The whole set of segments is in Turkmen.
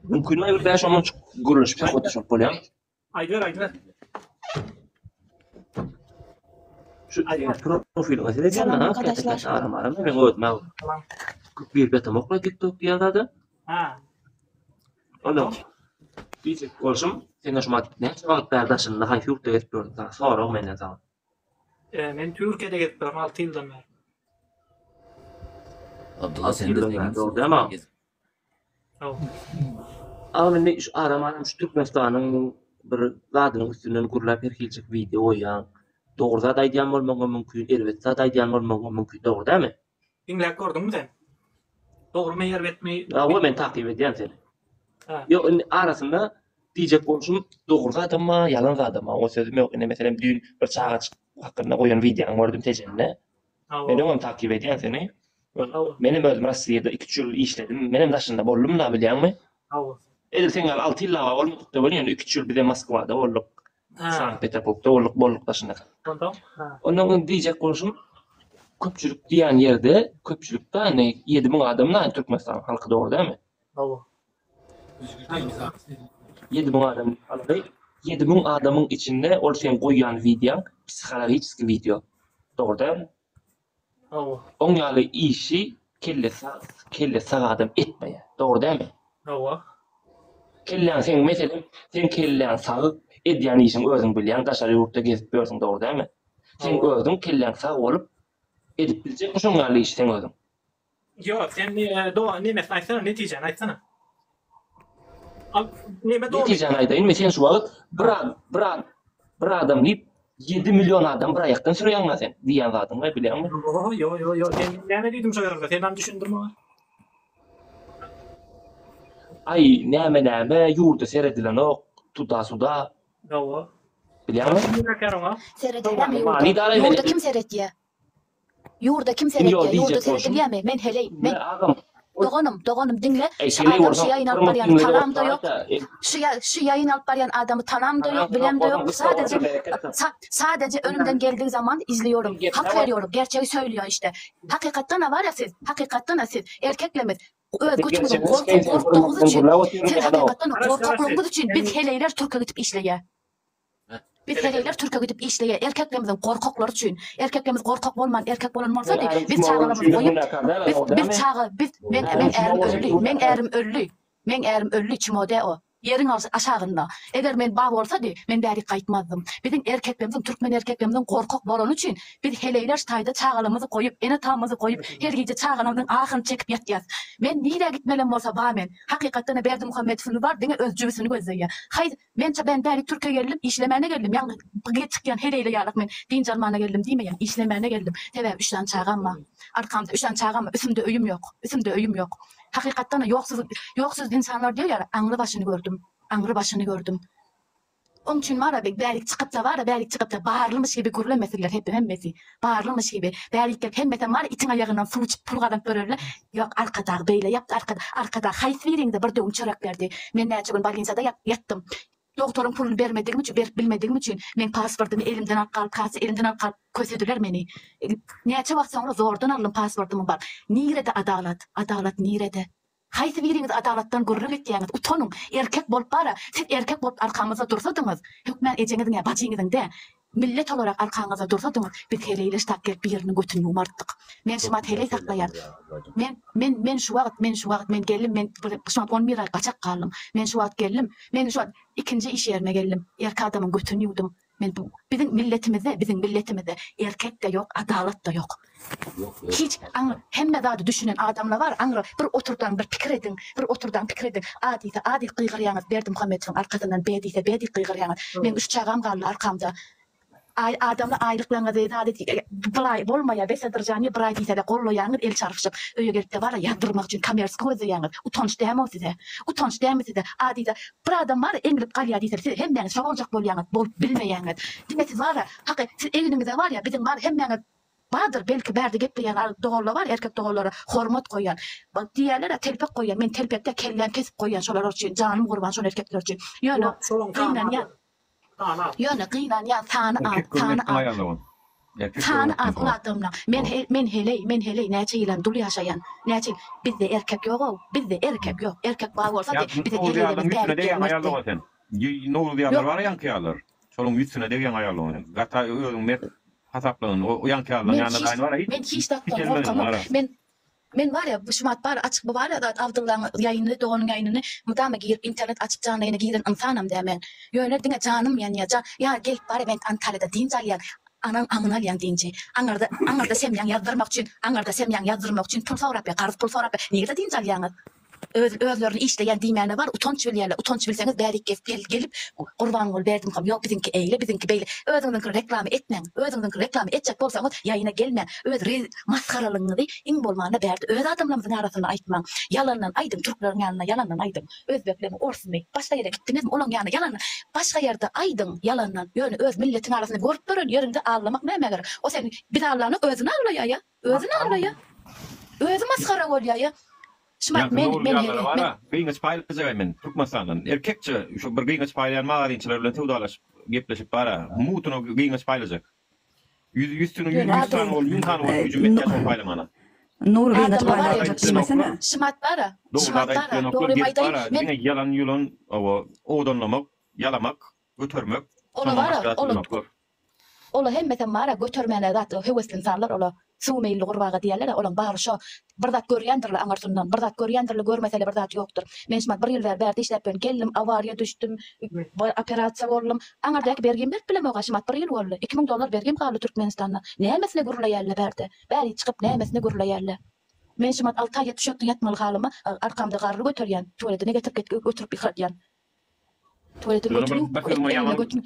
Mümkinmi bir 5-10 minut gürleşip söhbetdeş bolup bolýarmy? Aýdyber, aýdyber. Şu seň profiliňe seredýän Salam ha, arkadaşlar. käte aram aram men özüm Salam. köp girip ýatamok la TikTok diýen zada. Ha. Ondan diýjek bolşum, sen şu wagt näçe wagt bäri daşynda haýsy ýurtda gezip ýördüň saňa sorag menden saňa. E, men Türkiýede gezip ýörün 6 ýyldan bäri. Abdullah Alty sen de ýyldan bäri zenginsin. dogry dämi agam? Hawa. Agam indi şu aram aram şu Türkmenistanyň bir zadynyň üstünden gürläp her hiljek wideo goýýaň. Dogry zat aýdýan bolmagyňam mümkin, erbet zat aýdýan bolmagyňam mümkin, dogry dämi? Diňläp gördüňmi sen? Dogrumy, erbetmi? Hawa men takyp edýän seni. Ha. Ýok indi arasynda diýjek bolşum dogry zadam bar, ýalan zadam bar. Oňa sözüm ýok. Indi meselem düýn bir çagaçyk hakynda goýan wideoňy gördüm Tejende. Hawa. Men öňem takyp edýän seni. Hawa. Menem özüm Rossiýada 2-3 ýyl işledim. Menem daşynda boldum-da bilýäňmi? Hawa. Edil seň ýaly 6 ýyllap bolmadyk-da welin, ýöne 2-3 ýyl bizem Moskwada bolduk. Ha. Sankt-Peterburgda bolduk, bolduk daşynda. Ondan? Ha. Ondan indi diýjek bolşum, köpçülik diýen ýerde, köpçülik-de indi 7000 adam-da Türkmenistanyň halky dogry dälmi? Hawa. 7000 adam aldy. 7000 adamyň içinde ol seň goýýan wideoň psihologiçeskiý wideo. Dogry dälmi? Hawa. Oň ýaly işi kelle sag, kelle sag adam etmeýär. Dogry dälmi? Hawa. Kelläň seň meselem, seň kelläň sag, edýän işiň özüň bilýäň, daşary ýurtda gezip ýörsüň, dogry dälmi? Seň Hawa. özüň kelläň sag bolup edip biljekmi şoň ýaly işi seň özüň? Ýok, sen do nemesini aýtsana, netijäni aýtsana. Al, neme dowam Netijäni aýdaýynmy, sen şu wagt bir bir bir adam diýip 7 million adam bir aýakdan sürýäňmi sen diýýän zadyň we bilýäňmi? Ýo, ýo, ýo, ýo, sen näme diýdim şo ýerde? Sen hem düşündir maňa. Aý, näme näme, ýurda seredilenok, tuda-suda. Hawa. Bilýäňmi? Kim oňa? Seredilýärmi ýurda? Ýurda kim seretýär? Ýurda kim seretýär? Ýurda seredilýärmi? Men heleý. Men Doganym, doganym diňle. Şu adam şu ýaýyn alyp barýany tanamda ýok. Şu şu ýaýyn alyp barýan adamy tanamda ýok, bilemde ýok. Sadece sadece önümden geldiği zaman izliyorum. Hak veriyorum. Gerçegi söýlüyor işte. Hakykatdan var ya siz, hakykatdan siz erkeklemiz öz götüňiziň gorkup gorkdugyňyz üçin, siz hakykatdan gorkaklygyňyz üçin biz heleýler türke gidip işleýär. Biz heleýler türke gidip işleýär erkeklerimiziň gorkaklary üçin. Erkeklerimiz gorkak bolman erkek bolan bolsady biz çagalarymyzy goýup biz biz çaga biz men meň ärim öldi meň ärim öldi meň ärim öldi çmode o ýeriň aşagynda eger men bar bolsady men bärik gaýtmazdym biziň erkeklerimiziň türkmen erkeklerimiziň gorkak bolany üçin biz heleýler ştaýda çagalarymyzy goýup ene atamyzy goýup her gije çagalarymyzyň ahyny çekip ýatýas men nirä gitmelem bolsa bar men hakykatdana Berdimuhamedowyny bar diňe öz jübüsini gözleýär haý Men ben bärik Türkiýe geldim, işlemäne geldim, ýagny gyz çykýan heleýle ýalak men dynç almana geldim diýmeýän, işlemäne geldim. Sebäbi üç sany çagam bar. Arkamda üç sany çagam bar, üstümde öýüm ýok. Üstümde öýüm ýok. Hakykatdan-da ýoksuz ýoksuz ynsanlar diýýär, aňry başyny gördüm. Aňry başyny gördüm. Oň üçin bar-a bärik çykypda bar-a bärik çykypda barlymyş gibi gürlemesinler hep hemmesi. Barlymyş gibi. Bärik gelip hemmesem bar itiň aýagyndan suw içip pul gazanyp ýörerler. Ýok Arkadag beýle ýapdy Arkadag Arkadag haýsy biriňize bir döwüm çörek berdi. Men näçe gün bolnisada ýatdym. Dogtoryň puluny bermedigim üçin berip bilmedigim üçin meň pasportymy elimden alyp galyp kassa elimden alyp galyp kösediler meni. Näçe wagt soňra zordan aldym pasportymy bar. Nirede adalat? Adalat nirede? Haýsy biriňiz adalatdan gürrüň etýäňiz utanyň erkek bolup bara siz erkek bolup arkamyzda dursadyňyz hökmän ejeňiziň ýa bajyňyzyň dä millet olarak arkaňyzda dursadyňyz biz heleýleş tap gelip biriniň götüni ýumartdyk men şumat heleý saklaýan men men men şu wagt men şu wagt men geldim men şu wagt on bir aý gaçak galdym men şu wagt geldim men şu wagt ikinji iş ýerime geldim erkek adamyň götüni ýuwdum Men bu biziň milletimizde biziň milletimizde erkek-de ýok, adalat-da ýok. Hiç aňry hemme zady düşünen adamlar bar, aňry bir oturdaň bir pikir ediň, bir oturdaň pikir ediň. A diýse A diýip gygyrýaňyz Berdimuhamedowyň arkasyndan B diýse B diýip gygyrýaňyz. Meň üç çagam galdy arkamda. Aý adamlar aýlyklaryňyzy zat et bulaý bolmaýa besedrjani bir aý diýsede gollaýaňyz el çarpyşyp öýe gelipde bara ýazdyrmak üçin komerski gözleýäňiz. Utanç dämi o size? Utanç dämi size? A diýse Bir adam bar eňilip galýar diýseler siz hemmäňiz şo boljak bolýaňyz bolup bilmeýäňiz. Diňe siz bara haky siz egniňize barýa biziň bar hemmäňiz bardyr belki bärde gepleýän al doganlar bar erkek doganlara hormat goýýan. Bak diýýärlerä telpek goýýan men telpek däl kelläm kesip goýýan şolar üçin janym gurban şol erkekler üçin. Ýöne gynanýan. Ýöne gynanýan sany az sany az. Erkek Sany az döwletli ol adamlaň. Men he men heleý, men heleý näçe ýylam dul ýaşaýan. Näçe ýyl. Bizde erkek ýog-ow. Bizde erkek ýok. Erkek bar Ýa bolsady, biziň Nowruz heleýlerimiz ýalyň ýüzüne bärik degýäň gelmezdi. aýallyga sen. Nowruz ýalylar Ýok. bar ýaňky ýalylar. Şolaň ýüzüne degýäň aýallyga sen. Gata özüň mert hasaplan. O ýaňky ýalylaň Men ýanyna hiç daýyn bar-a hiç men hiç zatdan kiçelmediň gorkamok. bar-a. Men Men bar ýa, şu wagt bar açyk bu bar ýa zat Abdyllaň ýaýynyny doganyň ýaýynyny mydama girip internet açyp janly ýaýyna giren ynsanam däl men. Ýöne diňe janym ýanýa jan ýa gelip bar ýa men Antalýada dynç alýan anaň aňyny alýan dynjy. Aňyrda aňyrda semýaň ýazdyrmak üçin aňyrda semýaň ýazdyrmak üçin pul sorap ýa karz pul sorap ýa nirde dynç alýaňyz. Öz özlerini işleýän diýmäne bar utanç bilýärler utanç bilseňiz bärik gezip gel gelip Gurbanguly Berdimuham ýok biziňki eýle biziňki beýle özüňiziňkini reklama etmäň özüňiziňkini reklama etjek bolsaňyz ýaýyna gelmäň öz re masgaralygyňyzy iň bolmanda bärde öz adamlarymyzyň arasynda aýtmaň ýalandan aýdyň türkleriň ýanynda ýalandan aýdyň özbeklemi orsmy başga ýere gitdiňizmi olaň ýanynda ýalandan başga ýerde aýdyň ýalandan ýöne öz milletiň arasynda görüp gören ýeriňde allamak nämä gerek o seni biz allanok özüni allaýa ýa. Özüni aldaýa. Özi masgara bolýa ýa. Şumat Ýaňky men Nowruz men ýalylara heleý men. bar-a, gyňaç paýlap biljek-aý men Türkmenistandan. Erkekçe şu bir gyňaç paýlaýan magazinçiler bilen söwdalaşyp, gepleşip bar-a, mutuna gyňaç paýlajak. Ýüz, ýüzsüni ýüz, Ýöne ýüz sany adam bolup, müň sany bolup hüjüm etýär şol paýlamana. Nury gyňaç Adamlar paýlap bar biljek ýa. diýmesene. Şumat bar-a, Dogry şumat zat aýdyp bar-a, bilenoklar, dogrymy gelip aýdaýyn, bar-a, men diňe ýalan-ýulan, hawa, owadanlamak, ýalamak, götermek, Ola şondan bar-a, başga zat ola bilenoklar. Ola hemmesem bara götermäne zat höwesli ynsanlar ola suw meýilli gurbaga diýerlerä olaň bary şo bir zat görýändirle aňyrsyndan bir zat görýändirle görmesele bir zat ýokdur men şumat bir ýyl bäri bärde işläp ýörün geldim awariýa düşdüm operasiýa boldum aňyrdäki bergim berip bilemoga şumat bir ýyl boldy 2000 dollar bergim galdy türkmenistanda nämesine gürleýärle bärde bäri çykyp nämesine gürleýärle men şumat alty aý düşekde ýatmaly halyma arkamda garry göterýän tuwaledine getirip götürip ýykradýan tuwaledini Ýöne bir götüriň bir sözüňe eline ýaman götüň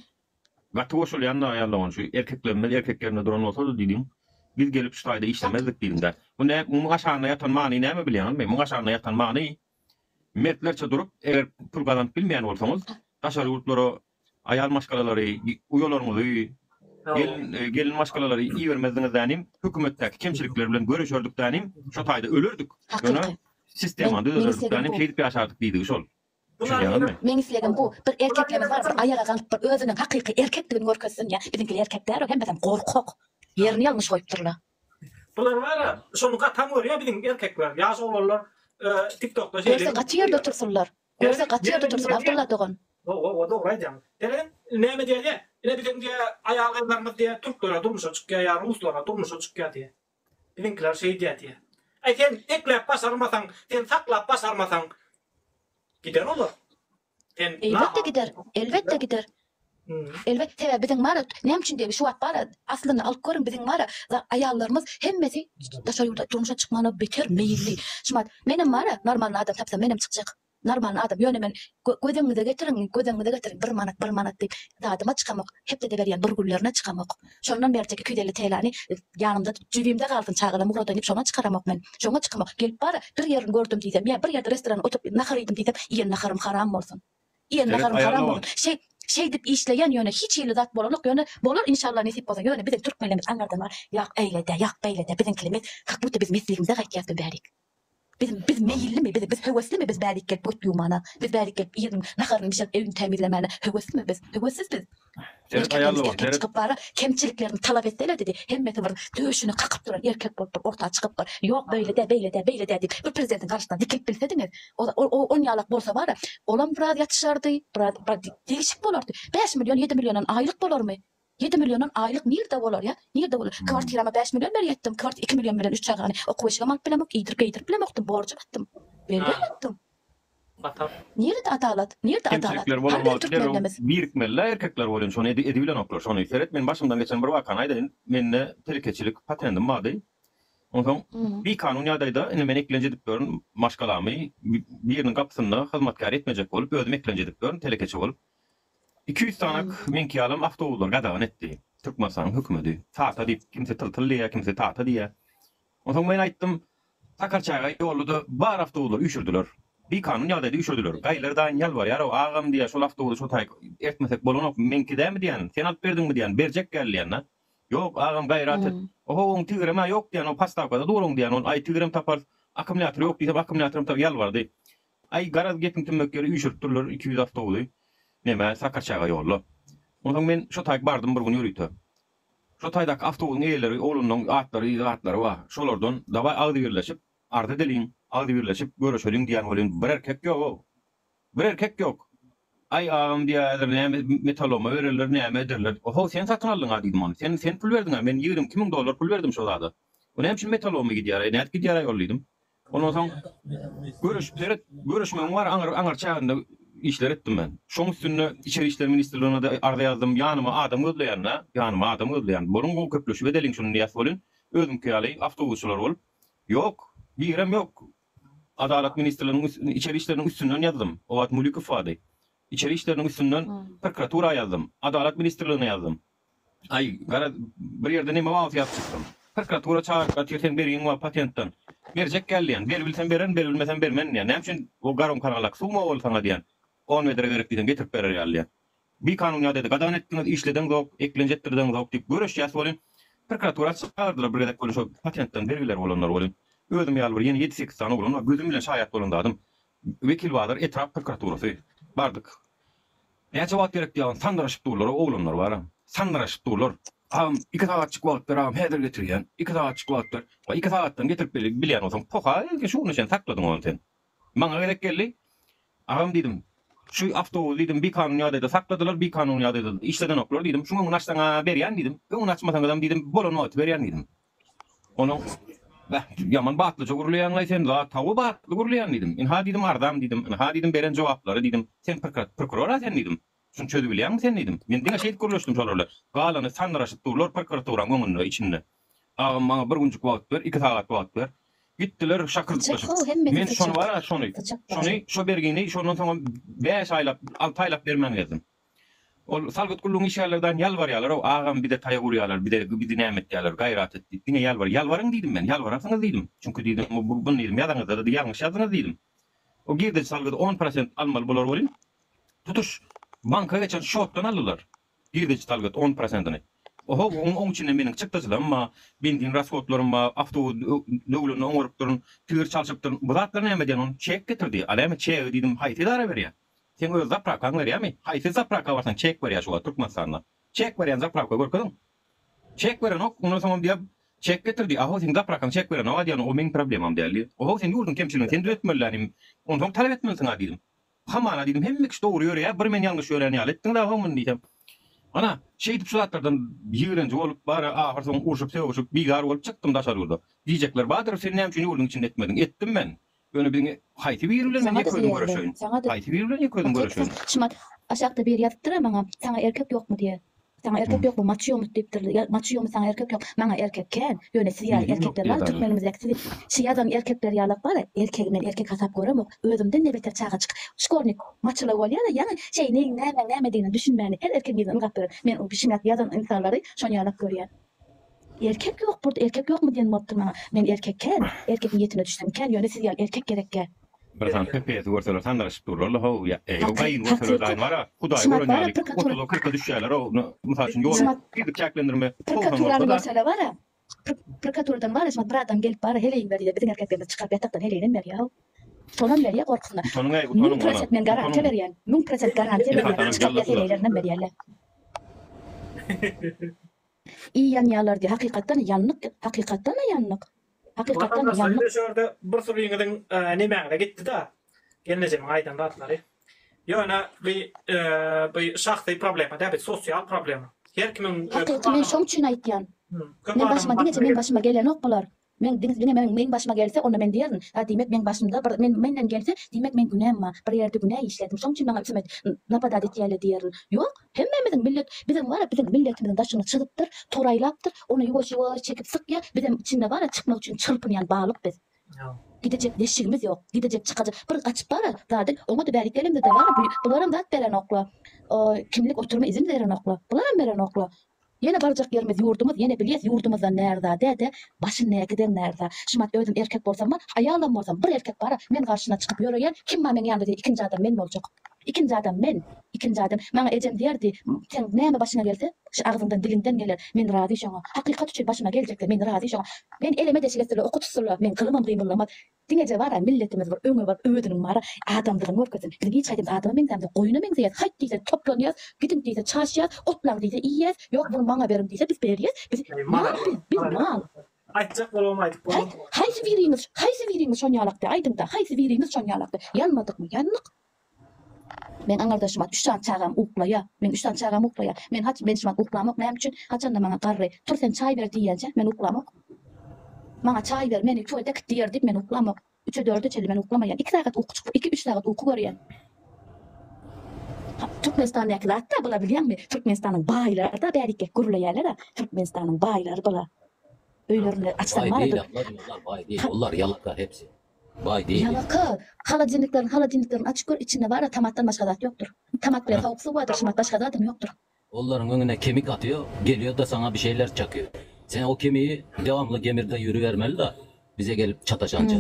Gaty goşulýan-da aýallawan şu erkeklerimiz erkek ýerinde duran bolsady diýdiň. Biz gelip şu taýda işlemezdik diýdiň-dä. Bu nä muň aşagynda ýatan many näme bilýäňizmi? Muň aşagynda ýatan many mertlerçe durup eger pul gazanyp bilmeýän bolsaňyz daşary ýurtlara aýal maşgalalary uýalaryňyzy gelin gelin maşgalalary ibermezdiňiz dänim hökümetdäki kemçilikler bilen göreşerdik dänim şo taýda ölerdik. Ýöne Hakyky. Men sistemany meň düzederdik islegim dänim bu. şeýdip ýaşardyk diýdigi şol. Bular Düşünýäňizmi? Meň islegim bu, bir erkeklerimiz bar, bir aýaga galyp bir özüniň hakyky erkekdigini görkezsin ýa, biziňkiler erkek däl o hemmesem gorkak, ýerini ýalňyş goýupdyrlar. Bular bar-a, şony gatam görýär biziň erkekler, ýaş oglanlar tiktokda şeýle. Görse gaty ýerde otursynlar, görse gaty ýerde otursyn Abdylla dogan. Hawa, hawa, dogry aýdýaň. Seren näme diýýär, ine biziň diýýär aýal-gyzlarymyz diýýär türklere durmuşa çykýar ýa ruslara durmuşa çykýar diýýär. Biziňkiler şeýdýär diýýär. Äý sen ekläp başarmasaň, sen saklap başarmasaň gider olar. Sen Elbetde gider, elbetde gider. Elbet, sebäbi biziň bar-a, näme üçin diýeli, şu wagt bar-a, aslyny alyp görüň, biziň bar-a, aýallarymyz hemmesi daşary ýurda durmuşa çykmana beter meýilli. Şumat, menem bar-a, normalny adam tapsam, menem çykjak. Normalny adam, ýöne men göz öňüňize getiriň, göz öňüňize getiriň, bir manat, bir manat diýip, zadyma çykamok, hepdede berýän bir günlerine çykamok. Şondan berjek 250 TL-ni ýanymda, jübimde galsyn, çagalarym ugradaýyn diýip, şoňa çykaramok men. Şoňa çykamok. Gelip bar, bir ýerini gördüm diýsem, ýa bir ýerde restoranda oturyp nahar iýdim diýsem, iýen naharym haram bolsun. Iýen Seret naharym haram aýalyna bolsun. Şeý, şeýdip işleýän, ýöne hiç hili zat bolanok, ýöne bolar inşallah nesip bolsa, ýöne biziň türkmenlerimiz aňyrdan bar, ýak eýle-de, ýak beýle-de, biziňkilimiz, kak budda biz mesligimize gaýtýas biz bärik. Biz biz meýillimi, biz biz höweslimi biz bärik gelip göt ýuwmana, biz bärik gelip iriň naharyny bişirip öýüni tämizlemäne höweslimi biz? Höwessiz biz. Seret Erkeklerimiz aýallyga erkek seret. çykyp bara kemçiliklerini talap etseler dedi, hemmesi bir döşüni kakyp duran erkek bolup bir orta çykyp bir ýok beýle dä, beýle dä, beýle dä diýip bir prezidentiň garşysyna dikilip bilsediňiz, o o on ýalak bolsa bara, olam biraz ýatyşardy, biraz bir degişik bolardy. 5 million, 7 milliondan aýlyk bolarmy? 7 milliondan aýlyk nirde bolar ýa? Nirde bolar? Kwartirama 5 million berýätdim. Kwart 2 million bilen 3 çagany okuw eşigem alyp bilemok, iýdirip geýdirip bilemokdym, borja batdym. Bergä batdym. Batar. Nirede adalat? Nirede adalat? Kemçilikler bolan Hany biziň wagty derrew türkmenlerimiz? birikmeli-dä erkekler bolýan şony edibilenoklar şony. Seret men başymdan geçen bir wakany aýdaýyn. Mende telekeçilik patentim bardy. Onsoň bikanun ýagdaýda indi men eklenç edip ýörün maşgalamy biriniň gapysynda hyzmatkär etmejek bolup özüm eklenç edip ýörün telekeçi bolup. 200 sanak meňki ýalam awtobuslar gadagan etdi Türkmenistanyň hökümedi. Tata diýip, kimsi tyltyl diýýär, kimsi tata diýýär. Onsoň men aýtdym, Sakarçäge ýolda-da bar awtobuslary üýşürdiler. Bikanun ýagdaýda üýşürdiler. Gaýylar daýyn ýalbarýar-ow, agam diýýär, şol awtobusy şo taýy ertmesek bolanok, meňki dämi diýýän, sen alyp berdiňmi diýýän, berjek gel diýýän-dä. Ýok, agam gaýrat et. Oho, oň tigirem-ä ýok diýýän, o postawkada dur oň diýýän, ol aý tigirem taparys, akkumulýatory ýok diýsem, akkumulýatoram tap, ýalbardy. Aý, garaz, gepiň tümmek ýeri üýşüripdirler 200 awtobusy nemä, Sakarçägä ýolla. Onsoň men şo taýyk bardym bir gün ýörite. Şo taýdaky awtobusyň eýeleri oglanlaň atlary zatlary bar. Şolardan dawaý agzybirleşip arz edeliň, agzybirleşip göreşeliň diýýän welin bir erkek ýog-ow. Bir erkek ýok. Aý agam diýýär häzir näme metaloma bererler näme ederler. Ohow sen satyn aldyň-a diýdim ony. Sen sen pul berdiň-a men 22 000 dollar pul berdim şo zada. O näme üçin metaloma gidýär-aý nädip gidýär-aý ol diýdim. Ondan soň görüşip seret, görüşmegiň bar aňyr aňyr çäginde işler etdim men. Şoň üstünde Içeri işler ministrligine-de arza ýazdym. Ýanyma adam gözleýän-dä, ýanyma adam gözleýän. Boluň gowy köpleşip edeliň şuny diýýäs welin, özüňki ýaly awtobusçylar bolup, ýok, birem ýok. Adalat ministrliginiň içeri işleriniň üstünden ýazdym. O wagt Mulikow bardy. Içeri işleriniň üstünden prokuratura ýazdym. Adalat ministrligine ýazdym. Aý, garaz, bir ýerde neme wagty ýazyp çykdym. Prokuratura çagyryp atyr, seň bergiň bar patentden. Berjek gel diýen. Beribilsem bererin, beribilmesem bermen diýen. Näme üçin o garomkanalak suwma ol saňa diýen. On bedre gerek diýseň getirip berer ýaly diýen. Bikanun ýagdaýda gadagan etdiňiz, işledeňzok, eklenç etdirdeňzok diýip göreşýäs welin, prokuratura çagyrdylar bir gezek welin şo patentden bergileri bolanlar welin. Özüm ýaly bir ýene ýedi-sekiz sany oglan bar, gözüm bilen şaýat bolan zadym. Wekilbazar etrap prokuraturasy. Bardyk. Näçe wagt gerek diýýän, sandyraşyp durlar-ow oglanlar bar-a. Sandyraşyp durlar. Agam, iki sagatjyk wagt ber, agam, häzir getirýän. Iki sagatjyk wagt ber. Waý, iki sagatdan getirip bilýän bolsaň, poha, şu güne çenli sakladyň ony sen. Maňa gezek geldi. Agam diýdim, şu awtobusy diýdim, bikanun ýagdaýda sakladylar, bikanun ýagdaýda işledenoklar diýdim. Şuň öňüni açsaň-a berýän diýdim. Öňüni açmasaňyzam diýdim, bolan wagty berýän diýdim. Onuň, Beh, ýaman batlyja gürleýäň-laý sen, zat, hawa, batly gürleýän diýdim. Ynha diýdim, arzam diýdim, ynha diýdim, beren jogaplary diýdim. Sen prokuror-a sen diýdim. Şuny çözübilýäňmi sen diýdim. Men diňe şeýdip gürleşdim şolar bilen. Galany sandyraşyp durlar prokuraturaň öňünde, içinde. Agam maňa bir günjük wagt ber, iki sagat wagt ber. Gitdiler şakyrdyklaşyp. Men şony bar-a şony, şony, şo bergini şondan soňam bäş aýlap, alty aýlap bermän gezdim. Ol salgyt gullugyň işgärleri daýyn ýalbarýarlar-ow, agam bize taýak urýarlar, bize bizi näme etýärler, gaýrat et diýip, diňe ýalbar, ýalbaryň diýdim men, ýalbararsyňyz diýdim. Çünki diýdim, bu buny diýdim, ýazaňyzda-da ýalňyş ýazdyňyz diýdim. O girdeji salgydy on prosent almaly bolar welin, tutuş banka geçen şotdan aldylar girdeji salgyt on prosentini. Oho, oň oň içinde meniň çykdajylarym bar, benzin rashodlarym bar, awtobus döwlende oňarypdyryn, tigir çalşypdyryn. Bu zatlar näme diýen, ony çek getir diýýär. A näme çegi diýdim, haýsy edara berýär? Seň öz zaprawkaň berýärmi? Haýsy zaprawka barsaň çek berýär şu wagt Türkmenistanda. Çek berýän zaprawka görkeziň. Çek berenok, ondan soňam diýýär, çek getir diýýär. Ahow seň zaprawkaň çek berenok-a diýýän, o meň problemam däl diýýär. Ohow sen ýurduň kemçiligini sen düzetmeli-dä diýdim. Onsoň talap etmelisiň-a diýdim. Hamana diýdim, hemme kişi dogry ýöreýär, bir men ýalňyş ýörän ýaly etdiňiz-a how muny diýsem. Ana, şeýdip şu zatlardan ýigrenji bolup, bary ahyrsoňy urşup-sögüşip, bizar bolup çykdym daşary ýurda. Diýjekler bardyr, sen näme üçin ýurduň içinde etmediň? Etdim men. Ýöne biziň haýsy biri bilen men Saňa-da ýeke özüm diýerler. göreşeýin? Saňa-da. Haýsy biri bilen ýeke özüm Hakyky göreşeýin? Şumat aşakda biri ýazypdyr-a maňa, saňa erkek ýokmy diýe. Saňa erkek ýokmy, maçy ýomut diýipdir. Ýa maçy ýomut saňa erkek ýok. Maňa erkek kän. Ýöne siz ýaly Birim ýok erkekler diýýär bar dagy. türkmenimizdäki sizi şi ýazan erkekler ýalak bar-a, erkegi men erkek hasap göremok. Özümden-de beter çagajyk, şkolnik, maçyla bolýar-a, ýaňy şeý neýiň nämäň nämedigine düşünmäni her erkegiň yzyna ylgap ýören. Men o şiňat ýazan ynsanlary şon ýalak görýän. Erkek ýok burada erkek ýokmy diýen bolupdyr maňa. Men erkek kän, erkek niýetine düşsem kän, ýöne siz ýaly erkek gerekgä. Bir sany PPS-i görseler sandyraşyp durlarla how, ýa eý gaýyn görseler daýyn bara, hudaý gören ýaly otuza kyrka düşýäler how, mysal üçin ýol tizlik çäklendirme togsan Prokuraturany görseler bara, prokuraturadan bara şumat bir adam gelip bara heleýiň ber diýse biziň erkeklerimiz çykaryp ýatakdan heleýinem berýä how. Şonam berýä gorkusyna. Utanyň eý Müň utanyň prosent men garantiýa berýän, 1000% garantiýa berýän, çykaryp ýa heleýlerinem berýärler. Iý ýanýalar diý hakykatdan ýannyk hakykatdan ýannyk hakykatdan Watandaşlar ýannyk. indi şu ýerde bir sürüňiziň nemäňize gitdi-da gelnejemiň aýdan zatlary. Ýöne bi bi şahsy problema däl bi sosial problema. Her kimiň Hakyky men şoň üçin aýtýan. Men başyma diňeje meň başyma gelenok bular. Meň diňe diňe meň meň başyma gelse onda men diýerin, a diýmek meň başymda bir men menden gelse diýmek meň günäm bar, bir ýerde günä işledim, şoň üçin maňa üsüme napadat etýärler diýerin. Ýok, hemmämiziň millet biziň bar-a biziň milletimiziň daşyny çyzypdyr, toraýlapdyr, ony ýuwaş-ýuwaş çekip sykýar, bizem içinde bar-a çykmak üçin çyrpynýan balyk biz. Gidejek deşigimiz ýok, gidejek çykajak bir gaçyp bar-a zady, oňa-da bärik gelemizde bar-a bu bularam zat berenokla, kimlik oturma izin berenokla, bularam berenokla. Ýene barjak ýerimiz ýurdumyz ýene bilýäs ýurdumyzdan närza däde başyn nägiden närza şumat özüm erkek bolsamma aýalam bolsam bir erkek bara men garşyna çykyp ýöreýän kim bar meň ýanymda diýen ikinji adam men boljak. Ikinji adam men. Ikinji adam. Maňa ejem diýerdi, Seň näme başyňa gelse, şu agzyňdan, diliňden geler. Men razy şoňa. Hakykat üçin başyma geljekse, men razy şoňa. Men eleme deşik etseler, oka tutsalar, meň gylymam gymyldamaz. Diňeje bara milletimiz bir öňe baryp özüniň bara adamdygyny görkezsin. Biziň hiç haýsymyz adama meňzämzok, goýuna meňzeýäs. Haýt diýse toplanýas, gidiň diýse çaşýas, otlaň diýse iýýäs, ýok muny maňa beriň diýse biz berýäs. Biz mal biz, biz mal. Aýtjak bolubam aýdyp Haý, bolanok. haýsy biriňiz, haýsy biriňiz şon ýalakdy aýdyňda, haýsy biriňiz şon ýalakdy. Ýanmadykmy? Ýandyk. Meň aňyrda şumat üç sany çagam uklaýa. Meň üç sany çagam uklaýa. Men haç, men şumat uklamok näme üçin? Haçanda maňa garry, tur sen çaý ber diýýänçä men uklamok. Maňa çaý ber, meni tuwalete äkit diýer diýip men uklamok. Üçe dörde çenli men uklamaýan. Iki sagat uky çykyp, iki üç sagat uky görýän. Türkmenistandaky zat-da bula bilýäňmi? Türkmenistanyň baýlary-da bärikgek gürleýärler-ä. Türkmenistanyň baýlary bula. Öýlerinde açsaň Baý bar-a değil dur. abla diyorlar, baý değil. Onlar yalaka hepsi. Baý değil. Ýalaka! Holodilniklerini, holodilniklerini açyp gör, içinde bar-a tomatdan başga zat ýokdur. Tomat bilen sowuk suw bardyr, şumat başga zadam ýokdur. Olaryň öňüne kemik atýo, gelýo-da saňa bir şeyler çakýo. Sen o kemiği devamly gemirde ýürübermeli-da, bize gelip çataşança.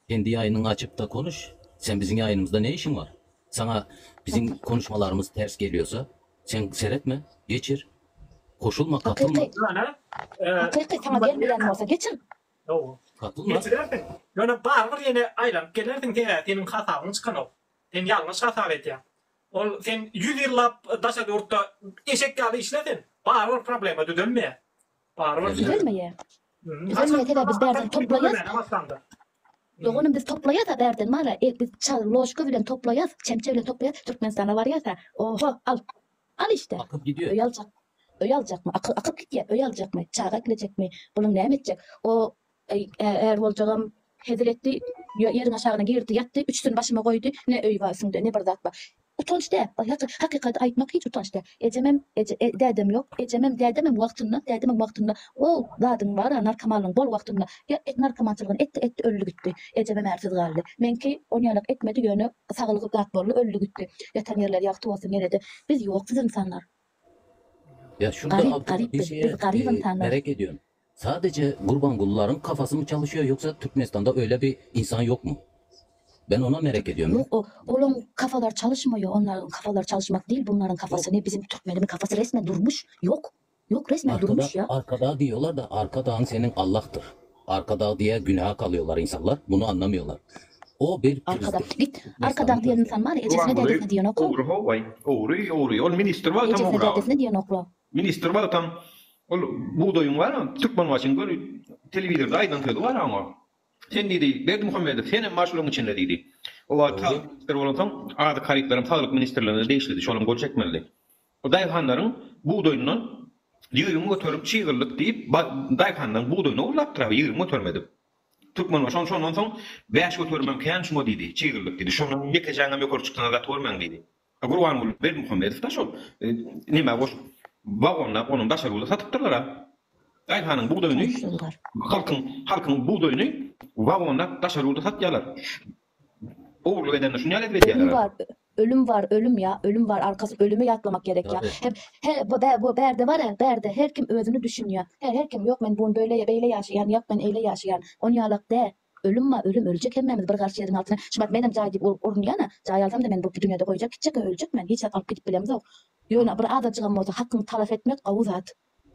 Kendi ýaýynyňy açyp-da konuş, sen biziň ýaýynymyzda ne işiň bar? Saňa biziň konuşmalarymyz ters gelýosa, sen seretme, geçir. Goşulma, katylma. Hakyky, Ýöne, hakyky saňa gelmeýän bolsa geçir. Hawa. Katylma. Geçirersiň. Ýöne barybir ýene aýlanyp gelersiň, sebäbi seniň hasabyň çykanok. Sen ýalňyş hasap edýäň. Ol sen ýüz ýyllap daşary ýurtda eşek ýaly işle sen, barybir problema düzelmeýär. Barybir Düzelmeýär. Düzelmeýär sebäbi biz bärden toplaýas. Doganym biz toplaýas-a bärden mala, e, biz çal ložka bilen toplaýas, çemçe bilen toplaýas, Türkmenistana barýas-a. Oho, al. Al işte. Akyp gidýär. Öý aljak. Öý aljakmy? Aky, akyp gidýär. Öý aljakmy? Çaga eklejekmi? Buluň näme etjek? O Är boljagam hezil etdi, ýeriň aşagyna girdi, ýatdy, üçüsini başyma goýdy, ne öý bar üstüňde, ne bir zat bar. Utanç däl, hakykaty aýtmak hiç utanç däl. Ejemem, eje, dädem ýok, ejemem, dädemem wagtynda, dädemem wagtynda o zadyň bar-a, narkomanlygyň bol wagtynda, ýa narkomançylygyny etdi, etdi, öldi gitdi. Ejemem ärsiz galdy. Meňki onýalak etmedi, ýöne saglygy zat boldy, öldi gitdi. Ýatan ýerleri ýagty bolsun ýene-de. Biz ýoksuz ynsanlar. Ya şurada Garyp, Abdullah garyp bir biz, şeye biz garyp e, ynsanlar. merak ediyorum. Sadece Gurbangulylaryň kafası mı çalışıyor yoksa Türkmenistan'da öyle bir insan yok mu? Ben ona merak ediyorum. Yok o olaň kafalary çalışmaýar, onlaryň kafalary çalışmak değil, bunlaryň kafasy ne bizim türkmeniň kafasy resmen durmuş, yok. Yok resmen Arkada, durmuş ya. arkada diyorlar da arka dağın senin Allah'tır. Arka dağ diye günaha kalıyorlar insanlar. Bunu anlamıyorlar. O bir Arkadag prizdir. git. Arkadag Türkmenistan'ın diýen prezidenti. ynsan bar ejesine Gurbanguly dädesine diýenok-ow. ogry how-aý, ogry, ogry. Ol ministr wagtam Ejesine ogry-a ol. dädesine diýenok-la. Ministr wagtam ol bugdaýyň bar-a, Türkmenbaşyň göni telewizorda aýdan sözi bar-a oňa. Sen diýdi, Berdimuhamedow, senem bar şolaryň içinde diýdi. O wagt Dogry. saglyk ministri bolansoň, azyk harytlaram saglyk ministrligine degişlidi, şolam gol çekmelidi. O daýhanlaryň bugdaýyndan 20% çygyrlyk diýip, daýhanlaryň bugdaýyny ogurlapdyr-a, 20% edip. Türkmenbaşy ony şondan soň bäş göterimem kän şuňa diýdi, çygyrlyk diýdi. Şondan ýekejaňam ýokary çyksaňyz gaty görmäň diýdi. Gurbanguly Berdimuhamedow-da şol nämä goşup, wagonlap onuň daşary ýurda satypdyrlar-a. Daýhanyň bugdaýyny, halkyň halkyň bugdaýyny wagonlap daşary ýurda satýarlar. Ogurlyk edende şuny ýaly edip Ölüm edýärler-a. bar, ölüm bar, ölüm ýa, ölüm bar, arkasy ölümi ýatlamak gerek ýa. Tabii. Hem he bu bä bu bärde bar-a, bärde her kim özüni düşünýä. Her her kim ýok men bun beýle beýle ýaşaýan, ýok men eýle ýaşaýan. Onýalak dä. Ölüm bar, ölüm, öljek hemmämiz bir garş ýeriň altyna. Şumat menem jaý diýip urunýan-a, jaý alsam-da men bu dünýede goýjak gitjek-ä öljek men, hiç zat alyp gidip bilemzok. Ýöne bir azajygam bolsa hakyňy talap etmek gowy zat.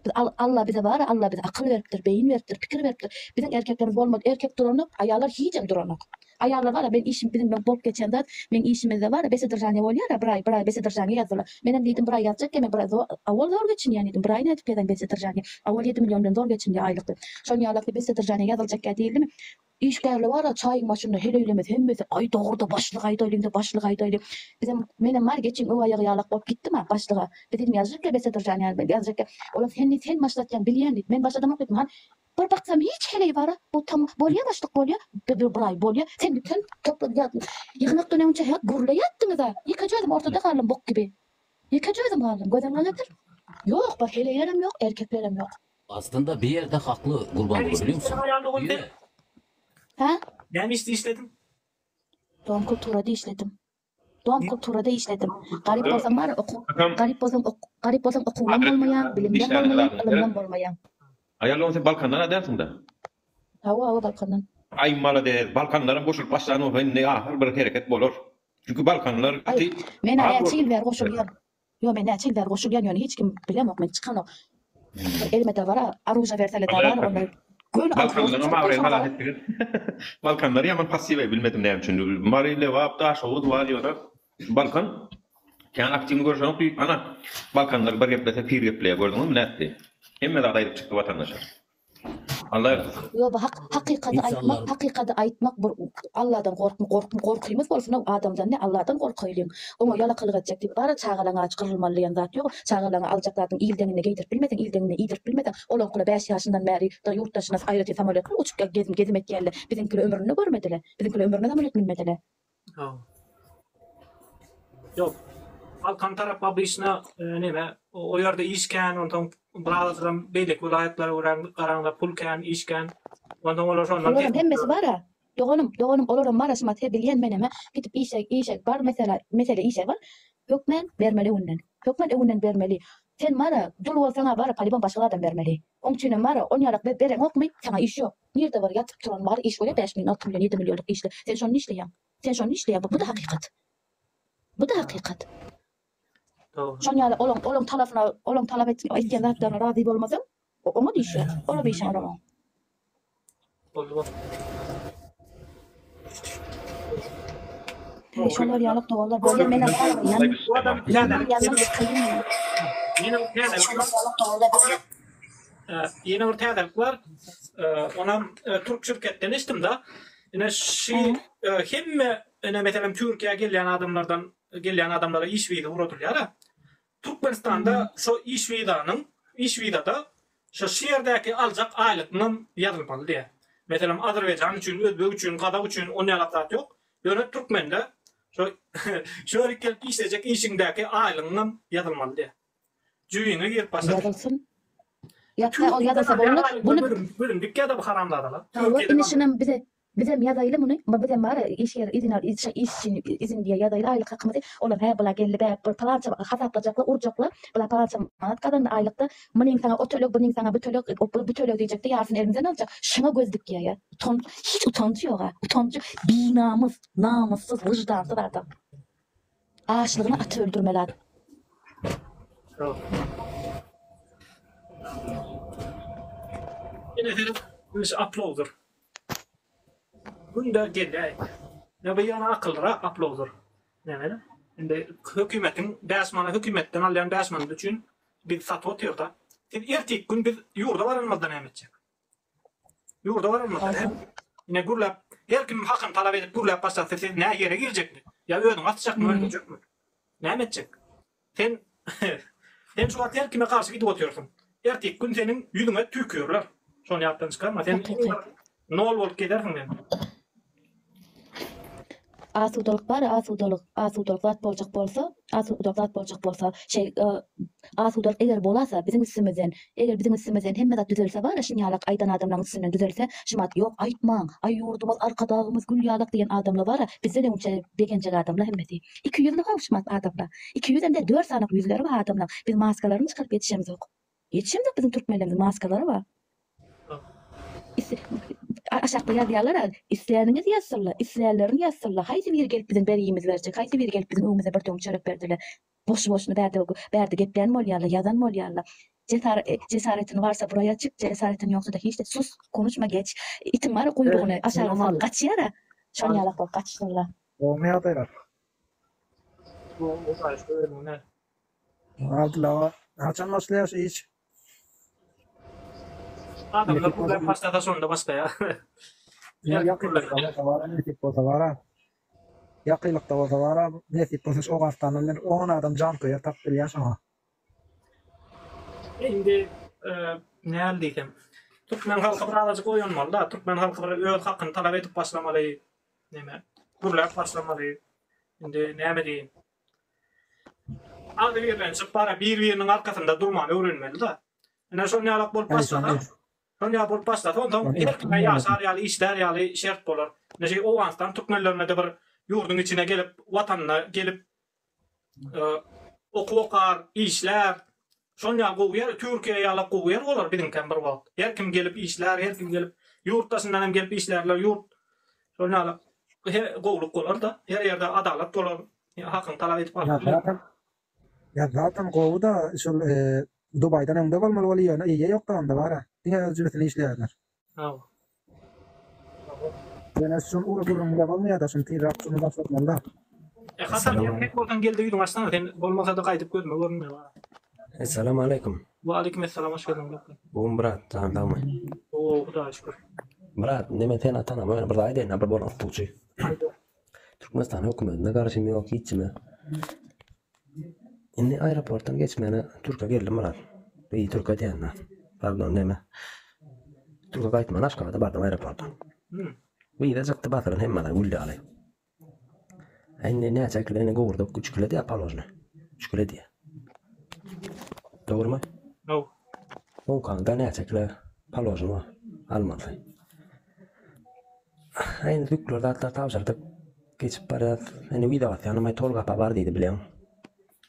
Biz Alla bize bar-a, Alla bize akyl beripdir, beýin beripdir, pikir beripdir. Biziň erkeklerimiz bolmady, erkek duranok, aýallar hijem duranok. Aýallar bar-a, men işim biziň bolup geçen zat, meň işimizde bar-a, besedržaniýe bolýar-a, bir aý, bir aý besedržaniýe ýazdylar. Menem diýdim, bir aý ýazjak eken, men bir aý zor, owal zor geçinýän diýdim, bir aý nädip ýazaýyn besedržaniýe, owal ýedi million bilen zor geçinýär aýlyk diýip. Şol ýalakly besedržaniýe ýazyljakýa diýildimi, Işgärler bar-a, çaýyň başynda heleýlemez hemmesi, Aý, dogry-da, başlyk aýdaýlyň-da, başlyk aýdaýlyň. Bizem, menem bar, geçiň öw aýagy ýalak bolup gitdim-ä, başlyga. Biz diýdim, ýazjak-ä besedržan ýaly, ýazjak-ä. Olam, sen diýdi, sen başlatýaň, bilýän diýdi. Men başladamok diýdim, han, bir baksam hiç heleý bar-a, bu tam, bolýa başlyk, bolýa, bir, bir aý, bolýa, sen diýdi, sen topla, ýa, ýygnakdan öňçe hä, gürleýätdiňiz-ä. Ýekeje özüm ortada galdym, bok gibi. Ýekeje özüm galdym, göz öňüňe getir. Ýok, bir heleýlerem ýok, erkeklerem ýok. Aslynda bir ýerde hakly Gurbanguly Näme biliyor işde musun? işlediň aýal dogan sen? Ýöne. Hä? Näme işde işlediň? Dom kulturada işledim. Dom kulturada işledim. Garyp bolsaň bar okuw, garyp bolsaň ok, garyp bolsaň okuwlam bolmaýaň, bilimlem bolmaýaň, ylymlam bolmaýaň. Aýal dogan sen Balkandan-a dälsiň-dä? Hawa, hawa Balkandan. Aý malades, Balkanlaram goşulyp başlan bolsa indi ahyr bir hereket bolar. Çünki Balkanlar Aý, gaty men-ä az näçe bolup ýyl bäri goşulýan. Ýo, men näçe ýyl bäri goşulýan, ýöne hiç kim bilemok, men çykanok. Bir elime dabara, aruža bersele Allah dabara, onda ýalkasyn. göni alyp Balkanlaryň goşuljak abraýyny şoňa halas gara. etdiňiz. Balkanlar ýaman passiw-eý bilmedim näme üçin. Mary, Lebap, Daşoguz bar ýöne Balkan kän aktiwny görüşenok diýip ana Balkanlar bir geplese pir gepleýär gördüňizmi nätdi. Hemme zady aýdyp çykdy watandaşa. Allah ýalkasyn. Ýo bu hak hakykaty aýtmak hakykaty aýtmak bir Alladan gorkma gorkma gorkymyz bolsun-ow adamdan ne Alladan gorkaýlyň oňa ýalakalyk etjek diýip bara çagalaňa aç gyrylmaly diýen zat ýok çagalaňa aljak zadyň il deňinde geýdirip bilmeseň il deňinde iýdirip bilmeseň olaňkylar bäş ýaşyndan bäri da ýurt daşyna aýratyn samolýot bilen uçup gezim gezim etýärler biziňkiler ömründe görmediler biziňkiler ömründe samolýot münmediler. Ýok. Balkan tarap obyçna neme, o ýerde iş kän, onsoň birazajygam beýleki welaýatlara görä garaňda pul kän, iş kän. Onsoň olar şondan Olaram hemmesi bar-a. Doganym, doganym olaram bar-a şumat he bilýän menem-ä. Gidip işe, işe bar mesela, mesele işe bar. Hökmän bermeli öňünden. Hökmän öňünden bermeli. Sen bar-a, dul bolsaň-a bar-a polibom başga zadam bermeli. Oň üçinem bar-a, onýalak be bereňokmy, saňa iş ýok. Nirde bir ýatyp turan bar iş bolýar 5 million, 6 million, 7 millionlyk işle. Sen şony işleýäň. Sen şony işleýäň. Bu-da hakykat. Bu-da hakykat. Şon ýaly olaň olaň talapyna, olaň talap etýän zatlaryna razy bolmasaň, oňa düşýär. Olam işe alamok. Boldy bol. Heý şolar ýaly doganlar bolýar menem Ýene bir täzelik bar. Onam türk şirketden eşitdim-de. Ine şi hemme ine meselem Türkiýä gelýän adamlardan gelýän adamlara iş wiza ugradylýar-a. Türkmenistanda şo iş wizanyň, iş wizada şo şu ýerdäki aljak aýlygyňam ýazylmaly diýýär. Meselem, azerbaýjan üçin, özbek üçin, gazak üçin on ýalak zat ýok. Ýöne türkmende şo şu ýerik gelip işlejek işiňdäki aýlygyňam ýazylmaly diýýär. Jübiňe girip başlady. Ýazylsyn. Ýatsa ol ýazylsa bolmaz. Muny Gözüni dikýär-de bu haramzadalar. Hawa, indi şunam bize Bizem ýazaýly muny, bizem bar iş ýeri izin al iş üçin izin diýe ýazaýly aýlyk hakymyzy, olar hä bula geldi bä bir pylança hasaplajaklar urjaklar, bula pylança manat gazandy aýlykda, munyň saňa o töleg bunyň saňa bu töleg bu töleg diýjekde ýarysyny elimizden aljak, şuňa göz dikýä utan hiç utanjy ýoga utanjy binamys namyssyz wyždansyz adam. Açlygyna aty öldürmeli adam. Ine seret iş uploader. Günde gelýär. Ýa bu ýöne akyllyrak uploader. Näme? Indi hökümetiň 5 manat hökümetden alýan 5 manat üçin biz satyp otyrda. Siz ertik gün biz ýurda baranymyzda näme etjek? Ýurda baranymyzda näme? Ine gürläp her kim hakyny talap edip gürläp başlasa siz nä ýere girjekmi? Ýa özüňi asjakmy öldürjekmi? Näme etjek? Sen sen şu wagt her kime garşy gidip otyrsyň. Ertir gün seniň ýüzüňe tüýkürler. Şony ýatdan çykarma. Sen nol bolup gezersiň sen. Asudalyk bar asudalyk asudalyk zat boljak bolsa asudalyk zat boljak bolsa şeý asudalyk eger bolasa biziň üstümizden eger biziň üstümizden hemme zat düzelse bar şunýalak aýdan adamlaň üstünden düzelse şumat ýok aýtmaň aý ýurdumyz arkadagymyz gül ýalak diýen adamlar bara bizden öňçe begenjek adamlar hemmesi Ikiýüzli how şumat adamlar. Ikiýüzem däl, dört sany ýüzleri bar adamlaň. Biz maskalaryny çykaryp ýetişemzok. Ýetişemzok biziň türkmenlerimiziň maskalary bar. Aşakda ýazýarlar-a, isläniňiz ýazsynlar, islänlerini ýazsynlar. Haýsy biri gelip biziň bergimizi berjek, haýsy biri gelip biziň öňümize bir döwüm çörek berdiler. Boşy-boşuna bärde bärde geplän bolýarlar, ýazan bolýarlar. Jesaretin barsa buraya çyk, jesaretin ýoksa-da hiç-de sus, konuşma geç. Itiň bar-a guýrugyny aşaga salyp gaçýar-a. Şon ýalak bolup gaçsynlar. Gowymy ýagdaýlar? Gowy Hudaýa şükür özüňe näl? Abdylla aga, haçan başlaýar şu iş? Adamlar gürläp başlasa şonda başlaýar. Ýakynlykda bolsa bara, nesip bolsa bara. Ýakynlykda bolsa bara, nesip bolsa şu Owganystandan men on adam janköýer tapyp bilýän şoňa. Indi näl diýsem, türkmen halky bir azajyk oýanmaly-da, türkmen halky bir öz hakyny talap edip başlamaly. Neme, gürläp başlamaly. Indi näme diýeýin. Agzybirlenişip bara bir-biriniň arkasynda durmany öwrenmeli-de. Ine şol ýalak bolup başlasa, şol ýaly bolup başlasa, onsoň her kime ýaşar ýaly, işlär ýaly şert bolar. Ine şeý Owganystan türkmenlerine-de bir ýurduň içine gelip, watanyna gelip Okuw okar, işlär. Şon ýaly gowy ýer, Türkiýe ýalak gowy ýer bolar biziňkem bir wagt. Her kim gelip işlär, her kim gelip, ýurt daşyndan hem gelip işlärler, ýurt şol ýaly. gowulyk bolar-da. Her ýerde adalat bolar. Hakyňy talap edip alyp biler. Ýa zaten gowy-da şol Dubaýdan öňde bolmaly weli ýöne eýe ýokda onda bara. Diňe öz jübüsini işleýärler. Hawa. Ýöne şul uly gürrüň bile bolmaýada şuny tizräk şuny başlatmalyda. E Hasan erkek bolsaň gelde ýüzüňi açsana sen bolmasada gaýdyp gözüme görünme bara. Esselam aleýkum. Waleýkim essalam hoş geldiň brat. Gowmy brat jan sagmy. Gowy hudaýa şükür. Brat indi men seni tanamok ýöne bir zat aýdaýyn bir bolan utugyçy. Türkmenistan hökümetine garşym ýok hiç kime. Indi aeroportdan geçmäne türke geldim brat. Beý türke diýende. Pardon neme. Türke gaýtman Aşgabada bardym aeroporta. Wiza çykdy basylan hemme zat gül ýaly. Indi näçe kilo indi gowurdak 3 kilo diýýär položny. 3 kilo diýýär. Dogrumy? Haw. Hongkongda näçe kilo položny bar almaly. Indi ýükler zatlar tabşyrdyk. Geçip barýas. Indi wiza basýanam aý tol gapa bar diýdi bileň.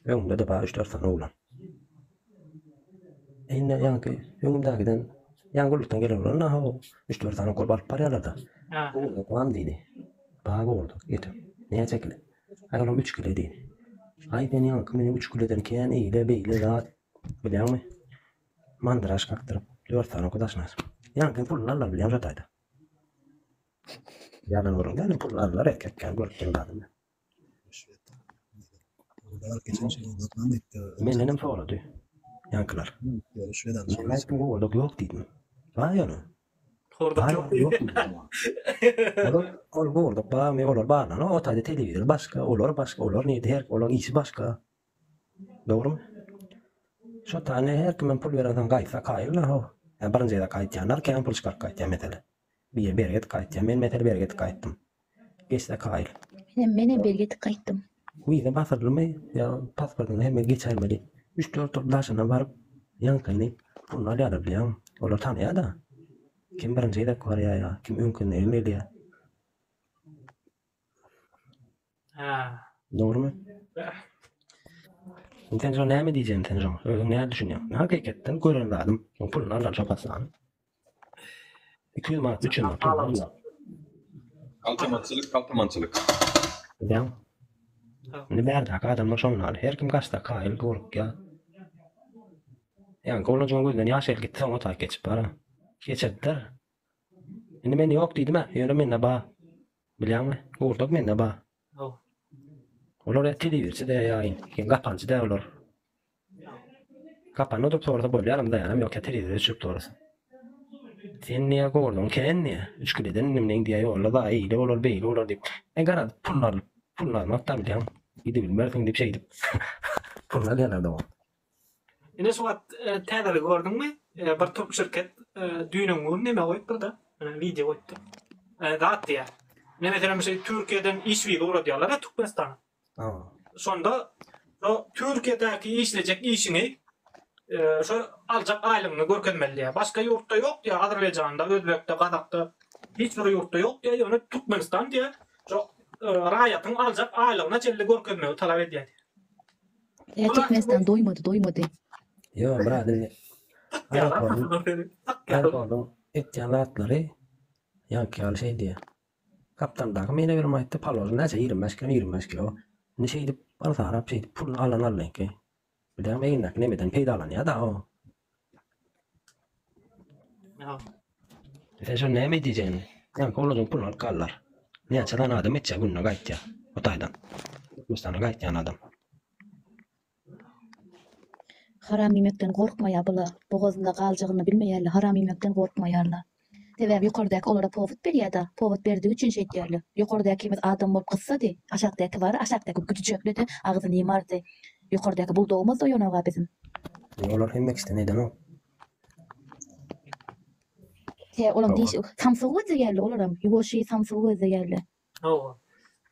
Öňümde-de bar 3-4 sany oglan. Indi ýaňky öňümdäkiden ýaňy gullukdan gelen oglan ha 3-4 sany bolup alyp barýarlar-da. Gowurdak barmy diýdi. Bar gowurdak getir. Näçe kile? Aý olam 3 kile diýdi. Aý sen ýaňky meni 3 kileden kän eýle beýle zat bilýäňmi? Mandyraş kakdyryp 4 sany oky daşyna. Ýaňky puluny aldylar bilýäňmi şo taýda. Ýalan gürrüň däl, puluny aldylar erkekkä görüp duran zadym. Mendenem sorady ýaňkylar. Men aýtdym gowurdak ýok diýdim. Bar ýöne. Gowurdak ýok diýdim. Olar ol gowurdak barmy olar barlany o taýda telewizor başga olar başga olar nirde her olaryň işi başga. Dogrymy? Şo taýda her kimem pul berensoň gaýtsa kaýyl-da how. Ýa birinji gezek gaýtýanlar kän pul çykaryp gaýtýar mesele. Biri bergi edip gaýtýar. Men mesele bergi edip gaýtdym. Geçse kaýyl. Menem menem bergi edip gaýtdym. Wiza basyrdymy ýa pasportyňy hemme geçäýmeli. Üç-dört bolup daşyna baryp ýaňkyny puluny alýarlar bilýäňmi? Olar tanaýar-da. Kim birinji gezek barýar ýa kim öňkünden gelýär. Hä. Dogrymy? Indi sen şoňa näme diýjegini sen şoňa özüň näme düşünýäň? Men hakykatdan gören zadym, şoň puluny aldylar şo passany. 200 manat, 300 manat puluny aldylar. Galtamançylyk, galtamançylyk. Bilýäňmi? Indi bärdäki adamlar şoň ýaly. Her kim gaçsa kaýyl, gorkýar. Ýaňky oglanjygyň gözünden ýaş gelip gitdi, soň o taýy geçip bara. Geçirdiler. Indi men ýok diýdim-ä, ýöne mende bar. Bilýäňmi? Gurdak mende bar. Olar ýa telewizorçy dä ýa ýa gapançy dä olar. Gapanda durup sorasa bolýaram daýanam ýok ýa telewizor öçürip sorasa. Sen diýýä gurduň kän diýýä. Üç kileden indi meň diýýä ýolda da eýle bolar beýle bolar diýip. E garaz puluny alyp puluny almak da bilýäň. Gidibilmersiň diýip şeýdip puluny alýarlar dogry. Ine şu wagt täzeligi gördüňmi? Bir türk şirket düýn öňňün neme goýupdyr-da, wideo goýupdyr. Zat diýýär. Ine meselem şu Türkiýeden iş wiza ugradýarlar-a Türkmenistana. Şonda şo Türkiýedäki işlejek işiňi şo aljak aýlygyňy görkezmeli diýýär. Başga ýurtda ýok diýýär, Azerbaýjanda, Özbekde, Gazakda hiç bir ýurtda ýok diýýär, ýöne Türkmenistan diýýär, şo raýatyň aljak aýlygyna çenli görkezmegi talap edýär diýýär. Ä Türkmenistan doýmady doýmady. Ýok brat indi aeroportyň aeroportyň etýän zatlary ýaňky ýaly şeý diýýär. Gapdaldaky mene birim aýtdy paložny näçe 25 kilo 25 kilo. Indi şeýdip bir sarap şeýdip puluny alan aldyňky. Bilýäňmi egnindäki nemeden peýdalanýar-da o. Sen şony näme diýjekini? Ýaňky oglanjygyň puluny alyp galdylar. Näçe sany adam etýär günde gaýtýar o taýdan. Türkmenistana gaýtýan adam. Haram iýmekden gorkmaýar bula. Bogazynda galjagyny bilmeýärler, haram iýmekden gorkmaýarlar. Sebäbi ýokardaky olara powod berýärda, powod berdigi üçin şeýtýärler. Ýokardakimiz adam bolup gyssady, aşakdaky bar, aşakdaky güjüjekledi, agzyny ýymardy. Ýokardaky buldogymyz doýanoga biziň. Olar hemme kişiden edenok. He olam diş samsygy gözleýärler olaram ýuwaşy samsygy gözleýärler. Hawa.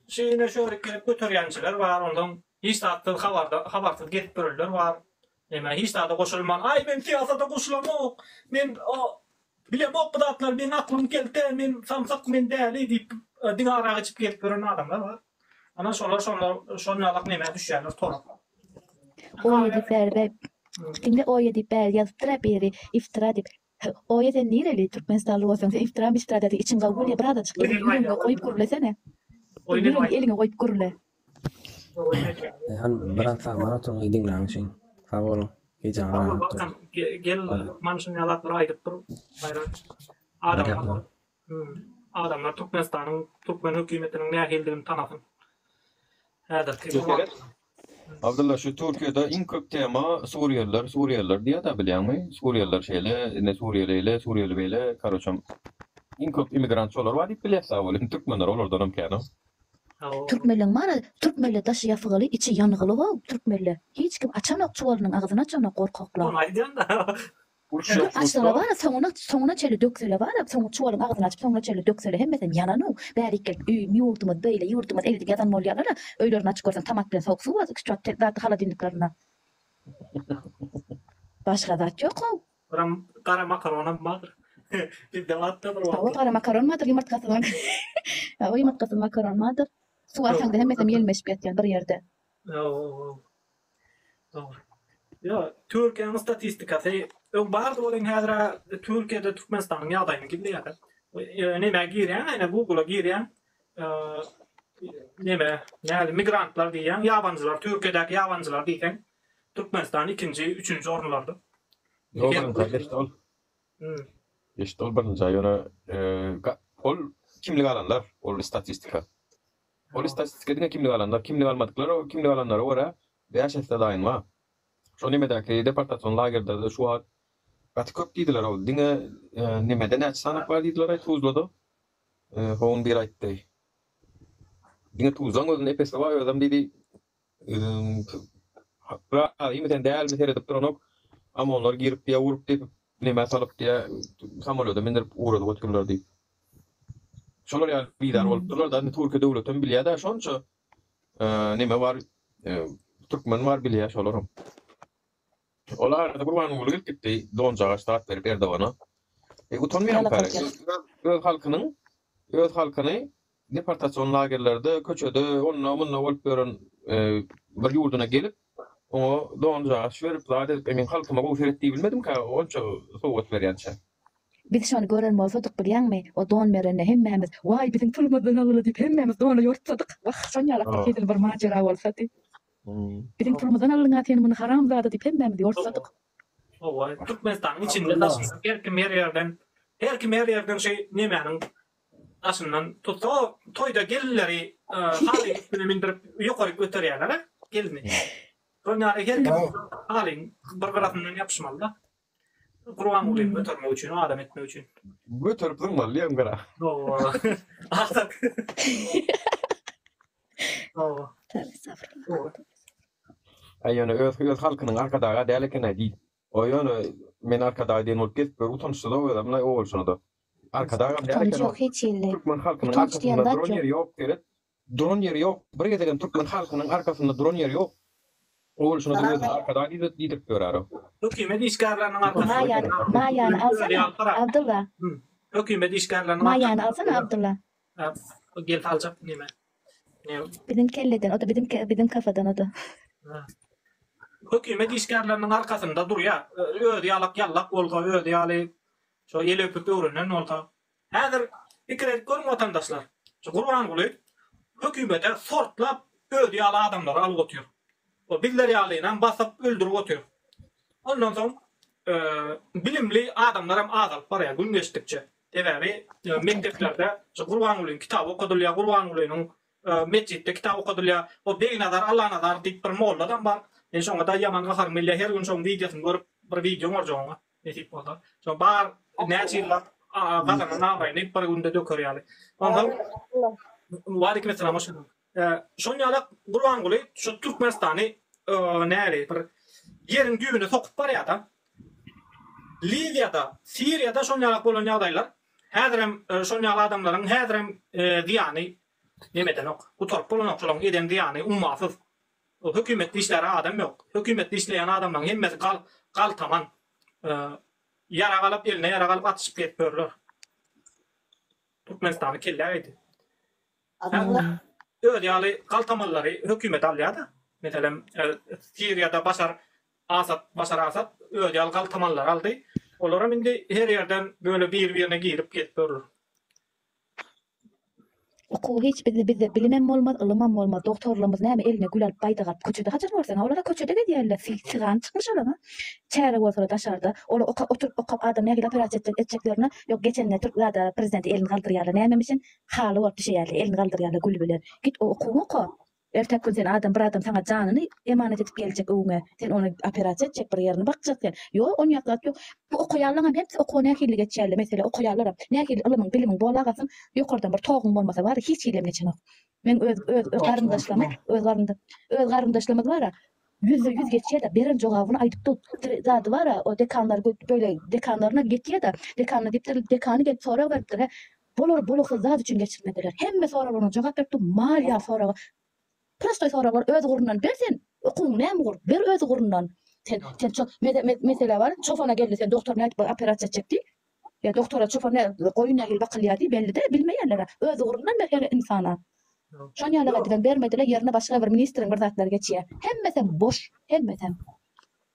Şu ine şörik gelip göterýänçiler bar, onsoň hiç zatsyz habarda habarsyz gezip ýörenler bar. Neme hiç zada goşulman, aý men syýasata goşulamok, men o bilemok bu zatlary, meň aklym kelte, men samsyk, men däli diýip diňe arak içip gezip ýören adamlar bar. Ana şolar şonda şonýalak nemä düşýärler tora. Oýa diýip bäri bä diňle oýa diýip bäri ýazypdyra biri iftira diýip. Oýa sen nireli türkmenistanly bolsaň sen iftira miftira däde içiň gawgulýa birazajyk ýüregiňe goýup gürlesene. Oýun edip Ýüregiňi eliňe goýup gürle. Oýun edýär. Eýhan biraz sagman oturyň diňläň üçin. Sag boluň. Gijäňiz Sag bol rahat bolsun. Balkan. Gel mana şuny ýaly zatlary aýdyp dur. Gaýrat. Adamlar Adamlar Türkmenistanyň türkmen hökümetiniň nähilidigini tanasyn. Häzirki Seret. Abdylla şu Türkiýede iň köp tema Suriýeliler, Suriýeliler diýýär-dä bilýäňmi? Suriýeliler şeýle, ine Suriýeli eýle, Suriýeli beýle, karoçem iň köp immigrant şolar bar diýip bilýäs-dä welin türkmenler olardanam kän-ow. Türkmenleň bar-a, türkmenle daşy ýapygyly, içi ýangyly-ow, türkmenle. Hiç kim açanok çuwalynyň agzyny açanok gorkaklar. Ony aýdýan-da. Uruş ýok Açsalar ýurtda. bar-a, soňuna, soňuna çenli döksele bar-a, soňy çuwalyň agzyny açyp soňuna çenli döksele hemmesem ýanan-ow. Bärik gelip öýüm, ýurdumyz beýle, ýurdumyz eýle diýip ýazan bolýarlar-a. Öýlerini açyp görseň tomat bilen sowuk suw bar, şu wagt zat holodilniklerinde. Başga zat ýok-ow. Biram gara makaronam bardyr. Bizde bardy bir Hawa wagtlar. gara makaron bardyr ýumurtgasyz Hawa ýumurtgasyz makaron bardyr. Suw alsaňda hemmesem ýelmeşip ýatýan bir ýerde. Hawa. Dogry. Ýo, Türkiýäniň statistikasy öň bardy welin häzir-ä Türkiýede Türkmenistanyň ýagdaýyny gizleýärler. Nämä girýäň, ene Google-a girýäň, neme, näli migrantlar diýýäň, ýabanjylar, Türkiýedäki ýabanjylar diýseň, Türkmenistan ikinji, üçünji orunlarda. Ýok, birinjä geçdi ol. Geçdi ol birinjä, ýöne ol kimlik alanlar, ol statistika. Ol statistika diňe kimlik alanlar, kimlik almadyklar, o kimlik alanlara görä bäş esse daýyn bar. Şo nemedäki deportasion lagerde şu wagt gaty köp diýdiler ol diňe nemede näçe sanak bar diýdiler-aý Tuzlada. Hoň biri aýtdy. Diňe Tuzlaň özünde ep-esli bar özem diýdi Razymy sen dälmi seredip duranok. Omonlar girip diýä urup depip nemä salyp diýä samolýoda mindirip ugradyp otyrlar diýip. Şolar ýaly bizar bolupdyrlar da indi Türkiýe döwletem bilýä-dä şonça neme bar türkmen bar bilýä şolaram. Ol arada Gurbanguly gelip gitdi donjagaç zat berip Erdogana. E utanmaýarmyka öz halkynyň öz halkyny deportasion lagerlerde, köçede, onda-munda bolup ýören bir ýurduna gelip, oňa donjagaç berip, zat edip, e, meň halkyma gowy seret diýibilmedimkä, onça sowgat berýänçä? Biz şony gören bolsadyk bilýäňmi, o don berende hemmämiz, Waý, biziň pulumyzdan aldyla diýip hemmämiz dona ýortsadyk. Wah, şonýalak bir hezil bir majera bolsady. Biziň pulumyzdan aldyň-a sen muny haramzada diýip hemmämiz ýortsadyk. Hawa, Türkmenistanyň içinde daşynda her kim her ýerden, her kim her ýerden şu nemäniň Daşyndan tutsa toýda gelinleri halyň üstüne mindirip ýokaryk göterýärler-ä gelni. Şol ýaly her kim halyň bir gyrasyndan ýapyşmaly-da. Gurbangulyny götermek üçin, adam etmek üçin. Göterip zyňmaly diýen gyra. Hawa. Agsak. Hawa. Aý ýöne öz öz halkynyň arkadagy-a däl eken-aý diý. O ýöne men arkadag diýen bolup gezip ýör utançsyz-ow özem-laý o bolşuna-da. Arkadagam däl Utanç eken ýok hiç hili. Türkmen halkynyň Utanç diýen arkasynda zat duran ýok. ýeri ýok seret. Duran ýeri ýok. Bir gezegem türkmen halkynyň arkasynda duran ýeri ýok. O bolşuna-da özüni arkadag diýdirip ýörer o. Hökümet işgärleriniň arkasynda Maýany Maýany alsana Abdylla. Hökümet işgärleriniň Maýany alsana Abdylla. Gel saljak neme. Biziň kelleden o-da biziň biziň kafadan o-da. Hökümet işgärleriniň arkasynda durýar. Özi ýalak ýallak bolsa, özi ýaly şo el öpüp öwrenen bolsa. Häzir pikir edip görüň watandaşlar. Şu Gurbanguly hökümete sortlap özi ýaly adamlary alyp otyr. O bizler ýalynam basyp öldürip otyr. Ondan soň bilimli adamlaram azalyp barýar gün geçdikçe. Sebäbi mekdeplerde şu Gurbangulyň kitaby okadylýar, Gurbangulynyň metjitde kitaby okadylýar. O Begnazar Allanazar diýip bir molladam bar. Men şoňa-da ýaman gaharym gelýär. Her gün şoň wideosyny görüp bir wideo görjek oňa nesip bolsa. Şo bar näçe ýyllap gazanan abraýyny bir günde döker ýaly. Onsoň Waleýkim essalam hoş geldiňiz. Şon ýalak Gurbanguly şu Türkmenistany näli bir ýeriň düýbüne sokup barýada. Liwiýada, Siriýada şon ýalak bolan ýagdaýlar häzirem şon ýaly adamlaryň häzirem zyýany neme edenok, gutaryp bolanok şolaryň eden zyýany ummasyz. Hökümetde işläre adam ýok. Hökümetde işleýän adamlaryň hemmesi gal galtaman. Ýarag alyp eline ýarag alyp atyşyp gezip ýörler. Türkmenistany kellä geýdi. Özi ýaly galtamanlary hökümet alýar-da. Meselem, Siriýada Başar Asad, Başar Asad özi ýaly galtamanlary aldy. Olaram indi her ýerden böyle bir-birine girip gezip ýörler. Okuw hiç bizde bizde bilimem bolmaz ylymam bolmaz dogtorlarymyz näme eline gül alyp baýdak alyp köçede haçan görseň a olara köçede gezýärler sygan çykmyş olara çäre bolsala daşarda olar oka oturyp okap adam nähili operasiýa etjek etjeklerine ýok geçende türk zada prezidenti elini galdyrýarlar nämemişin haly bolup düşeýärler elini galdyrýarlar gül bilen git o okuwyňy oka Erteki gün sen adam bir adam saňa janyny emanet edip geljek öwüňe sen ony operasiýa etjek bir ýerini bakjak sen ýok onýak zat ýok bu okaýanlaňam hepsi okuwa nähili geçýärler mesele okaýanlaram nähili ylymyň bilimiň bolagasyň ýokardan bir toguň bolmasa bar hiç hilem geçenok meň öz öz garyndaşlarym öz garynda öz garyndaşlarymyz bara 100% geçýär-de beren jogabyny aýdyp dur zady bara o dekanlar böyle dekanlaryna geçýär-de dekanyna diýipdir dekany gelip sorag beripdir he Bular bolgusyz zat üçin geçirmediler. Hemme soraglaryna jogap berip dur mal ýaly soraga. Prostoý soraglar öz ugrundan ber sen. Okuwyň näme ugur? Ber öz ugrundan. Sen sen ço mesele bar. Çopana geldi sen dogtor nädip bir operasiýa etjek diý. Ýa dogtora çopan nä goýun nähili bakylýar diý belli-de bilmeýänler. Öz ugrundan ber her ynsana. Şon ýaly edibem bermediler ýerine başga bir ministriň bir zatlary geçýär. Hemmesem boş hemmesem.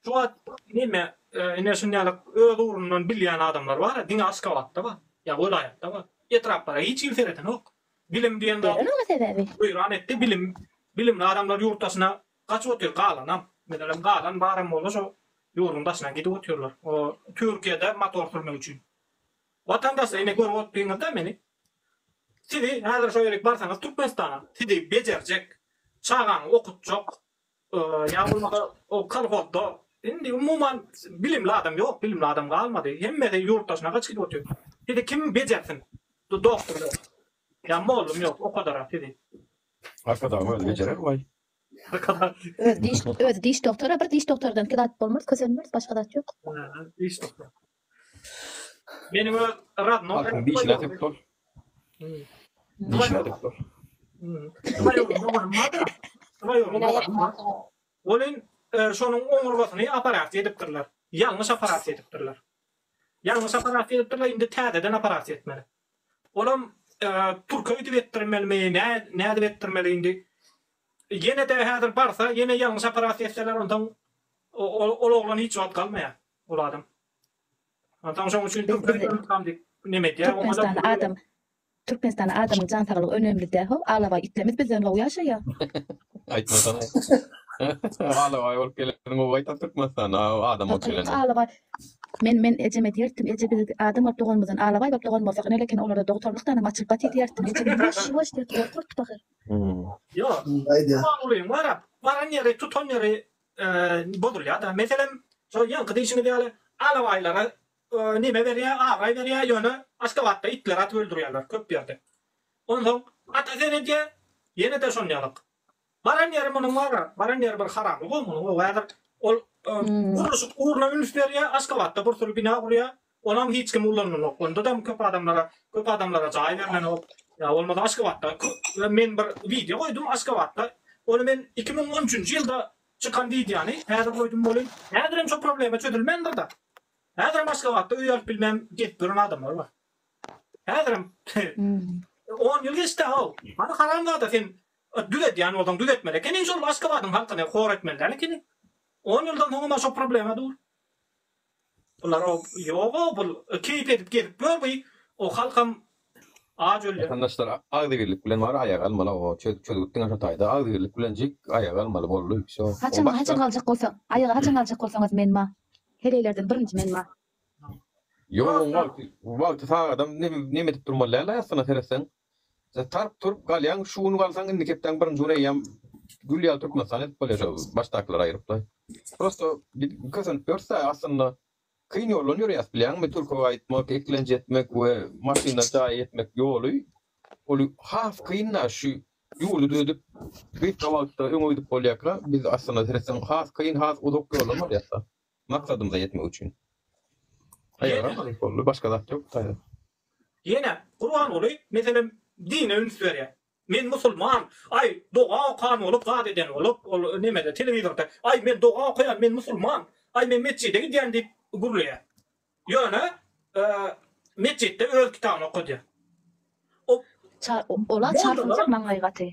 Şu wagt neme ine şunýaly öz ugrundan bilýän adamlar bar diňe Aşgabatda bar ýa welaýatda bar. Etraplara hiç kim seredenok. Bilim diýen zat Berenok sebäbi. Weýran etdi bilim bilimli adamlar ýurt daşyna gaçyp otyr galanam. Meselem galan baram bolsa şo ýurduň daşyna gidip otyrlar. O Türkiýede motor sürmek üçin. Watandaşlar ine görüp otdyňyzda meni. Sizi häzir şo ýerik barsaňyz Türkmenistana sizi bejerjek, çagaňy okutjak, Ýa bolmasa o kolhozda indi umuman bilimli adam ýok, bilimli adam galmady. Hemmesi ýurt daşyna gaçyp gidip otyr. Sizi kim bejersin? Doktor ýok. Ýa mollum ýok, okadara sizi. Arkadagyň özi bejerer waý. Arkadag. Özi diş özi diş doktora bir diş doktordan ki zat bolmaz kösenmeris başga zat ýok. Diş doktor. Meniň öz radnoý Halkyň dişine sökdi ol. Dişine sökdi ol. Welin şonuň oňurgasyny operasiýa edipdirler. Ýalňyş operasiýa edipdirler. Ýalňyş operasiýa edipdirler, indi täzeden operasiýa etmeli. Olam türke gidip etdirmelimi, nädip etdirmeli indi. Ýene-de häzir barsa, ýene ýalňyş operasiýa etseler, onsoň ol oglan hiç wagt galmaýar. Ol adam. Onsoň şoň üçin Biz biz diýip neme edýär. Türkmenistanda adam Türkmenistanda adamyň jan saglygy önemli däl how alabaý itlemiz bizden gowy ýaşaýa. Aýtmasana. Alabaý bolup geleniň gowy gaýtam Türkmenistanda adam bolup Hakyky gelenden. alabaý men men ejeme diýerdim eje biz adam bolup doganymyzdan alabaý bolup dogan bolsak nele eken olarda dogtorlykdanam açylyp batyr diýerdim ejem ýuwaş ýuwaş diýerdi gorkardy pahyr. Ýok. Gurbangulyň barap baran ýeri tutan ýeri bozulýar-da. Meselem, şol ýaňky diýşiňiz ýaly, alabaýlara neme berýär, abraý berýär, ýöne Aşgabatda itleri atyp öldürýärler köp ýerde. Onsoň ata seredýär, ýene-de şon ýalyk. Baran ýeri munuň bar-a, baran ýeri bir haramlyk-ow munuň, o häzir ol gurluşyk ugruna üns berýär, Aşgabatda bir süri bina gurýar, onam hiç kim ulananok, ondadam köp adamlara, köp adamlara jaý berlenok. Ýa bolmasa Aşgabatda men bir wideo goýdum Aşgabatda, ony men 2013-nji ýylda çykan wideony häzir goýdum welin, häzirem şo problema çözülmändir-de. Häzirem Aşgabatda öý alyp bilmän gezip ýören adamlar bar. Häzirem on ýyl geçdi-how. Hany haramzada sen düzedýän bolsaň düzetmeli ekeniň şol Aşgabadyň halkyny hor etmeli däl ekeniň. On ýyldan soňam-a şo problema dur. Bular o ýog-a bul keýp edip gezip ýör bu o halkam aç ölýär. Watandaşlar agzybirlik bilen bar aýaga almaly o çözgüt diňe şo taýda agzybirlik bilen jik aýaga almaly boldy wsё o Haçan başga haçan galjak bolsaň aýaga haçan galjak bolsaňyz men ma heleýlerden birinji men ma. Ýok oň wagty wagty sagadam neme edip durmaly däl aslynda seretseň Tarp turup galýaň şu gün galsaň indiki hepdäň birinji güni eýýäm gül ýaly Türkmenistan edip bolýar şo başdakylary aýrypla. Prosto kösenip ýörüs-dä aslynda kyn ýoldan ýörýäs bilýäňmi türke gaýtmak, eklenç etmek we maşynda jaýa ýetmek ýoly ol has kyn-da şu ýurdy düzedip gysga wagtda öňe gidip bolýarka biz aslynda seretseň has kyn has uzak ýoldan barýas-da maksadymyza ýetmek üçin. Aýaga boldy başga zat ýok bu taýda. Ýene Gurbanguly meselem dine üns berýär. Men musulman, aý doga okan bolup zat eden bolup ol nemede telewizorda aý men doga okaýan men musulman, aý men metjide gidýän diýip gürleýär. Ýöne metjitde öz kitabyny okadýar. O Ola çarpyljak maňlaýy gaty.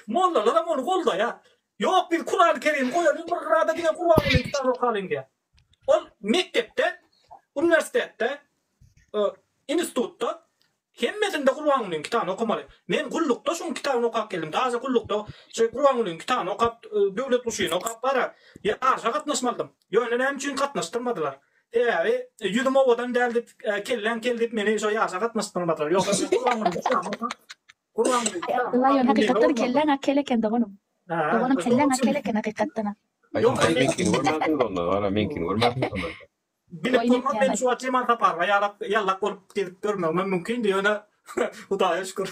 Mollalaram ony goldaýar. Ýok biz Kurany Kerimi goýalyň bir gyrada diňe Gurbangulyň kitabyny okalyň diýýär. Ol mekdepde, uniwersitetde, institutda. Hemmesinde Gurbangulyň kitabyny okamaly. Men gullukda şuň kitabyny okap geldim. Daže gullukda şu Gurbangulyň kitabyny okap, Döwlet guşyny okap bara ýaryşa gatnaşmalydym. Ýöne näme üçin gatnaşdyrmadylar? Sebäbi ýüzüm owadan däl diýip, kelläň kel diýip meni şo ýaryşa gatnaşdyrmadylar. Ýogsa men Gurbangulyň kitabyny okap, Gurbangulyň kitabyny Abdylla okap ýöne hakykatdan mele kelläň-ä kel eken doganym. Doganym kelläň-ä kel eken hakykatdan-a. Ýogsa men Meňkini görmänsiňiz onda, gara meňkini görmänsiňiz onda. Bilip Oýun bolmaz men etýän şu wagt Jemal Saparowa ýalak ýallak bolup gezip ýörmegimem mümkindi ýöne Hudaýa şükür.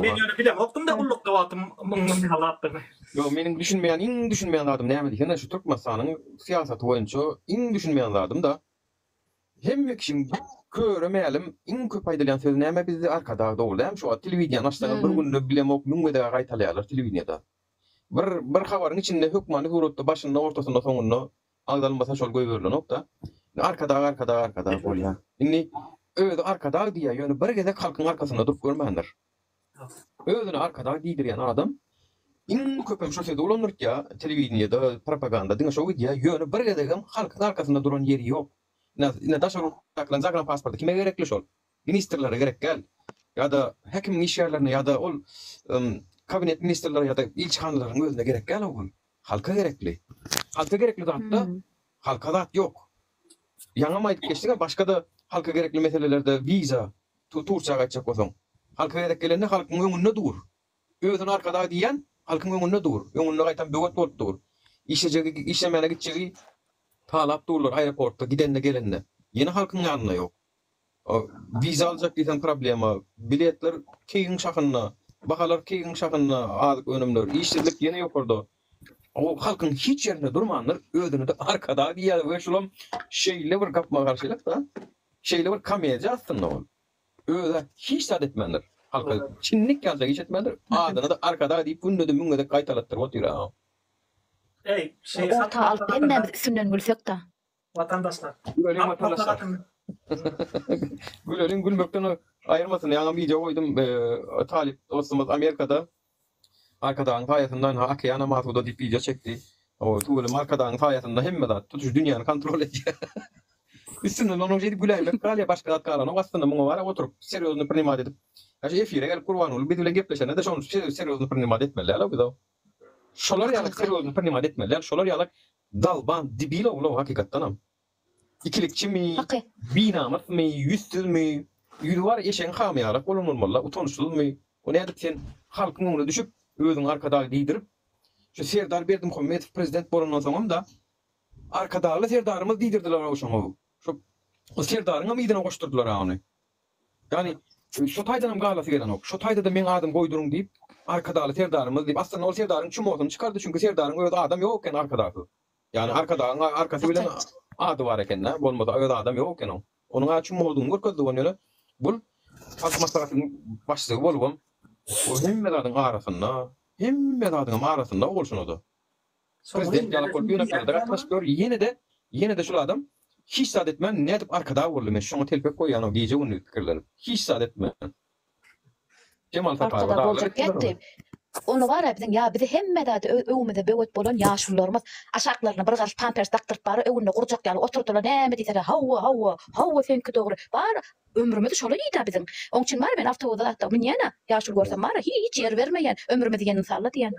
Men ýöne bilemokdym-da gullukda wagtym munuň ýaly zatdygyny. Ýok meniň düşünmeýän iň düşünmeýän zadym näme diýsene şu Türkmenistanyň syýasaty boýunça iň düşünmeýän zadym-da hemme kişiň köre mälim iň köp aýdylýan sözi näme bizde Arkadag dogry dälmi şu wagt telewideniýany açsaňyz bir günde bilemok müň gezeg-ä gaýtalaýarlar telewideniýada. Bir bir habaryň içinde hökmany suratda başynda ortasynda soňunda agzalmasa şol goýberilenokda. Indi Arkadag Arkadag Arkadag bolýa. Indi özi Arkadag diýýä ýöne bir gezek halkyň arkasynda durup görmändir. Özüne Arkadag diýdirýän adam iň köpem şo sözi ulandyrtýa telewideniýede propaganda diňe şo gidýä ýöne bir gezegem halkyň arkasynda duran ýeri ýok. Ine daşary ýurtdakylaryň zagranpasporty kime gerekli şol? Ministrlere gerek däl. Ýa-da häkimiň işgärlerine ýa-da ol kabinet ministrlere ýa-da ilçihanalaryň özüne gerek däl ol. Halka gerekli. Halka gerekli zatda halka zat ýok. Ýaňam aýdyp geçdik-ä başga-da halka gerekli meselelerde wiza, Turkiýa gaýtjak bolsaň. Halka gezek gelende halkyň öňünde dur. Özüni arkadag diýýän halkyň öňünde dur. Öňünde gaýtam böwet bolup dur. Işlejegi, işlemäne gitjegi talap durlar aeroportda gidende gelende. Ýene halkyň ýanynda ýok. Wiza aljak diýseň problema, biletler keýigiň şahynda, bahalar keýigiň şahynda, azyk önümler, işsizlik ýene ýokarda. O halkyň hiç ýerinde durmandyr, özüne-de arkadag diýýär we şulam şeýle bir gapma-garşylyk-da, şeýle bir komediýa aslynda ol. Öz-ä hiç zat etmändir, halka çinnik ýalyjak iş etmändir, adyna-da arkadag diýip günde-de müň gezek gaýtalatdyryp otyr-a. Eý, şeýh Orta alyp hemmämiz üstünden gülsek-da. Watandaşlar. Güleliň Halk watandaşlar. maslahatyny. Güleliň gülmekden aýyrmasyn. Ýaňam wideo goýdum. Talyp dostumyz Amerikada Arkadagyň saýasynda ynha okeana masuda diýip wideo çekdi. O tüweleme Arkadagyň saýasynda hemme zat tutuş dünýäni kontrol edýär. Üstünden onuň şeýdip güläýmek galýar başga zat galanok aslynda muňa bara oturyp serýozny prinimat edip. Ýa şu efire gelip Gurbanguly biz bilen gepleşende-de şony serýozny prinimat etmeli däl-ow biz-ow. Şolar ýaly serýozny prinimat etmeli däl. Şolar ýaly Dalban debil oglan hakykatdanam. Ikilikçimi, Haky. binamysmy, ýüzsüzmi, ýüzi bar eşegiň hamy ýalak bolan bolmalyda, utançsyzmy, o nädip sen halkyň öňüne düşüp özüňi arkadag diýdirip, şu Serdar Berdimuhamedow prezident bolandan soňam-da Arkadagly Serdarymyz diýdirdiler-ow şoňa, şo o Serdaryňam yzyna goşdurdylar-a ony. Ýagny şo taýdanam galasy gelenok. Şo taýda-da meň adymy goýduryň diýip, Arkadagly Serdarymyz diýip, aslynda ol Serdaryň çumosyny çykardy, çünki Serdaryň öz adam ýok eken Arkadagsyz. Ýagny Arkadagyň arkasy bilen ady bar eken-dä, bolmasa öz adam ýok eken oň. Onuň-a çumodygyny görkezdi ony ýöne bul Halk Maslahatynyň başlygy bolubam, o hemme zadyň arasynda, hemme zadyňam arasynda bolşuna-da. Prezident ýalak bolup ýöne gatnaşyp ýör ýenede ýenede şul adam hiç zat etmän nädip arkadag boldy men şoňa telpek goýýan gije gündiz pikirlenip hiç zat etmän Jemal Saparowa Arkadag daglar boljak etdiler ýetdi. ony. Ony bara biziň ýa bizi hemme zady öwümize böwet bolan ýaşulularymyz aşaklaryna bir garyş pampers dakdyryp bara öwünde gurjak ýaly oturdylar näme diýseler hawa hawa hawa seňki dogry bar ömrümizi şola iýdä biziň oň üçin bara men awtobusa zatda münýänä ýaşuly görsem bara hiç ýer bermeýän ömrümizi ýenin salla diýän.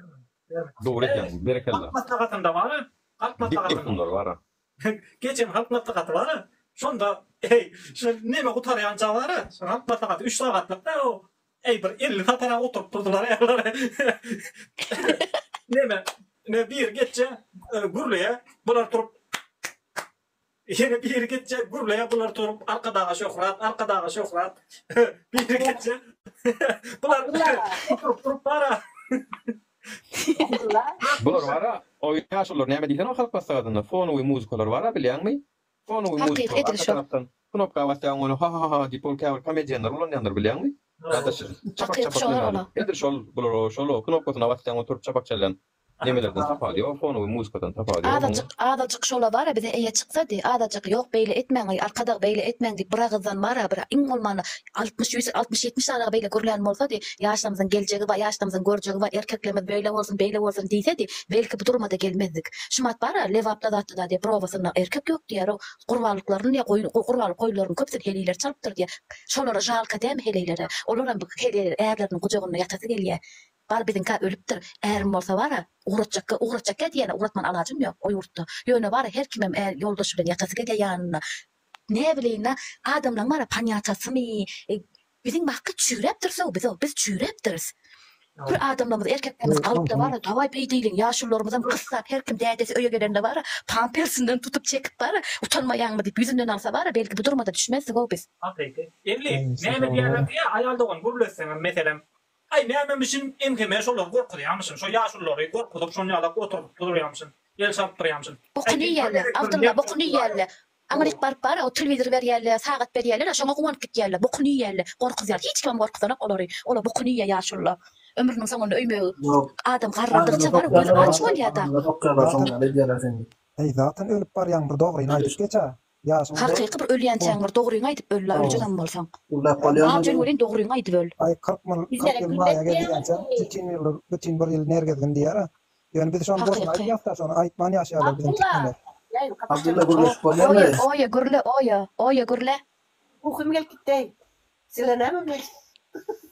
Dogry edýäň, berekella. Halk maslahatynda bar-a, halk maslahatynda. Dikdir bar-a. Geçen halk maslahaty bar-a, şonda, eý, şu neme gutarýança bar-a, şu halk maslahaty üç sagatlyk-da o, eý, bir 50 sapar-a oturyp durdular-a olar. Neme, ne biri geçje, gürleýä, bular turup, Ýene biri geçjek gürleýär bular turup Arkadaga şöhrat Arkadaga şöhrat biri geçjek bular oturyp durup bara Bular bara o ýaşulular näme diýsene o halk maslahatynda fonowy muzykalar bara bilýäňmi? Fonowy Hakyky muzyka edil arka şol. tarapdan knopka basýaň ony ha ha ha diýip ol käbir komedianlar ulanýandyr bilýäňmi? Ýa-da çapak Hakyky çapak şolar ýaly. ola. Edil şol bular şol o knopkasyna basýaň oturyp çapak çalýan. Nemelerden tapawudy ýok, fonowy muzikadan tapawudy ýok onuň. Azajyk, azajyk şola bara bize eýe çyksady, azajyk ýok beýle etmäňaý Arkadag beýle etmäň diýip bir agyzdan bara bir iň bolmanda 60 ýüz 60 70 sanagy beýle gürlän bolsady, ýaşlarymyzyň geljegi bar, ýaşlarymyzyň görjegi bar, erkeklerimiz beýle bolsun, beýle bolsun diýsedi, belki bu durumada gelmezdik. Şumat bara Lebapda zatda da diýip bir obasynda erkek ýok diýýär, gurbanlyklaryny diýýär goýun gurbanlyk goýunlarynyň köpüsini heleýler çalypdyr diýýär. Şolara žalka dämi heleýlere? Olaram heleýler ärleriniň gujagynda ýatasy gelýär. Bar biziňkä ölüpdir. Ärim bolsa bara, ugratjakka ugratjakka diýene ugratman alajym ýok o ýurtda. Ýöne bara her kimem är ýoldaşy bilen ýatasy gelýä ýanynda. Näbileýin-ä, adamlaň bara panýatasymy, biziň bakgy çüýräpdiris-ow biz-ow, biz çüýräpdiris. Bir adamlarymyz erkeklerimiz galypda bara dawaý beýdeýliň, ýaşulularymyzam gyssap her kim dädesi öýe gelende bara pampersinden tutup çekip bara utanmaýaňmy diýip ýüzünden alsa bara belki bu durumada düşmezdik-ow biz. Hakyky. Elli, näme diýýärler diýýä, aýal dogan gürletseňem meselem, Aý nämemişin MHM şolary gorkuzýamyşyn, şo ýaşululary gorkuzyp şon ýalak oturdyp durýamyşyn, el çalyp durýamyşyn. Bokuny iýýärler, Abdylla, bokuny iýýärler. Aňryk baryp bar-a, o telewizor berýärler, sagat berýärler-ä, şoňa guwanyp gitýärler. Bokuny iýýärler, gorkuzýar. Hiç kimem gorkuzanok olary. Olar bokuny iýýär ýaşulular. Ömrüniň soňunda öýmegi adam garradygyça bar, gözi aç bolýar-da. Eý, zaten ölüp barýaň bir dogryny aýdyp geç-ä. Ýaşyň Hakyky bir ölýänçäň bir dogryňy aýdyp öl-la öljegem bolsaň. Ajal welin dogryňy aýdyp öl. Aý 40 myl 40 ýyl maýa gezýänçäň bütin ýyl bütin bir ýyl ner gezgin diýýär-ä. Ýöne biz şony boşuna aýdýas-da şony aýtman ýaşaýarlar biziň türkmenler. Abdylla gürleşip bolýarmy? Oýa oýa gürle oýa oýa gürle. Ukum gelip gitdeý. Sizler näme bilen.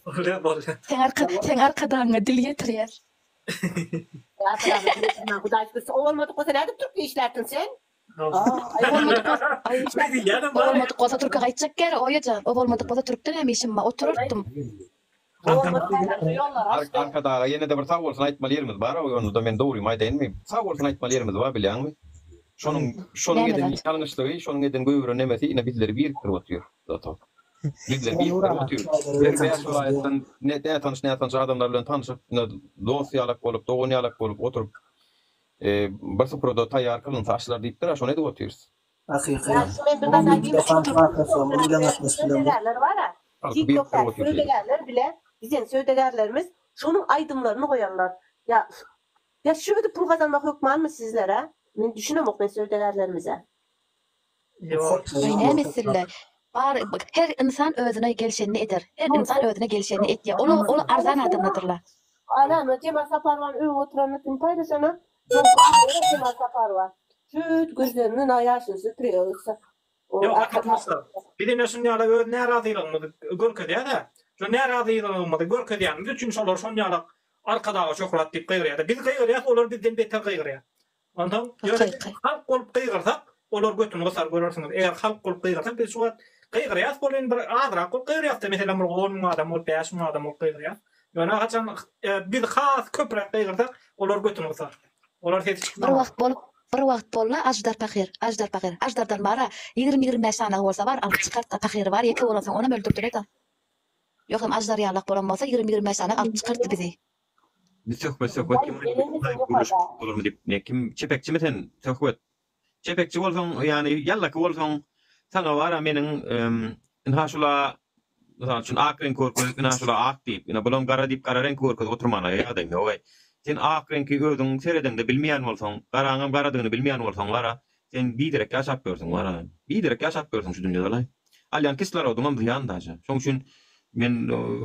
Bolýa bolýa. Seň arka seň arkadagyňa dil ýetirýär. Arkadagyňa dil ýetirmän Hudaý şükür o bolmadyk bolsa nädip türkde işlärdiň sen? O bolmadyk bolsa türke gaýtjak ýeri oýajan. O bolmadyk bolsa türkde näme işim bar. Oturartdym. Arkadaga ýene-de bir sag bolsun aýtmaly ýerimiz bar onda men dogrymy aýdaýynmy? Sag bolsun aýtmaly ýerimiz bar bilýäňmi? Şonuň şonuň eden ýalňyşlygy, şonuň eden goýberen nemesi ine bizleri birikdirip otyr. Zato. Bizleri birikdirip otyr. Her bäş welaýatdan nätanyş nätanyş adamlar bilen tanşyp, ine dost ýalak bolup, dogan ýalak bolup oturyp Bir suprada taýýar kylynsa aşlar diýipdir-ä, şony edip otyrys. Hakyky. Söwdagärler bar-a. TikTokdaky söwdagärler bile biziň söwdagärlerimiz şonuň aýdymlaryny goýarlar. Ýa ýa şöýdüp pul gazanmak hökmanmy sizlere? Men düşünemok men söwdagärlerimize. Aý näme etsinler. Bar her ynsan özüne gelşenini eder. Her ynsan özüne gelşenini etýär. Ol ol arzan adamladyrlar. Anamy Jemal Saparowany öwüp oturanyny kim paýlaşana? Soňky Jemal Saparowa. Şöýdüp gözleriniň ýaşyny süpürýär. Ýok gatnaşlar. Biz ine şun ýaly öz närazylygymyzy görkezýäs-ä. Şo närazylygymyzy görkezýänimiz üçin şolar şon ýalak Arkadaga şöhrat diýip gygyrýar. Biz gygyrýas, olar bizden beter gygyrýar. Onsoň ýöne biz halk bolup gygyrsak, olar götüni gysar görersiňiz. Eger halk bolup gygyrsak, biz şu wagt gygyrýas welin bir azrak bolup gygyrýas-da, meselem bir 10 müň adam bolup, 5 müň adam bolup gygyrýas. Ýöne haçan biz has köpräk gygyrsak, olar götüni gysar. Olar sesi Bir çykmaz. wagt bolup, bir wagt bolla Aždar pahyr, Aždar pahyr. Aždardan bar-a, ýigrimi-ýigrimi bäş sanagy bolsa bar, alyp çykart-da, pahyry bar, ýeke bolansoň onam öldürdiler-de. Ýogsam Aždar ýalak bolan bolsa, ýigrimi-ýigrimi bäş sanagy alyp çykartdy bizi. Söhbet söhbet kim gürleşip bolarmy diýip ne kim çepekçimi sen söhbet çepekçi bolsaň ýany ýallaki bolsaň saňa bara meniň ynha şula mysal üçin ak reňki görkezip ynha şula ak diýip ine bulam gara diýip gara reňki görkezip oturmana ýagdaýym ýogaý sen ak reňki özüň seredeňde bilmeýän bolsaň garaňam garadygyny bilmeýän bolsaň bara Sen biderek ýaşap ýörsüň wara. Biderek ýaşap ýörsüň şu dünýede laý. Alýan kislorodyňam zyýan daže. Şoň üçin men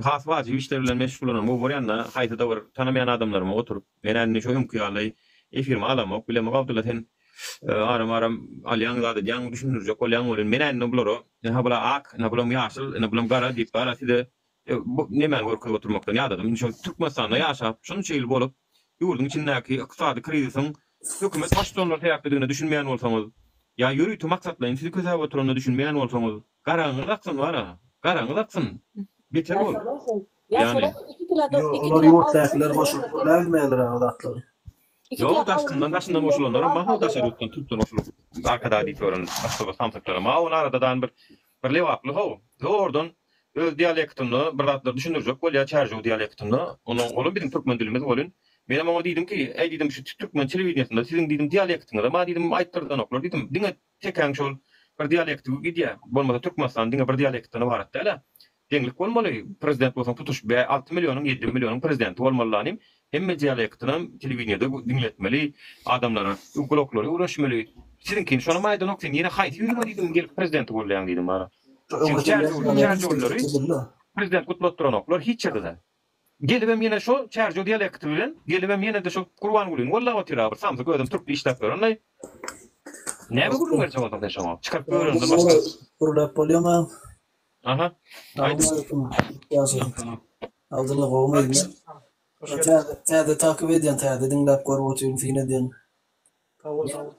has wajyp işler bilen meşgullanam gowy görýän-de, haýsyda bir tanamaýan adamlaryma oturyp, men-ä indi şu öňki ýaly efirimi alamok, bilemok Abdylla sen aram-aram alýaň zat edýäň düşündirjek bolýaň welin, men-ä indi bulara ine bula ak, ine bulam ýaşyl, ine bulam gara diýip bara size bu nemäni görkezip oturmakdan ýadadym. Indi şo Türkmenistanda ýaşap, şunça ýyl bolup, ýurduň içindäki ykdysady krizisiň hökümet baştutanlary sebäplidigine düşünmeýän bolsaňyz, ýa ýörite maksatlaýyn sizi kösäp oturanyna düşünmeýän bolsaňyz, garaňyz aksyn bar-a, garaňyz aksyn. Beter bol. Ýa Ýani. Ýok, olar ýurtdakylar goşulyp gürläbilmeýärler o zatlary. Ýok, daşyndan daşyndan goşulanlaram bar, daşary ýurtdan türkden goşulyp Arkadag diýip ýören başga bir samsyklaram bar. Ol arada dan bir bir lebaply how. Zordan öz dialektinde bir zatlar düşündirjek bolýar, çärjew dialektinde. Onuň olam biziň türkmen dilimiz welin. Menem oňa diýdim ki, äý diýdim şu türkmen telewideniýesinde siziň diýdim dialektiňize maňa diýdim aýtdyrdanoklar diýdim. Diňe tekäň şol bir dialekti gidýär. Bolmasa Türkmenistan diňe bir dialektden ybarat däl-ä. Deňlik bolmaly. Prezident bolsaň tutuş bä alty millionyň, ýedi millionyň prezidenti bolmaly lanym. Hemme dialektinam telewideniýede diňletmeli, adamlara gulaklary öwrenişmeli. Siziňkini şonam aýdanok sen ýene haýsy ýüzüňe diýdim gelip prezidenti goldaýaň diýdim bara. Çünki çärjewlileri prezident gutlatdyranoklar hiç ýerde-de. Gelibem ýene şo çärjew dialekti bilen gelibem ýene-de şo Gurbangulyny gollap otyr-a bir samsyk özem türkde işläp ýörenlaý. Näme gürrüň berjek onsoň sen şoňa? Çykaryp goýberenden başga. Gürläp bolýamy? Aha. Aýt. Salam. Abdylla gowumy? Täze täze takyp edýän täze diňläp görüp otyryn syn edýän. Sag bol sag bol.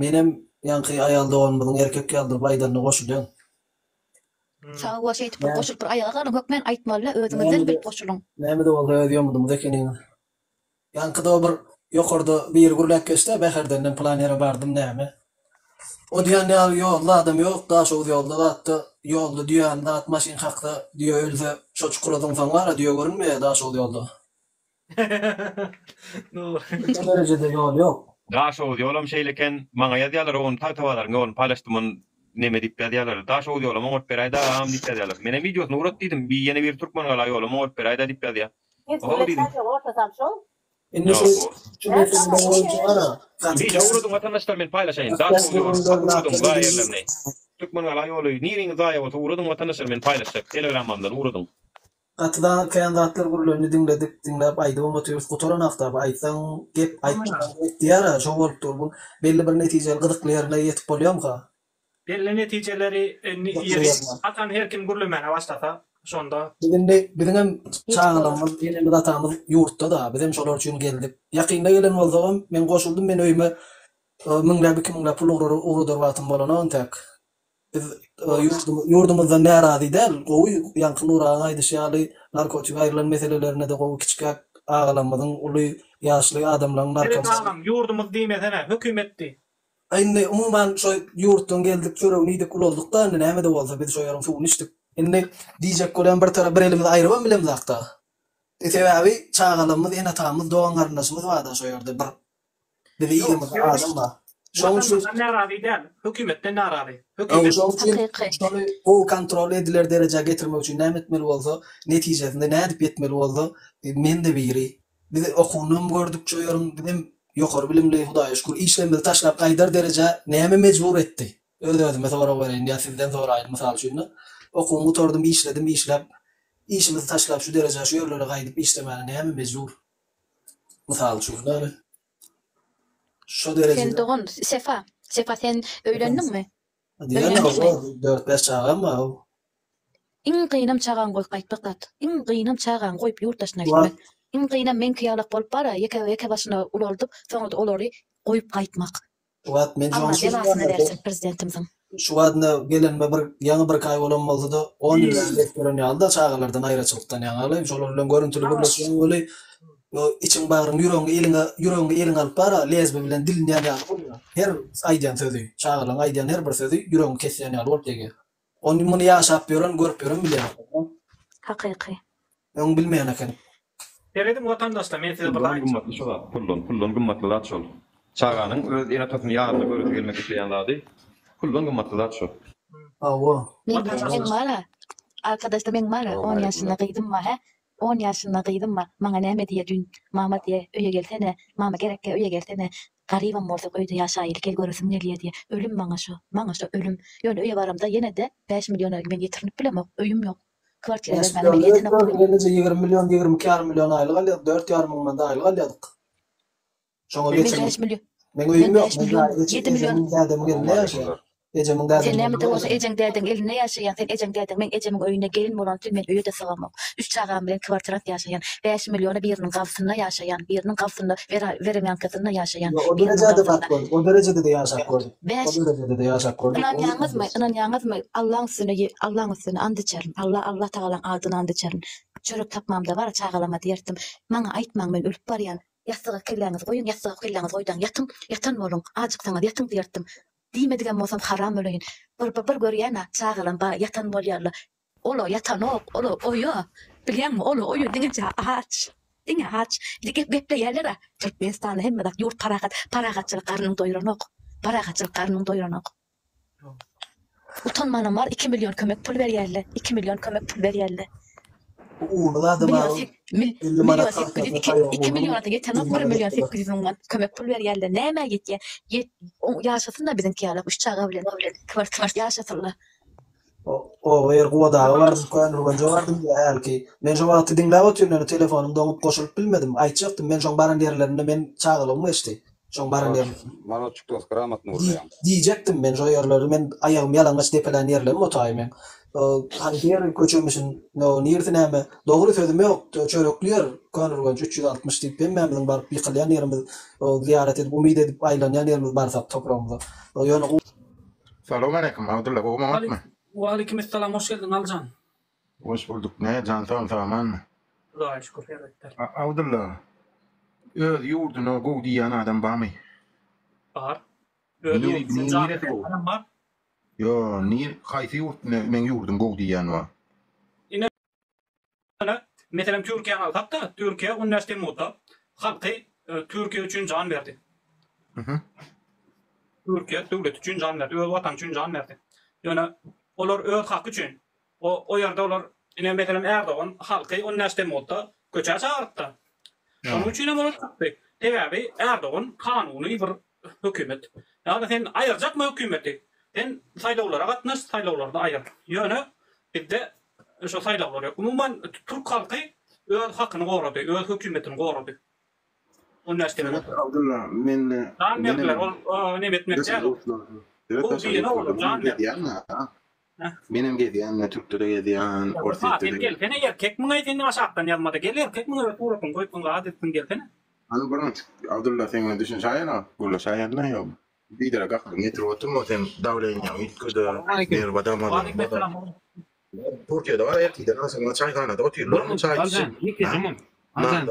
Menem ýaňky aýal doganymyzyň erkek ýalydyryp aýdanyna goşulýan. Sag bol şeýdip bir goşulyp bir aýaga galyň hökmän aýtmalyda özüňizden bilip goşulyň. Nämede bolsa öz ýomudymyz ekeniňiz. Ýaňkyda o bir ýokarda biri gürläp geçdä Bäherdenden pylan ýere bardym näme. O diýen ýaly ýolda adam ýok Daşoguz ýolda zatda ýolda düýäni zat maşyn kaksa düýe ölse şo çukura zyňsaň bara düýe görünmeýä Daşoguz ýolda. O derejede ýol ýok. Daşoguz ýolam şeýle eken maňa ýazýalar ony Tagtabazaryň ýoluny paýlaşdym ony neme diýip ýazýalar Daşoguz ýolam oňaryp beräýdä agam diýip ýazýalar menem wideosyny ugrat diýdim bir ýene biri Türkmengala ýolam oňaryp beräýdä diýip ýazýa Hepsi bilen çärjew ortasam şol. Indi şu şu mesele boýunça gara. Wideo ugradyň watandaşlar men paýlaşaýyn. Daşoguz ýoly ugradyň zaýa ýerlerini. Türkmengala ýoly niriňiz zaýa bolsa ugradyň watandaşlar men paýlaşjak telegrammamdan ugradyň. Gaty da kän zatlar gürlendi diňledik diňläp aýdybam otyrys gutaranakda bu aýtsaň gep aýtmasaň gep diýara şo bolup dur bu belli bir netijeli gyzykly ýerine ýetip bolýamyka? Belli netijeleri ýeri haçan her kim gürlemäne başlasa şonda. Biz indi biziňem çagalarymyz enemiz atamyz ýurtda-da bizem şolar üçin geldik. Ýakynda gelen bolsagam men goşuldym men öýüme müňläp ikimüňläp pul ugradar wagtym bolanok entäk. Biz ýurdumyzdan närazy däl gowy ýaňky Nury agaň aýdyşy ýaly narkotik aýrylan meselelerinde-de gowy kiçikäk agalarymyzyň uly ýaşly adamlaryň Seret agam ýurdumyz diýmesene hökümet diý. Indi umuman şo ýurtdan geldik, çöregini iýdik, ulaldyk-da, indi näme-de bolsa biz şo ýeriň suwuny içdik. Indi diýjek bolýan bir tarap bir elimizi aýrybam bilemzok-da. Sebäbi çagalarymyz, ene-atamyz, dogan-garyndaşymyz bar-da şo ýerde bir bizi yzymyzda adam bar. Şonuň üçin Watandaşlar närazy däl, hökümetden närazy. Hökümet. Şonuň üçin şony gowy kontrol ediler derejä getirmek üçin näme etmeli bolsa, netijesinde nädip ýetmeli bolsa, men-de biri. Biz okuwynam gördük şo ýeriň, bizem ýokary bilimli, Hudaýa şükür, işlemimizi taşlap gaýdar derejä näme mejbur etdi? Öz-özüme sorag bereýin ýa sizden soraýyn, mysal üçin-de. Okuwymy gutardym, işledim, işläp, işimizi taşlap şu derejä, şu ýerlere gaýdyp işlemäne näme mejbur? Mysal üçin-de. Şo derejede. Sen dogan, Sefa, Sefa sen öýlendiňmi? Diýen hawa, dört-bäş çagam bar. Iň kynam çagaňy goýup gaýtmak zat. Iň kynam çagaňy goýup ýurt daşyna gitmek. Iň kynam meňki ýalak bolup bara ýeke ýeke başyna ulaldyp soňra-da olary goýup gaýtmak. Şu wagt men Allah belasyny bersin prezidentimiziň. Şu wagt ine gelenime bir ýaňy birki aý bolan bolsada on ýyl bäri gezip ýören ýaly-da çagalardan aýraçylykdan ýaňaly şolar bilen görüntüli gürleşýäň weli içiň bagryň ýüregiňi eliňe ýüregiňi eliňe alyp bara lezbi bilen dilinýän ýaly bolýar. Her aýdýan sözi çagalaň aýdýan her bir sözi ýüregiňi kesýän ýaly bolup degýär. Ony muny ýaşap ýören, görüp ýören bilýän eken. Hakyky. Öň bilmeýän eken. Serediň watandaşlar men size bir Puldan gymmatly şo zat, puldan, puldan gymmatly zat şol. Çaganyň öz ene-atasyny ýanynda göresi gelmek isleýän zady, puldan gymmatly zat şo. Hawa. Meň meň bar-a, arkadaşlar meň bar-a, on ýaşynda gyzym bar, hä? On ýaşynda gyzym bar, maňa näme diýýä düýn, mama diýýä, öýe gelsene, mama gerekkä öýe gelsene, garybam bolsak öýde ýaşaýyly gel göresim gelýä diýýä, ölüm maňa şo, maňa şo ölüm. Ýöne öýe baramda ýene-de bäş milliona men ýetirnip bilemok, öýüm ýok, kwartira Bäş bermäne million men ýetenok dört pulum. gelneje 20 million 22 ýarym million aýlyk alýardyk, dört ýarym müň manda aýlyk alýardyk. Şoňa Men geçirmek. 5 million. Meň Men öýüm ýok. 5 Men million, jaýda 7 million. ejemiň dädemiň elinde ýaşaýan. Ejemiň Sen dädemiň näme-de elinde bolsa ýaşaýan. ejeň dädeň elinde ýaşaýaň. Sen ejeň dädeň meň ejemiň öýünde gelin bolan üçin men öýe-de sygamok. Üç çagam bilen kwartirant ýaşaýan. 5 milliona biriniň gabsynda ýaşaýan. Biriniň gabsynda wera weremýankasynda ýaşaýan. Ýok, o Biriniň derejede gabsynda. baryp gördük. O derejede-de ýaşap gördük. O Bäş derejede-de ýaşap gördük. Ynanýaňyzmy? Ynanýaňyzmy? Allaň üstüne Allaň üstüne and içerin. Alla Alla tagalaň adyna and içerin. Çörek tapmamda bar çagalama diýerdim. Maňa aýtmaň men ölüp barýan. Ýassyga kelläňizi goýuň, ýassyga kelläňizi goýdaň ýatyň, ýatan boluň, ajyksaňyz ýatyň diýerdim. Diýmedigem bolsam haram öleýin. Bir bir görýän-ä, çagalam ba ýatan bolýarla. Ol-a ýatanok, ol-a oýa. Bilýäňmi, ol-a oýa diňeje aç. Diňe aç. Indi gep gepleýärler-ä. Türkmenistanda hemme zat ýurt parahat. Parahatçylyk garnyňy doýuranok. Parahatçylyk garnyňy doýuranok. Utanmanam bar, iki million kömek pul berýärler. Iki million kömek pul berýärler. Bu uly zadam Million agam sek mil 50 million manat 800 haltasyna iki taýagyny iki urduň milliona-da ýetenok 100 bir manat million etdiler. 800 müň manat kömek pul berýärler. Nämä ýetýär? Ýet o ýaşasyn-da biziňki ýalak üç çaga bilen kwartir ýaşasynlar. Oba ýer Guwadaga bardym, Köneürgenje bardym diýýär hälki. Men şo wagty diňläp otyryn ýöne telefonym doňup goşulyp bilmedim. Aýtjakdym men şoň baran ýerlerinde men çagalygym geçdi. Şoň baran Malodçik, ýerlerinde. malodçik dost, gramotny gürleýäň. Diýjekdim men şo ýerleri men aýagym ýalaňaç depelän ýerlerim o taýy meň. Haýsy ýeri köçemişin, no nirsi näme. Dogry sözüm ýok, çörekli ýer Köneürgenç 360 diýip hemmämiziň baryp ýykylýan ýerimiz, zyýarat edip umyt edip aýlanýan ýerimiz barsak topragymyza. Ýöne Salowmaleýkim Abdylla gowymy oňatmy? Waleýkim essalam hoş geldiň Alyjan. Hoş bulduk ne jan sagyn sagamanmy? Hudaýa şükür erbetler. Abdylla öz ýurduna gowy diýýän adam bamy? Bar. Öz Niri ýurdy üçin jan niresi berýän gowy? adam bar. Ýo nir haýsy ýurt meň ýurdum gowy diýýän bar? Ine Ýöne, meselem, Türkiýäni alsak-da, Türkiýe on bäş temmuzda halky Türkiýe üçin jan berdi. Türkiýe döwleti üçin jan berdi, öz watany üçin jan berdi. Ýöne olar öz haky üçin, o o ýerde olar, ine, meselem, Erdogan halky on bäş temmuzda köçä çagyrypdy. Şonuň üçinem olar çykdy. Sebäbi Erdogan kanuny bir hökümet. Ýagny sen aýyrjakmy hökümeti? Sen saýlawlara gatnaş, saýlawlarda aýyr. Ýöne bizde şo saýlawlar ýok. Umuman türk halky öz hakyny gorady, öz hökümetini gorady. On bäş Seret Abdylla men Jan berdiler ol neme etmek däl. Seret daşary ýurtlarda men gezýän Menem gezýän, türkde-de gezýän, orsýetde-de. Sen gelsene erkekmiňaý sen aşakdan ýazmada gel erkekmiň öz suratyňy goýupsyň zat edipsiň gelsene. Hany bir minut Abdylla seň bilen düşünişäýen-a, gürleşäýen-dä ýok. Biderek akylyňy ýetirip oturma sen dawleniýaň üýtgedi, nerw adam Waleýkim Türkiýede bar ertirden agşamyna çaýhanada otyrlar çaý Aljan içip. ýekeje munt. Aljan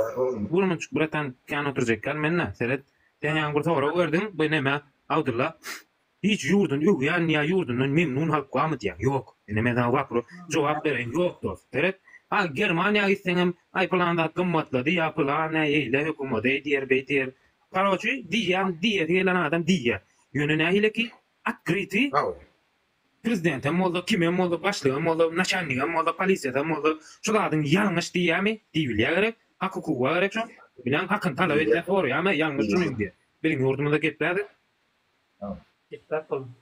bir munçuk bratan kän oturjak däl mende seret. Sen ýaňy bir sorag berdiň bu neme Abdylla. Hiç ýurduny öwýän ýa ýurdundan memnun halk barmy diýýäň. Ýok. Indi men saňa wapro jogap bereýin. Ýok dost. Seret. Ha Germaniýa gitseňem aý pylan zat gymmatlady ýa pylan nä eýle hökümet eý diýer beý diýer. Karoçi diýýän diýesi gelen adam diýýär. Ýöne nähileki otkryty prezidentem bolsa kimem bolsa başlygam bolsa naçalnigem bolsa polisiýasam bolsa şu zadyň ýalňyş diýýämi diýibilýä gerek. Hak hukugy bar gerek şoň. Bilen hakyny talap edýär soraýamy ýalňyş şunyň diýip. Biziň ýurdumyzda gep häzir. Gepläp bolun.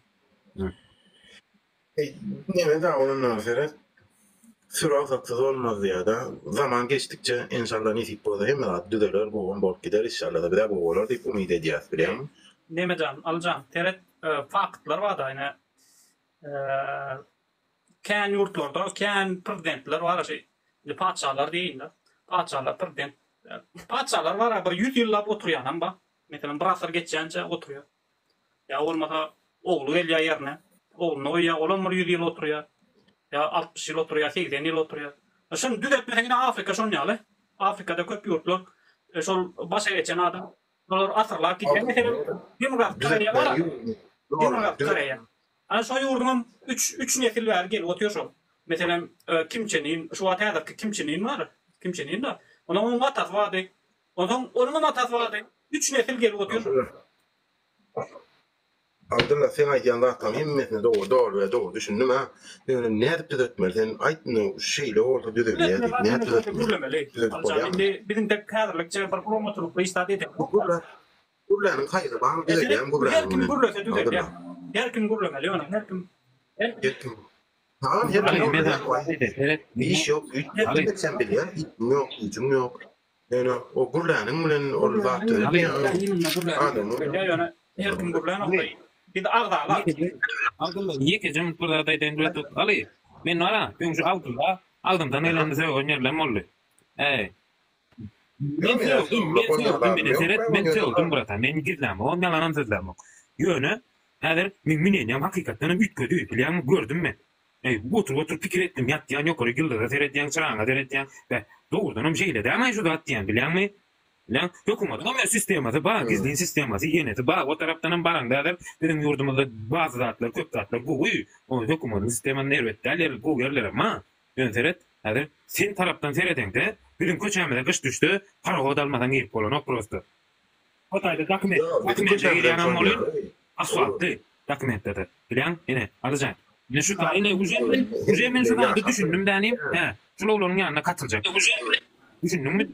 Eý, neme da onundan seret. Sürü aksaksyz bolmaz diýýär-de. Zaman geçdikçe enşalla nesip bolsa hemme zat düzeler, gowam bolup gider inşalla-da bizä gowy bolar diýip umyt edýäs bilýäňmi? Nemejan, Alyjan, seret, faktlar bar-da ine. Kän ýurtlarda kän prezidentler bar şeý, indi patyşalar diýeýin-de. Patyşalar, prezident. Patyşalar bar-a bir ýüz ýyllap oturýanam bar. Meselem, bir asyr geçýänçä oturýar. Ýa bolmasa ogly gelýär ýerine, ogluny goýýar, olam bir ýüz ýyl oturýar. Ýa 60 ýyl oturýar, 80 ýyl oturýar. Şuny düzetmeseň ine Afrika şon ýaly. Afrikada köp ýurtlar şol başa geçen adam şolar asyrlap gidýär. Meselem, Demirgazyk Koreýa bar. Demirgazyk Koreýa. Ana şo ýurduňam üç üç nesil bäri gelip otyr şol. Meselem, Kim Çen In, şu wagt häzirki Kim Çen In bar. Kim Çen In da. Onuň oň atasy bardy. Onsoň onuňam atasy bardy. Üç nesil gelip otyr. Abdylla seň aýdýan zatlaryň hemmesine dogry doly we dogry düşündim ha. Ýöne nädip düzetmeli sen aýt indi şeýle bolsa düzelýär diýip nädip düzetmeli? Gürlemeli. Düzedip bolýarmy? Indi biziň dek häzirlikçe bir guramaçylykly iş zat edemok. Gürle. Gürläniň haýry barmy düzelýärmi gürläniň Her kim bilen? gürlese düzelýär. Abdylla. Her kim gürlemeli ýöne her kim Her kim Tamam her kim gürlär. Iş ýok, güýç ýok. Sen bilýän, işiň ýok, güýjüň ýok. Ýöne o gürläniň bilen ol zat düzelmeýär. Ýöne her kim gürlänok biz agzalar. Abdylla ýekeje minut bir zat aýdaýyn bilet Aly men bara öň şu Abdylla agzymdan gelenini sögen ýerlem boldy. Äý. Men sögdüm, men sögdüm ine seret men sögdüm bratan men gizlämok ýalanam sözlämok. Ýöne häzir meň mneniýam hakykatdanam üýtgedi bilýäňmi gördüm men. Eý, oturyp-oturyp pikir etdim, ýatýan ýokary ýyldyza seredýäň, çyraňa seredýäň, beh, dogrudanam şeýle dämaý şu zat diýýän, bilýäňmi? Bilýäň, hökümetiňem öz sistemasy bar, gizlin sistemasy, ýenesi bar, o tarapdanam baraňda häzir biziň ýurdumyzda bazy zatlar, köp zatlar gowy, o hökümetiň sistemasynda erbet däl ýer, gowy ýerlerem bar. Ýöne seret, häzir sen tarapdan seredeňde, biziň köçämize gyş düşse, parohod almasaň girip bolanok prosto. Hytaýda dokument, dokumente girýänem bolýar, asfaltly dokumentde-de. Bilýäň, ine, Alyjan. Ine şu ine uje men, uje men şu zady düşündim dänim. Hä. Şul oglanyň ýanyna katyljak. Düşündiňmi?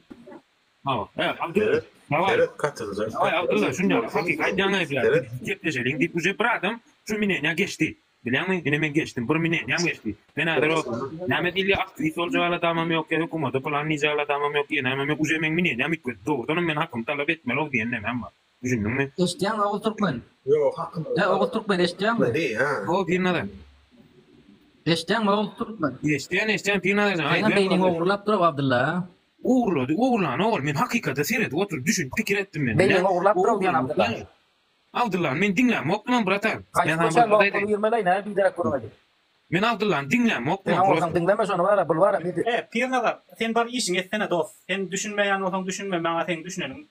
Hawa. He, Abdylla. Seret, seret katyljak. Aý, Abdylla, şun ýaly hakyky aýdýaň aýdýar. Gepleşeliň diýip, uje bir adam şu minenýa geçdi. Bilýäňmi? Ine men geçdim. Bir minenýam geçdi. Men häzir o näme diýilýär, aktiwist boljak adamam ýok, ýa hökümete pylan diýjek adamam ýok, ýenemem ýok. Uje meň minenýam üýtgedi. Dogrudanam men hakymy talap etmeli-ow diýen nemem bar. Düşündiňmi? Eşitýäňmi Oguz Türkmen? Ýok, hakymy. He Oguz Türkmen eşitýäňmi? Diý, ha. Ho, Pirnazar. Eşitýäňmi Oguz Türkmen? Eşitýän, eşitýän Pirnazar jan, Seňem aýdyber. beýniňi ogurlap dur Abdylla. Ogurlady, ogurlany ogul. Men hakykata seredip oturyp düşünip pikir etdim men. Beýniňi ogurlap dur diýen Abdylla. Abdyllany men diňlämokdymam bratan. Haýsy köçäň wagtyny girmeleý näme biderek gürrüň edip. Men Abdyllany diňlämokdymam Sen bolsaň diňleme şony bara bul bara medi. E, Pirnazar, sen bar işiňi etsene dos. Sen düşünmeýän bolsaň düşünme maňa seň düşüneniň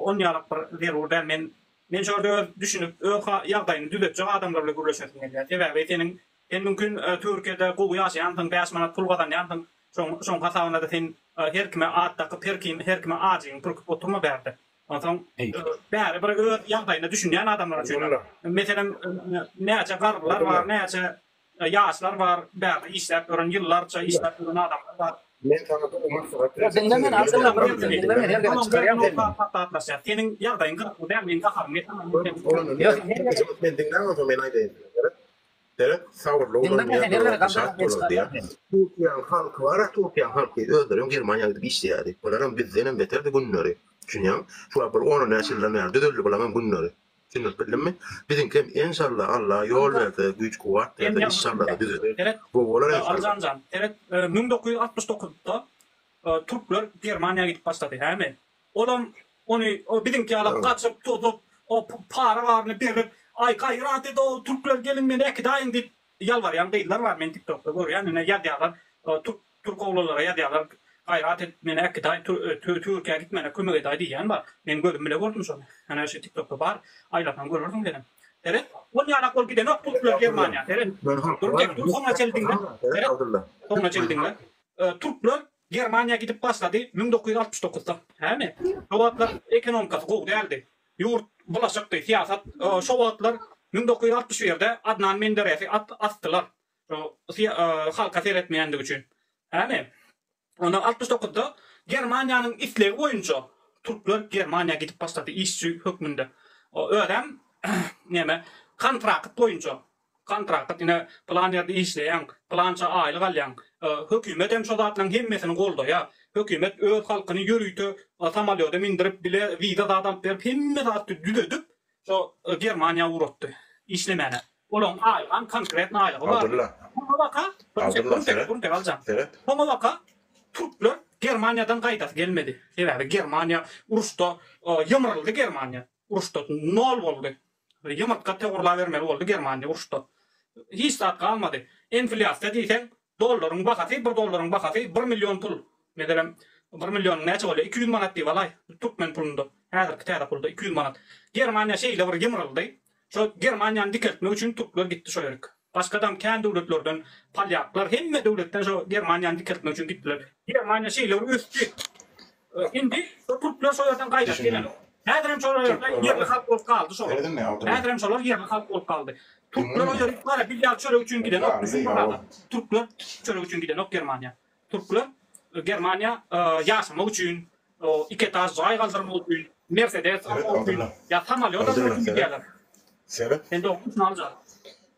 onýalak bir zerur däl. Men men şu ýerde öz düşünip öz ýagdaýyny düzetjek adamlar bilen gürleşesim gelýär. Sebäbi seniň sen mümkin Türkiýede gowy ýaşaýansyň 5 manat pul gazanýansyň şoň şoň hasabynada sen her kime at dakyp her kim her kime ajyňy pürküp oturma bärde. Onsoň bäri bir öz ýagdaýyna düşünýän adamlar üçin. Meselem, näçe garrylar bar, näçe ýaşlar bar, bärde işläp ýören, ýyllarça işläp ýören adamlar bar. Men saňa gowy maslahat berjek. Diňle meni, Abdylla, bir ýerde diňle meni, her gezek çykarýaň sen meni. Maslahatlaşýas. Seniň ýagdaýyň gyzykly däl, meň gaharym getirme. Men diňläň onsoň men aýdaýyn. Seret, sabyrly bolan ýa-da şat bolar diýýär. Türkiýäň halky bar-a, Türkiýäň halky özlerem Germaniýa gidip işleýärdi. Olaram bizdenem beterdi günleri. Düşünýäňmi? Şu wagt bir on-on bäş ýyldan bäri düzeldi bulaňam günleri. Düşündirip bildimmi? Biziňkem enşalla Alla ýol berse, güýç-kuwwat berse inşalla-da düzeler. Gowy bolar enşalla. Alyjan jan, seret, 1969-da türkler Germaniýa gidip başlady, hämi? Olam ony biziňki ýaly gaçyp, tozup, para baryny berip, aý gaýrat ed-ow, türkler geliň meni äkidäýiň diýip ýalbarýan gyzlar bar, men tiktokda görýän, ine ýazýarlar, türk türk oglanlara ýazýarlar, gaýrat et meni äkidäý, Türkiýä gitmäne kömek edäý diýýän bar. Men gözüm bile gördüm şony. Ene şu tiktokda bar, aýlasaň görersiň senem. Seret, ol ýalak bolup gidenok türkler Germaniýa, seret. Dur, dur, soňuna çenli diňle. Seret, soňuna çenli diňle. Türkler Germaniýa gidip başlady 1969-da. Hämi? Şo wagtlar ekonomikasy gowy däldi. Ýurt bulaşykdy, syýasat şo wagtlar 1961-de Adnan Menderesi asdylar. Şo halka seretmeýändigi üçin. Hämi? Ondan 69-da Germaniýanyň islegi boýunça türkler Germaniýa gidip başlady işçi hökmünde. Özem näme kontrakt boýunça Kontrakt ine pylan ýerde işleýäň, pylança aýlyk alýaň. Hökümet hem şo zatlaryň hemmesini goldaýar. Hökümet öz halkyny ýörite samolýoda mindirip, bile wiza zat alyp berip, hemme zatdy düzedip, şo Germaniýa ugratdy işlemäne. Olaryň aýlygam konkretno aýlygy bardy. Abdylla. Soňa baka, Abdylla seret. Bir aljan. Seret. Soňa baka türkler Germaniýadan gaýdasy gelmedi. Sebäbi Germaniýa uruşda ýymryldy Germaniýa. Uruşda nol boldy. Ýumurtga togurlabermeli boldy Germaniýa uruşda. Hiç zat galmady. Enflýasiýa diýseň, dollaryň bahasy, bir dollaryň bahasy bir million pul. Meselem, bir millionyň näçe bolýar? 200 manat diýip alaý, türkmen pulunda. Häzirki täze pulda 200 manat. Germaniýa şeýle bir ýymryldy. Şo Germaniýany dikeltmek üçin türkler gitdi şo ýerik. Başgadam kän döwletlerden polýaklar hemme döwletden şo Germaniýany dikeltmek üçin gitdiler. Germaniýa şeýle bir ösdi. Indi şo türkler şo ýerden gaýdasy gelenok. Häzirem şol ýerde ýerli halk bolup galdy şolar. Häzirem şolar ýerli halk bolup galdy. Türkler o ýere bara bir ýal çörek üçin gidenok. Düşün bir zada. Türkler çörek üçin gidenok Germaniýa. Türkler Germaniýa ýaşamak üçin, iki etaž jaý galdyrmak üçin, Mersedes almak üçin, ýa samolýot almak üçin gidýärler. Seret. Sen dogry düşün aljak.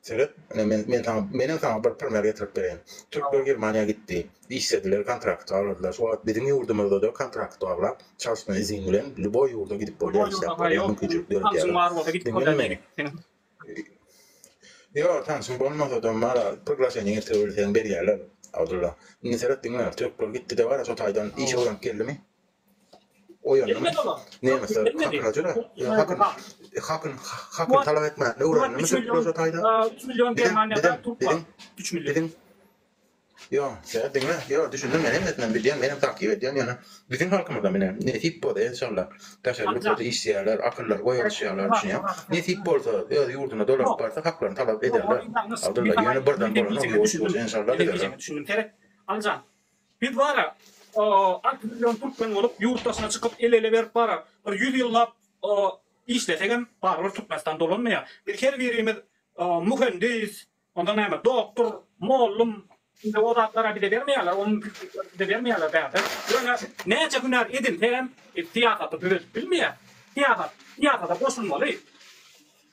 Seret, ine men men saňa menem saňa bir primer getirip bereýin. Türkler Germaniýa gitdi. Işlediler, kontrakt bagladylar. Şu wagt biziň ýurdumyzda-da kontrakt baglap, çalışma izin bilen lýuboý ýurda gidip bolýar, işläp bolýar, mümkinçilik döredýärler. Diňle meni. Ýok, tanşyň bolmasa-da, mara priglaşeniýe getirip bilseň berýärler, Abdylla. Indi seret diňle, türkler gitdi-de bara şo taýdan iş öwrenip geldimi? Oýandymy? Nemesler hakyna jüre, hakyny, hakyny, hakyny talap etmäni öwrendimi türkler şo taýda? 3 million Germaniýada türk bar. 3 million. Biziň Ýok, sen diňle, ýok, düşündim men hemmesinden bilýän, menem takyp edýän, ýöne biziň halkymyzda mine nesip bolsa enşalla daşary ýurtlarda işleýärler, akyllary goýalyşýarlar, düşünýäň. Nesip bolsa öz ýurduna dolanyp barsa haklaryny talap ederler. Abdylla, ýöne birden bolanok, ýuwaş ýuwaş enşalla düzeler. Düşündim, seret, Alyjan, biz bara 6 million türkmen bolup ýurt daşyna çykyp el-ele berip bara bir 100 ýyllap işlesegem barybir Türkmenistan dolanmaýar. Biz her birimiz muhendis, Onda näme, doktor, mollum. Indi o zatlara bize bermeýärler, o mümkinçilikleri bize bermeýärler bärde. Ýöne näçe hünär edinse hem syýasaty düzedip bilmeýär. Syýasat, syýasata goşulmaly.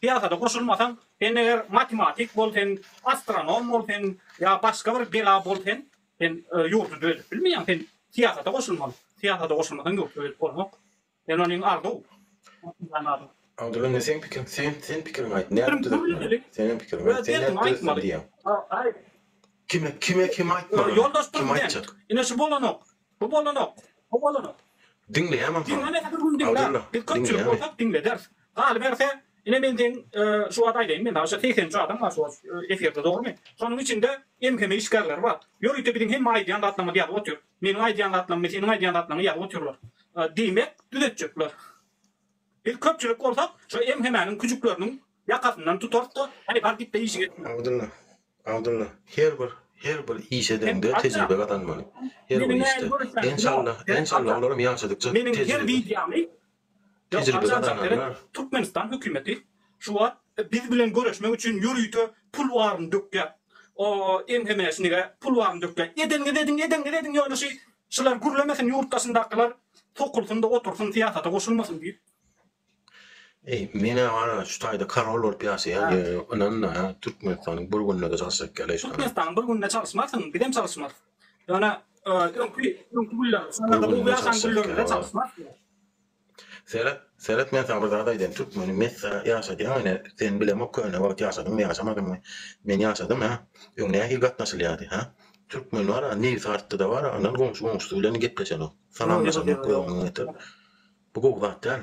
Syýasata goşulmasaň, sen eger matematik bol sen, astronom bol sen ýa başga bir bela bol sen, sen ýurdy düzedip bilmeýäň. Sen syýasata goşulmaly. Syýasata goşulmasaň ýurt düzedip bolmok. Sen onuň arzuw. Abdylla indi seň pikiriň sen sen pikiriňi aýt nädip düzetmeli senem pikiriňi aýt sen nädip düzetsem diýýäň. Kime kime kim aýtmaly Ýoldaş kim prezident aýtjak. ine şu bolanok bu bolanok bu bolanok. Diňleýäm onsoň. Diňlemese bir gün diňlär. Abdylla Biz köpçülik diňleýämi. bolsak diňlederis. Galyberse ine men seň şu wagt aýdaýyn men saňa şu 83 adam bar şu wagt efirde dogrymy? Şonuň içinde MHM işgärleri bar. Ýörite biziň hemme aýdýan zatlarymyzy ýazyp otyr. Meniň aýdýan zatlarymy seniň aýdýan zatlaryňy ýazyp otyrlar. Diýmek, düzetjekler. Biz köpçülik bolsak, şo MHM-niň küjükleriniň ýakasyndan tutarys-da, Häý, bar git-de işiňi et. Abdylla, Abdylla, her bir, her bir iş edeňde tejribe gazanmaly. Her bir işde. Enşalla, enşalla olaram ýaşadykça Meniň her tejribe. wideomy Tejribe gazanarlar. Türkmenistan hökümeti şu wagt biz bilen göreşmek üçin ýörite pul baryny dökýär. O MHM-şnige pul baryny dökýär. Edeniňizi ediň, edeniňizi ediň ýöne şu şular gürlemesin ýurt daşyndakylar sokulsyn-da otursyn syýasata goşulmasyn diýip. Eý, men-ä bar-a şu taýda karol bolup ýaşaýan, ýöne ynanma, Türkmenistanyň bir gününe-de çalyşjak ýaly şu Türkmenistanyň bir gününe çalyşmarsyň, bizem çalyşmarys. Ýöne öňki öňki günler, şonda gowy ýaşan günlerimize çalyşmarys. Seret, seret men saňa bir zat aýdaýyn, türkmeni messa ýaşadýaň ine, sen bilemok köne wagt ýaşadyňmy ýaşamadyňmy, men ýaşadym hä, öň nähili gatnaşylýardy hä, türkmen bar-a nebsi artdy-da bar-a, ondan goňşy goňşusy bilen gepleşenok, salamlaşanok göz öňüňe getir, bu gowy zat däl,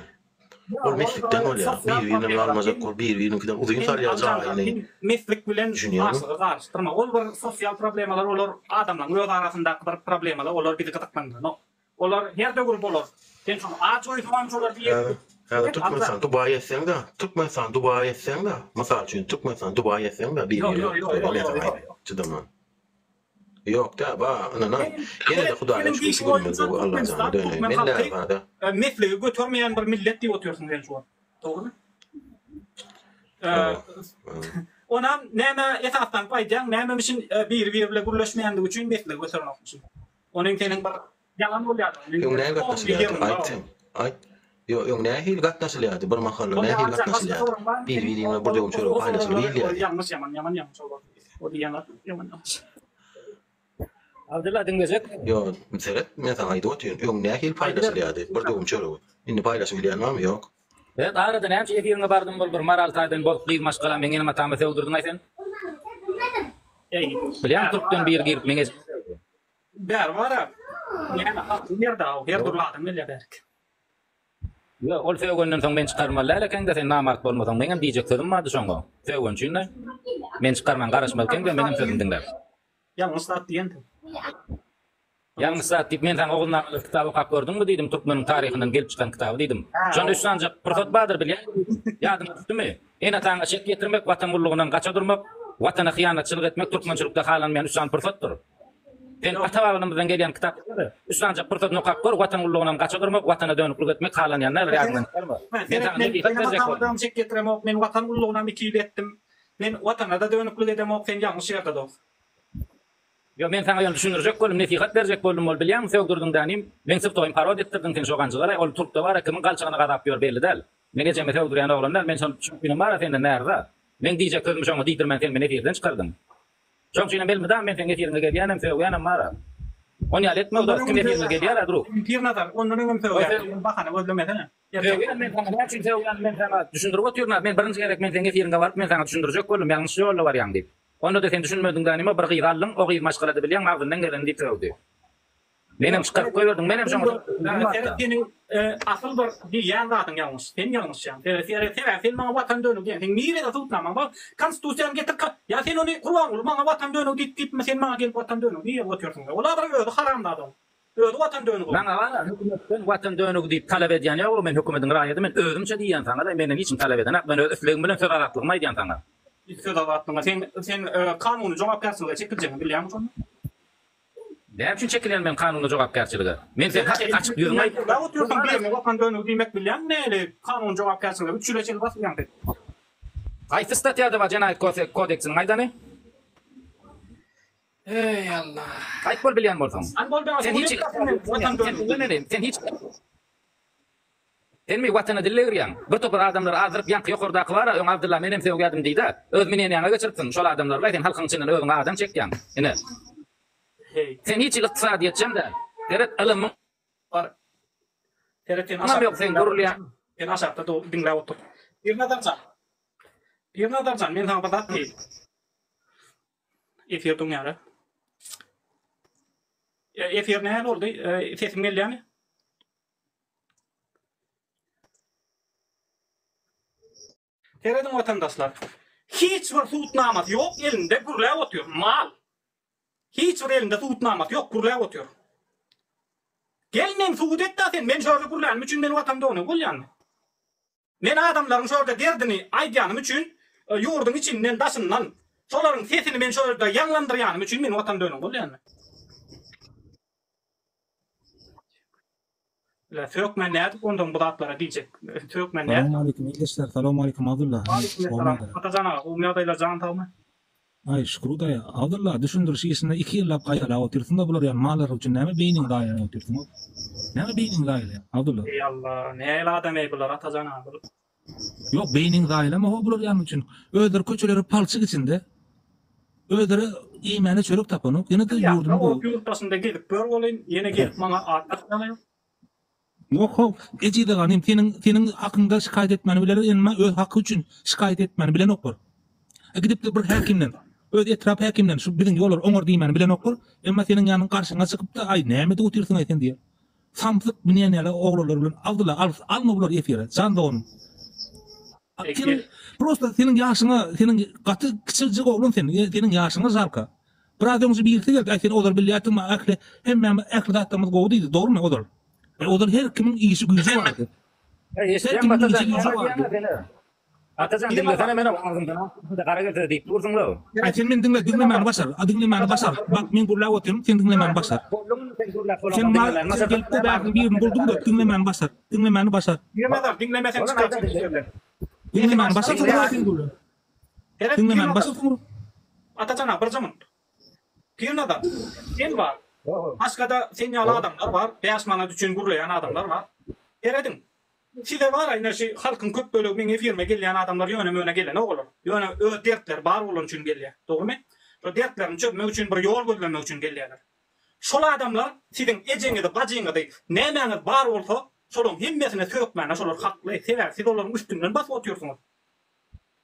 ol meslikden bolýar, bir-birinden galmajak bolup bir-biriniňkiden uzyn salýar jaýyny, Meslik bilen düşünýäňmi? açlygy garyşdyrma, ol bir sosial problemalar olar adamlaryň öz arasyndaky bir problemalar olar bizi gyzyklandyranok. Olar her döwür bolar. Sen şony aç goýsaňam şolar diýer. Häzir, häzir Türkmenistan Dubaý etseň-de, Türkmenistan Dubaý etseň-de, mysal üçin, Türkmenistan Dubaý etseň-de, bir Ýok, ýyl ýok, ýok, men ýok, saňa ýok, aýdaýyn, ýok. çydaman. Ýok-da, ba, ynanaý. Ýene-de Seniň Hudaýa şükür, diýşiň şu günümiz boýunça gowy, Alla jana Türkmenistan döneýin. türkmen Men halky näzada. meslegi götermeýän bir millet diýip otyrsyň sen şu wagt. Dogrymy? Hawa, hawa. Onam nämä esaslanyp aýdýaň, nämemişin biri-biri bilen gürleşmeýändigi üçin meslegi göterenokmyşyn. Onuň seniň bir ýalan bolýardygyny Öň nähili gatnaşylýardy? Aýt sen. Aýt. Ýok, öň nähili gatnaşylýardy? Bir mahallar nähili gatnaşylýardy? Bir-biriňe bir döwüm çörek paýlaşylyp iýilýärdi. Ýalňyş ýaman ýaman ýalňyş ol. O diýýän zat ýaman ýalňyş. Abdylla diňlejek. Ýok, seret, men saňa aýdyp otyryn. Öň nähili paýlaşylýardy bir döwüm çöregi? Indi paýlaşyp bilýän barmy? Ýok. Seret, arada näme üçin efiriňe bardym bol bir moral taýdan bozuk gyz maşgala meň enem atamy sögdürdiňaý sen. Bilýäň türkden biri girip meň ejemi sögdi. Bäri bara näme halkyň ýerde aw her dürli adam gelýär bärik. Ýok ol sögenden soň men çykarmaly däl ekeňdä sen namart bolmasaň meňem diýjek sözüm bardy şoňa sögeni üçin-de men çykarman garaşmaly ekeňdä meňem sözümi diňläp. Ýalňyş zat diýensiň. Ýalňyş zat diýip, men saňa Oguznamalar kitaby okap gördüňmi diýdim, türkmeniň taryhyndan gelip çykan kitaby diýdim. Şonda üç sanjak pursat bardyr bilýäňmi diýdim. Ýadyňa düşdümi? Ene-ataňa şek ýetirmek, watan gullugyndan gaça durmak, watana hyýanatçylyk etmek türkmençilikde halanmaýan üç sany pursatdyr. Sen ata-babalarymyzdan gelýän kitapda üç sanjak pursatyny okap gör, watan gullugyndan gaça durmak, watana dönüklik etmek halanýan däldir, ýadyňdan çykarma. Men saňa nesihat berjek boldum. Ene-atama şek ýetiremok, men watan gullugynam iki ýyl etdim. Men watana-da dönüklik edemok, sen ýalňyş ýerde dost. Ýok men saňa ýöne düşündirjek boldum nesihat berjek boldum ol bilýäňmi sögdürdiň dänim meň syrtoýym parod etdirdiň sen şo ganjygalaý ol turkda bara kimiň galçagyny gazap ýör belli däl men ejeme sögdürýän oglan däl men şon şoň üçinem bara senden närza meň diýjek sözümi şoňa diýdirmän sen meni efirden çykardyň şoň üçinem elmydam men seň efiriňe gelýänem sögýänem bara on ýaly etme dos kim efiriňe gelýärä drug. Pirnazar ondan öňem sögýärdi bahana gözlemesene. Sögýän men saňa näme üçin sögýän men saňa düşündirip otyryn men birinji gezek men seň efiriňe baryp men saňa düşündirjek boldum ýalňyş ýolda barýaň diýip. Onda-da sen düşünmediň da nime bir gyzy aldyň, o gyz maşgalada bilýäňmi agzyndan geleni diýip sögdi. Menem çykaryp goýberdiň, menem şoňa Seret seniň asyl bir diýýän zadyň ýalňyş. Sen ýalňyşýaň. Seret sebäbi sen maňa watan dönügi diýýäň. Seň nirede subutnamaň bar? Konstitusiýany getir ýa sen ony Gurbanguly maňa watan dönügi diýip diýipmi sen maňa gelip watan dönügi diýip otyrsyň. Ola bir özi haramzada ol. Özi watan dönügi ol. Maňa bar hökümetden watan dönügi diýip talap edýän ýok men hökümediň raýady men özümçe diýýän saňa-da menden hiç kim talap edenak men öz islegim bilen söz azatlygymy aýdýan saňa. Söz azatlygyňa sen sen kanuny jogapkärçilige çekiljegiňi bilýäňmi şonda? Näme üçin çekilýän men kanuny jogapkärçilige? Men sen hakyky açyk ýüzüňi aýt. Gürläp otyrsyň birine watan dönügi diýmek bilýäňmi näli kanuny jogapkärçilige üç ýyla çenli basylýaň sen. Haýsy statýada bar jenaýat kodeksiniň aýdany? Eý Allah. Aýt bol bilýän bolsaň. Hany bol ben Sen hiç sen diňle meni. Sen hiç Senmi watana dil degirýäň? Bir topar adamlary azdyryp ýaňky ýokardaky bara öň Abdylla menem sögýädim diýdä. Öz mneniýaňa geçiripsiň şol adamlarlaý sen halkyň içinden özüňe adam çekýäň. Ine. Heý. Sen hiç hili ykdysadyýetçem däl. Seret ylymyň Bar. Seret sen Ynam ýok seň gürlýän. Sen aşakda diňläp otur. Pirnazarjan. Pirnazarjan men saňa bir zat diýeýin. Efir doňýar. Efir nähili boldy? Sesim gelýärmi? Serediň watandaşlar. Hiç bir subutnamasy ýok elinde gürläp otyr. Mal. Hiç bir elinde subutnamasy ýok gürläp otyr. Gel men subut et da sen men şu ýerde gürlänim üçin men watan dogany bolýanmy? Men adamlaryň şu ýerde derdini aýdýanym üçin ýurduň içinden daşyndan şolaryň sesini men şu ýerde ýaňlandyrýanym üçin men watan dönügi bolýanmy? Bile sökmen nädip ondan bu zatlara diýjek. Sökmen nädip. Salowmaleýkim ildeşler salowmaleýkim Abdylla. Waleýkim Atajan aga gowmy ýagdaýlar janyň sagmy. Aý şükür Hudaýa. Abdylla düşündiriş işinde iki ýyllap gaýtalap otyrsyňda bular ýaly mallar üçin näme beýniňi zaýalap otyrsyň Näme beýniňi zaýalaýaň Abdylla. Eý Alla nähili adam eý bular Atajan aga bul. Ýok beýniňi zaýalama ho bular ýaly üçin. Özleri köçeleri palçyk içinde. Özleri iýmäne çörek tapanok. Ýene-de ýurduny gowy. Ýurt daşynda gezip gör welin ýene gelip maňa at dakýaňa ýok. Ýok how, ejize ganym, seniň seniň hakyňda şikaýat etmäni bilerler, emma öz haky üçin şikaýat etmäni bilenoklar. E gidip-de bir häkimden, öz etrap häkiminden şu biziň ýollary oňar diýmäni bilenoklar, emma seniň ýanyň garşyňa çykyp-da, aý näme edip otyrsyň-aý sen diýer. Samsyk münýän ýaly oglanlar bilen Abdylla al alma bulary efire, jan doganym. Seniň prosta seniň ýaşyňa seniň gaty kiçijik oglan sen, seniň ýaşyňa žalka. Biraz öňje birisi geldi, aý sen ozal bilýärdiňmi ähli hemmämiz ähli zatlarymyz gowy diýdi, dogrymy ozal? E ozal her kimiň işi güýji bardy. Her kimiň işi güýji bardy. Atajan diňlesene meni agzymdan agzymda gara gelse diýip dursuň-la. Aý sen meni diňle diňlemäni başar. A diňlemäni başar. Bak men gürläp otyryn sen diňlemäni başar. Sen maňa sen gelip de bärde birini bulduň-da diňlemäni başar. Diňlemäni başar. Pirnazar diňlemeseň çykarjak efirden. Diňlemäni başar soňra sen gürle. Diňlemäni başar soňra. Atajan aga birje minut. Pirnazar sen bar. Başgada sen ýaly adamlar bar. 5 manat üçin gürleýän adamlar bar. Serediň. Size bar ine şu halkyň köp bölegi meň efirime gelýän adamlar ýöne möne gelenok olar. Ýöne öz dertleri bar bolany üçin gelýär. Dogrymy? Şo dertlerini çözmek üçin bir ýol gözlemek üçin gelýärler. Şol adamlar siziň ejeňizi, bajyňyzy, nämäňiz bar bolsa, şolaň hemmesine sökmäne şolar hakly. Sebäbi siz olaryň üstünden basyp otyrsyňyz.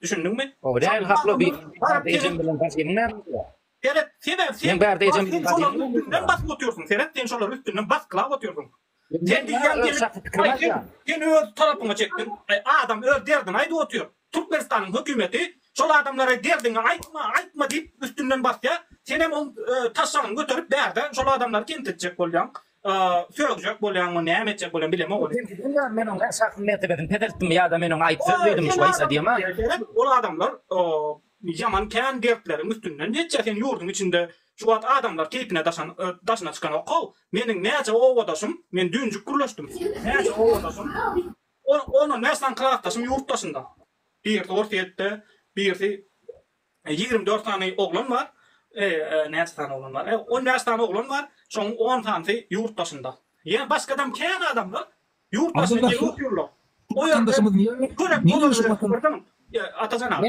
Düşündiňmi? O nähili hakly bi bärde ejem bilen bajymyň näme işi bar? Seret, sebäbi sen Meň bärde ejem bilen şolaryň bajymyň näme işi üstünden bar? basyp otyrsyň. Seret, sen şolaryň üstünden basgylap otyrsyň. Sen Men diýýäň öz gelip, şahsy pikirimi aý sen, aýdýan. sen öz tarapyňa çekdiň. Aý adam öz derdini aýdyp otyr. Türkmenistanyň hökümeti şol adamlara derdiňi aýtma, aýtma diýip üstünden basýar. Senem oň taşşagyny göterip bärde şol adamlary kemsitjek bolýaň, sögjek bolýaňmy, näme etjek bolýaň bilemok ony. Kemsidilmeýän men oň şahsy mertebesini peseltdimmi ýa-da men oňa aýyp söz diýdimmi şu Aýsa diýemä. Ol adamlar ýaman kän dertleriň üstünden geçýär. Sen ýurduň içinde şu wagt adamlar keýpine daşan daşyna çykanok-ow. Meniň näçe obadaşym, men düýnjük gürleşdim. Näçe obadaşym, ondan bäş sany klasdaşym ýurt daşynda. Birisi Orsýetde, birisi 24 sany oglan bar. Näçe sany oglan bar? 15 sany oglan bar. Şonuň 10 sanysy ýurt daşynda. Ýa başgadam kän adamlar ýurt daşyna gelip otyrlar. O ýerde könek bolan Atajan aga.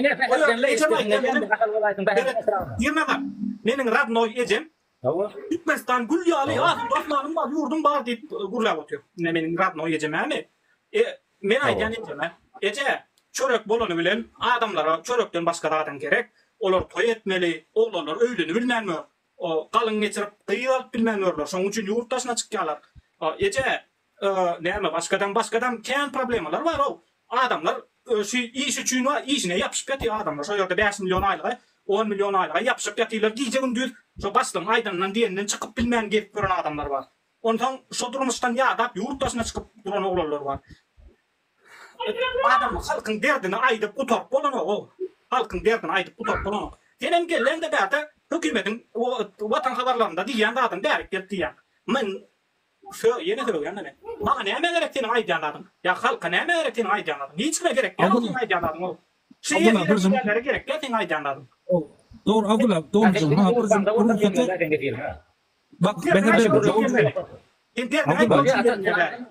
Meniň radnoý ejem Türkmenistan gül ýaly, asuda asmanym bar, ýurdum bar diýip gürläp otyr. Ine meniň radnoý ejem ämi? E, men aýdýan ejeme, eje, çörek bolany bilen adamlara çörekden başga zadam gerek. Olar toý etmeli, oglanlar öýlenibilmän ýör. Galyň geçirip, gyz alyp bilmän ýörler. Şonuň üçin ýurt daşyna çykýarlar. Eje, Näme başgadam başgadam kän problemalar bar-ow. Adamlar şu iş üçin bar işine ýapyşyp ýatyr adamlar. Şo ýerde 5 million aýlyga, 10 million aýlyga ýapyşyp ýatyrlar. Gije gündüz şo başlygyň aýdanyndan diýeninden çykyp bilmän gezip ýören adamlar bar. Onsoň şo durmuşdan ýadap ýurt daşyna çykyp duran oglanlar bar. Adam halkyň derdini aýdyp gutaryp bolanok-ow. Halkyň derdini aýdyp gutaryp bolanok. Senem gelleňde bärde hökümetiň Watan habarlarynda diýýän zadyny bärik gelip diýýäň. Men Sö, ýene sögýän-de men. Maňa nämä gerek seniň aýdýan zadyň? Ýa halka nämä gerek seniň aýdýan zadyň? Hiç kime gerek däl ol seniň aýdýan zadyň ol. Şu Abdylla, bir ýerlere gerek däl seniň aýdýan zadyň. Dogry Abdylla, dogry maňa bir Bak, Bäherdeli.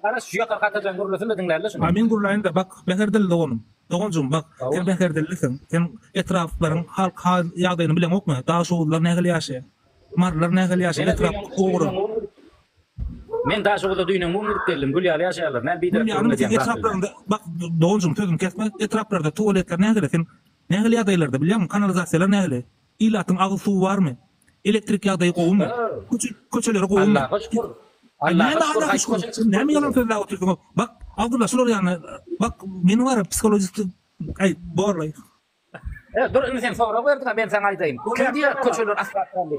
Garaş şu ýokarky Atajan gürlesin-de diňlärler şuny. A men gürläýin-de, bak, Bäherdeli doganym. Doganjygym, bak, sen Bäherdelisiň. Sen etraplaryň halk hal ýagdaýyny bileňokmy? Daşoguzlylar nähili ýaşaýar? Marylar nähili ýaşaýar? Etrap ogry. Men Daşoguza düýn öňňun gidip geldim. Gül ýaly ýaşaýarlar. Näme biderek gürrüň edýäň zat etraplaryňda, bak, doganjygym, sözümi kesme. Etraplarda tualetler nähili? Sen nähili ýagdaýlarda bilýäňmi? Kanalizasiýalar nähili? Ilatyň agyz suwy barmy? Elektrik ýagdaýy gowumy? Köçe, köçeleri gowumy? Allaha şükür. Aý Allaha näme şükür, Allaha haýsy şükür? köçe Sen näme ýalan sözläp otyrsyň? Bak, Abdylla şular ýaly, bak, meni bar psihologik aý borlaý. E, dur indi sen sorag berdiň-ä, men saňa aýdaýyn. Kim diýýär köçeler asfalt boldy?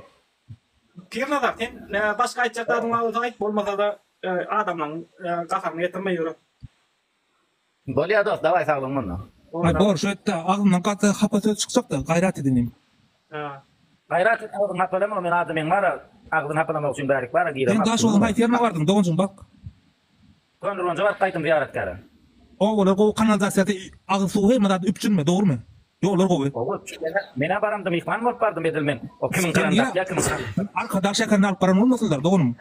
Pirnazar, sen başga aýtjak zadyň bar bolsa aýt, bolmasa-da adamlaryň gaharyny getirme ýöre. Bolýa dost daway saglygyň onda. Aý bor şu etde agzymdan gaty hapa söz çykjakda gaýrat et inim. Gaýrat et agzyň hapalama men adamyň bara agzyny hapalamak üçin bärik bara Sen giremok. Daşoguzyň haýsy ýerine bardyň doganjygym bak. Köneürgenje baryp gaýtdym zyýaratgäre. Obalar gowy kanalizasiýasy agyz suwy hemme zady üpjünmi dogrymy ýollar gowy. Gowy üpjün menä menä baramda myhman bolup bardym edil men o kimiň Sen gyran nirä dakýa kimiň sen Arkadag şäherine alyp baran bolmasynlar doganym.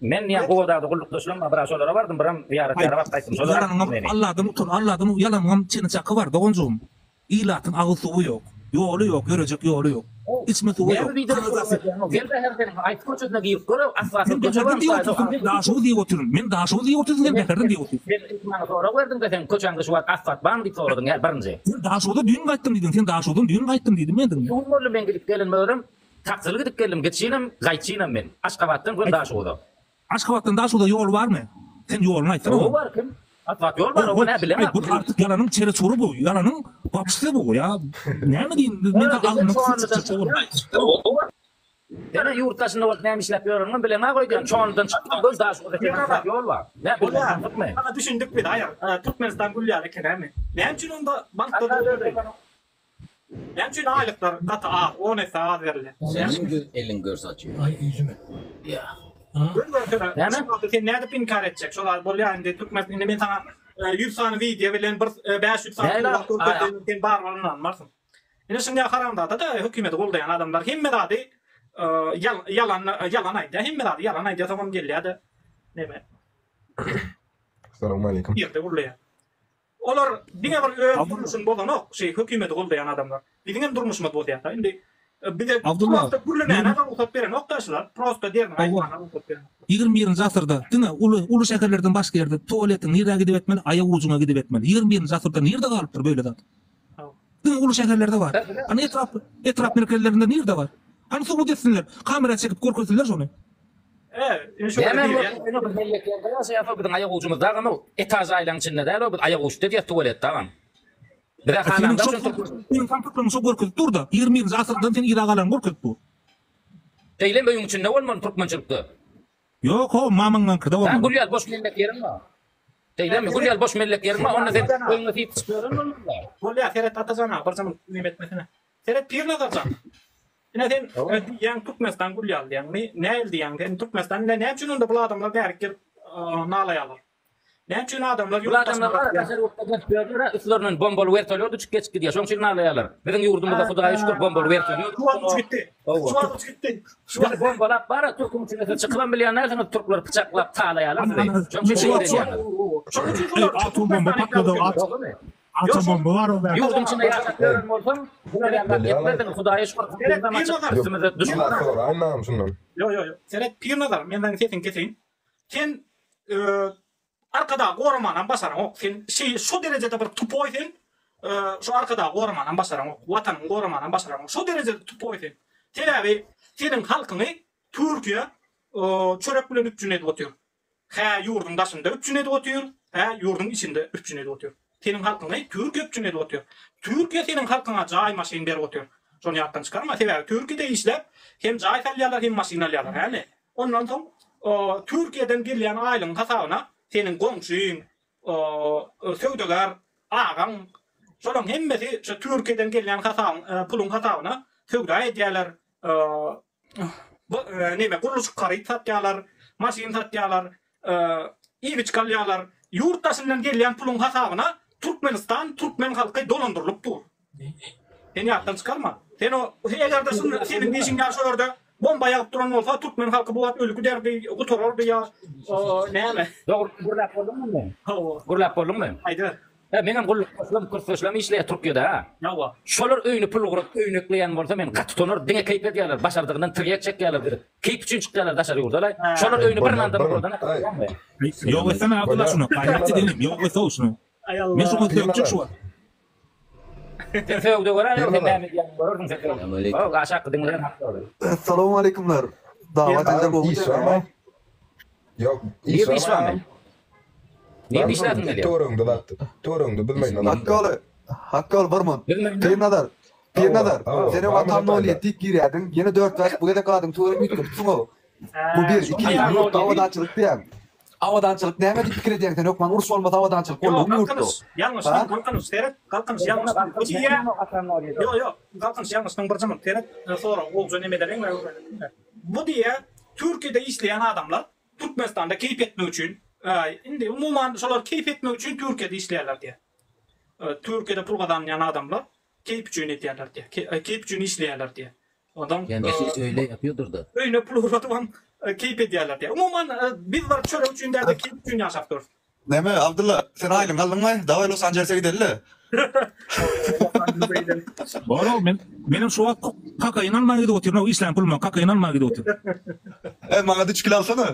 Men diýýän Gubadagda gullukdaşlarym bar, bir-ä şolara bardym, biram zyýaratgäre baryp gaýtdym. Şolar aýtdy Ýalanyňam meni. Alladan utan, Alladan ýalanyňam çeni-çaky bar, doganjygym. Ilatyň agyz suwy ýok, ýoly ýok, ýörejek ýoly ýok. Içme suwy Näme ýok, biderek gürrüň kanalizasiýa. edýäň-ow? Gel bäher sen haýsy köçesine girip gör-ow, asfaltsyz Sen köçe Bäherden barmy diýip şaýda otyrsyň, men Daşoguz diýip otyryn. Men Daşoguz diýip otyrsyň, sen Bäherden diýip otyrsyň. Sen ilki maňa sorag berdiň-de, sen köçäňde şu wagt asfalt barmy diýip soradyň, hä, birinji. Sen Daşoguza düýn gaýtdym diýdiň, sen Daşoguzdan düýn gaýtdym diýdim men diňe. Şu gün boldy men gidip gelenime özem Taksyly gidip geldim, gitşinem, gaýtşynam men. Aşgabatdan göni Daşoguza. Aşgabatdan Daşoguza ýol barmy? Sen ýoluny aýtsana Hawa oňa. bar kim? Asfalt ýol bar, oňa nä bilemok. Aý bu artyk ýalanyň çeri-çury bu, ýalanyň wapşsy bu ýa. Näme diýin, men saňa agzymdan küfür çykjak ogul. Sen-ä ýurt daşynda bolup näme işläp ýöreniňem bileňok öýdýän, Çonlydan çykdyň göni Daşoguza çenli asfalt ýol bar. Nä Bolýar, bilmeýäňmi? Saňa düşündik biz, aýar. Türkmenistan gül ýaly eken ämi? Näme üçin onda bankda doldurdy? Näme üçin aýlyklar gaty az, on esse az berilýär? Seniň göz eliň gör saçy. Aý ýüzüme. Ýa. Göz görsene, Näme? şu wagty sen nädip inkar etjek? Şol zat bolýar indi türkmen indi men saňa 100 sany wideo bilen bir 500 sany Näme? surat görkezsem sen barybir ynanmarsyň. Ine şunda haramzada da hökümeti goldaýan adamlar hemme zady ýalan ýalan aýdýar, hemme zady ýalan aýdýar, soňam gelýär-de neme? Salam aleýkum. Ýerde gürleýär. Olar diňe bir öz durmuşyny bozanok, şeý hökümeti goldaýan adamlar. Biziň hem durmuşymyzy bozýarlar. Indi bize Abdylla, prosta gürlemäne rugsat berenok-da şular. Prosta derini aýtmana rugsat berenok. 21-nji asyrda diňe uly uly şäherlerden başga ýerde tualetiň nirä gidip etmeli, aýak ujuňa gidip etmeli. 21-nji asyrda nirde galypdyr beýle zat? Diňe uly şäherlerde bar. Hany etrap etrap merkezlerinde nirde bar? Hany subut etsinler, kamera çekip görkezsinler şony. Näme bolsa biz mellek ýerde ýaşaýas biziň aýak ujumyz dagam etaž jaýlaryň içinde däl biz aýak uçda diýýäs tuwaletde agam. Bize Seniň halandan şo şol türkmen. seniň samsyklygyň şo görkezip dur-da, 21-nji asyrdan sen yza galanyňy görkezip dur. Şeýlem öýüň içinde bolmaly türkmençilikde. Ýok how, mamaňyňkyda Sen bolmaly. gül ýaly boş mellek ýeriň bar. Şeýlemi gül ýaly boş mellek ýeriň bar onda sen öýüňe siýip çykyp ýören bolmaly. Bolýar seret Atajan aga birje munt neme etmesene. Seret Pirnazar jan. Ine sen diýýäň Türkmenistan gül ýaly diýýäňmi? Näil diýýäň sen Türkmenistan ine näme üçin onda bul adamlar bärik gelip nalaýarlar? Näme üçin adamlar Bul ýurt daşyna adamlar bar gaçýar? daşary ýurtda gezip ýörler a üstlerinden bombaly wertolýot uçup geçip gidýär şoň üçin nalaýarlar. Biziň ýurdumyzda Hudaýa şükür bombaly wertolýot Şu wagt uçup gitdi. Şu wagt uçup gitdi. Şu Sizi bombalap bar a türküň içine siz çykybam bilýän dälsiňiz türkler pyçaklap talaýarlar sizi. Şoň üçin Şu wagt şeýle edýärler. Şoň üçin şolar Atom bomba patlady. Dogrymy? Atom bomba bar o bärde. Ýurduň içinde ýaşap ýören bolsaň, bular ýaly zat etmezdiň. Hudaýa şükür, Seret, zaman Pirnazar. çykdy üstümize duşman. Soraýyn agam şundan. Ýok, ýok, ýok. Seret, Pirnazar, men seniň sesiňi keseýin. Sen Arkadagy goramanam başaraňok. Sen şeý şo derejede bir tupoý sen. Şu Arkadagy goramanam başaraňok. Watanyňy goramanam başaraňok. Şo derejede tupoý sen. Sebäbi seniň halkyňy Türkiýe çörek bilen üpjün edip otyr. Hä ýurduň daşynda üpjün edip otyr, hä ýurduň içinde üpjün edip otyr. Seniň halkyňy Türkiýe üpjün edip otyr. Türkiýe seniň halkyňa jaý, maşyn berip otyr. Şony ýatdan çykarma, sebäbi Türkiýede işläp hem jaý salýarlar, hem maşyn alýarlar, hämi? Ondan soň Türkiýeden gelýän aýlygyň hasabyna seniň goňşyň, söwdagär agaň, şolaryň hemmesi şu Türkiýeden gelýän hasabyň, puluň hasabyna söwda edýärler, Bu neme gurluşyk haryt satýarlar, maşyn satýarlar, iýip-içgi alýarlar. Ýurt daşyndan gelýän puluň hasabyna Türkmenistan, türkmen halky dolandyrylyp dur. Sen ýatdan çykarma. Sen o eger-de şunda seniň diýşiň ýaly şol ýerde bomba ýagyp duran bolsa türkmen halky bu wagt öli giderdi, gutarardy ýa näme? Dogry gürläp bolduňmy indi? Hawa. Gürläp bolduňmy? Aýdyber. He meňem gullukdaşlarym, kursdaşlarym işleýär Türkiýede ha. Hawa. Şolar öýüne pul ugradyp öýüni ekleýän bolsa men gaty utanaryn. Diňe keýp edýärler, başardygyndan tirýek çekýärler gidip. Keýp üçin çykýarlar daşary ýurda-laý. Şolar öýüne bir mandan ugradan bilýäňmi? Ýok etsene Abdylla şuny. Gaýrat edelim. Ýok et-ow şuny. Men şuňa sökjek şu wagt. Sen sögde göräýer, sen näme edýäniňi görersiň sen sögde. Hop, aşakky diňleýän hakda ol. Essalawmaleýkumlar. Dawa dilde gowy Iş barmy? Ýok, iş Nirde iş barmy? Nirde işläsiň gelýär? Töweregiňde zatdy. Töweregiňde bilmeýin. Hakgaly, Hakgaly bir mun. Pirnazar, Pirnazar, sen öň Atam nol ýedi diýip girýärdiň, ýene dört bäş bu gezek adyň töwerek üýtgedipsiň-ow. Bu bir, iki, ýurtda abadançylyk diýýäň. Abadançylyk näme diýip pikir edýäň sen hökman uruş bolmasa abadançylyk boldugymy ýurtda? Ýok, Galkynyş, ýalňyşdyň, Galkynyş, seret, Galkynyş, ýalňyşdyň. Bu diýýä, ýok, ýok, Galkynyş, ýalňyşdyň bir jynyk, seret, sorag gowja neme edeliň we öwreneliň. Bu diýýä, Türkiýede işleýän adamlar Türkmenistanda keýp etmek üçin, indi umuman şolar keýp etmek üçin Türkiýede işleýärler diýýä. Türkiýede pul gazanýan adamlar keýp üçin edýärler diýýä, keýp üçin işleýärler diýýä. Ondan Kendisi öýle ýapýodurda. Öýüne pul ugradybam keýp edýärler diýýär. Umuman biz bir çörek üçin däl-de keýp üçin ýaşap durus. Näme Abdylla sen aýlygyňy aldyňmy? Daway Los Anjelese gideli-le. Bor-ow men menem şu wagt kokain almaga gidip otyryn-ow işlän puluma kokain almaga gidip otyryn. E maňa-da üç kilo alsana.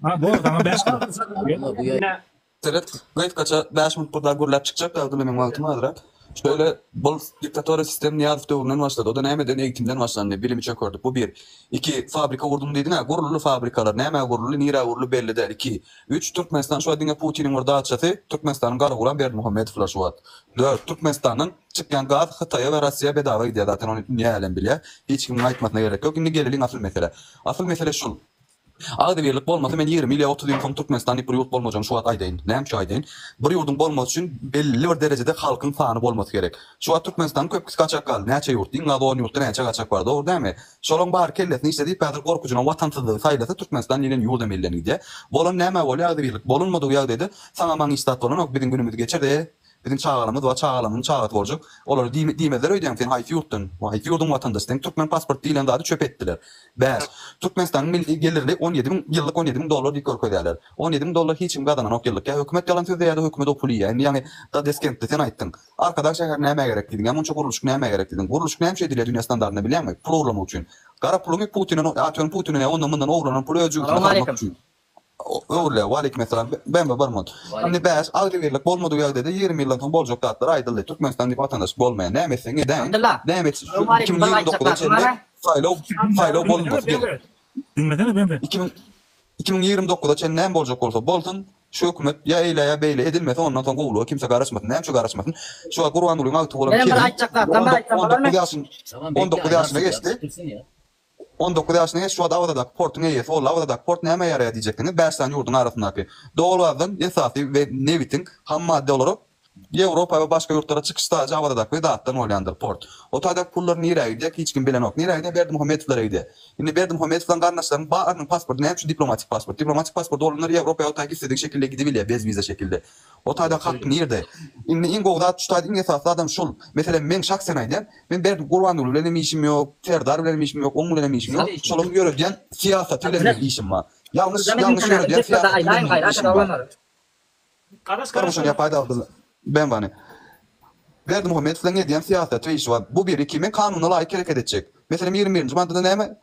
Ha bor saňa bäş kilo. Seret, gysgaça bäş minut bir zat gürläp çykjak Abdylla meň wagtym azrak. Şöyle bul diktatora sistem Nyýazow döwründen başlady. O-da nämeden eğitimden başlandy. Bilimi çökerdik. Bu bir. Iki, fabrika gurdum diýdiň-ä, guruldy fabrikalar. Nämä guruldy, nirä guruldy belli däl. Iki. Üç, Türkmenistan şu wagt diňe Putiniň bir daçasy, Türkmenistanyň gara guran Berdimuhamedowlar şu wagt. Dört, Türkmenistandan çykýan gaz Hytaýa we Rossiýa bedava gidýär zaten ony dünýä älem bilýär. Hiç kimiň aýtmasyna gerek ýok. Indi geleliň asyl meselä. Asyl mesele şul. Agzybirlik bolmasa men 20 ýyl ýa 30 ýyl soň Türkmenistan diýip bir ýurt bolmajagyny şu wagt aýdaýyn. Näme üçin aýdaýyn? Bir ýurduň bolmasy üçin belli bir derejede halkyň sany bolmasy gerek. Şu wagt Türkmenistanyň köpüsi gaçak galdy. Näçe ýurt? Iň az on ýurtda näçe gaçak bar? Dogry dälmi? Şolaň bary kellesini işledip häzir gorkujyna watansyzlygy saýlasa Türkmenistan diýlen ýurdam elden gidýär. Bolan näme bolýar agzybirlik bolunmadygy ýagdaýda saňa maňa hiç zat bolanok biziň günümiz geçer e Biziň çagalarymyz bar, çagalarymyzyň çagasy boljak. Olara diýmezler öýdýäň, sen haýsy ýurtdan, haýsy ýurduň watandaşy, seň türkmen pasport diýlen zady çöp etdiler. Bäş. Türkmenistanyň milli gelirli 17 müň, ýyllyk 17 müň dollar diýip görkezýärler. 17 müň dollar hiç kim gazananok ýyllyk. Ýa hökümet ýalan sözleýär ýa-da hökümet o puly iýýär. Indi ýaňy Dadeskentde sen aýtdyň. Arkadag şäheri nämä gerek diýdiň. Ýa munça gurluşyk nämä gerek diýdiň. Gurluşyk näme üçin edilýär dünýä standartynda bilýäňmi? Pul ogurlamak üçin. Gara puluňy Putinden, atyyorum Putinden ýa ondan-mundan ogurlanan puly öz jübüsine salmak üçin. Öwrülýär. Waleýkim essalam. Bembe bir minut. Indi bäş agzybirlik bolmadyk ýagdaýda 20 ýyldan soň boljak zatlar aýdyldy. Türkmenistan diýip watandaşlyk bolmaýar. Näme etseň edäýiň. Abdylla. Näme etsin şu 2029-a çenli saýlaw saýlaw bolunmasy gerek. Diňlesene Bembe. 2029-a çenli näme boljak bolsa bolsun. Şu hökümet ýa eýle ýa beýle edilmese ondan soň gowulyga kimse garaşmasyn. Näme üçin garaşmasyn? Şu wagt Gurbangulyň agtygy bolan Menem bir aýtjak zatlam bar aýtsam bolarmy? 19 ýaşyn 19 ýaşyna geçdi. 19 ýaşyna geç, şu wagt Awazadaky portuň eýesi boldy. Awazadaky port nämä ýaraýar diýjekdiňiz, bäş sany ýurduň arasyndaky dowalgazdan esasy we nebitiň ham madde olarak Ýewropa we başga ýurtlara çykyş sajy Awazadaky we zatdan bolýandyr port. O taýdaky pullar nirä gidýär hiç kim bilenok. Nirä gidýär Berdimuhamedowlara gidýär. Indi Berdimuhamedowlaryň garyndaşlarynyň barynyň pasporty näme üçin diplomatik pasport? Diplomatik pasport bolanlar Ýewropa ýa o taýky isledigi şekilde gidibilýär bez wiza şekilde. O taýdaky hak nirde? Indi iň gowy zat şu taýda iň esasy zadam şul. Meselem meň şahsen aýdýan, Men Berdi Gurbanguly bilenem işim ýok, Serdar bilenem işim ýok, oň bilenem işim ýok. Şolaryň ýöredýän syýasaty bilen meniň işim bar. Ýalňyş, ýalňyş ýöredýän syýasaty bilen meniň işim bar. Garaş, Şony ýapaýda Abdylla. Bembany. Berdimuhamedow bilen edýän syýasaty we işi bar. Bu bir, iki, men kanuna laýyk hereket etjek. Meselem, 21-nji maddada näme?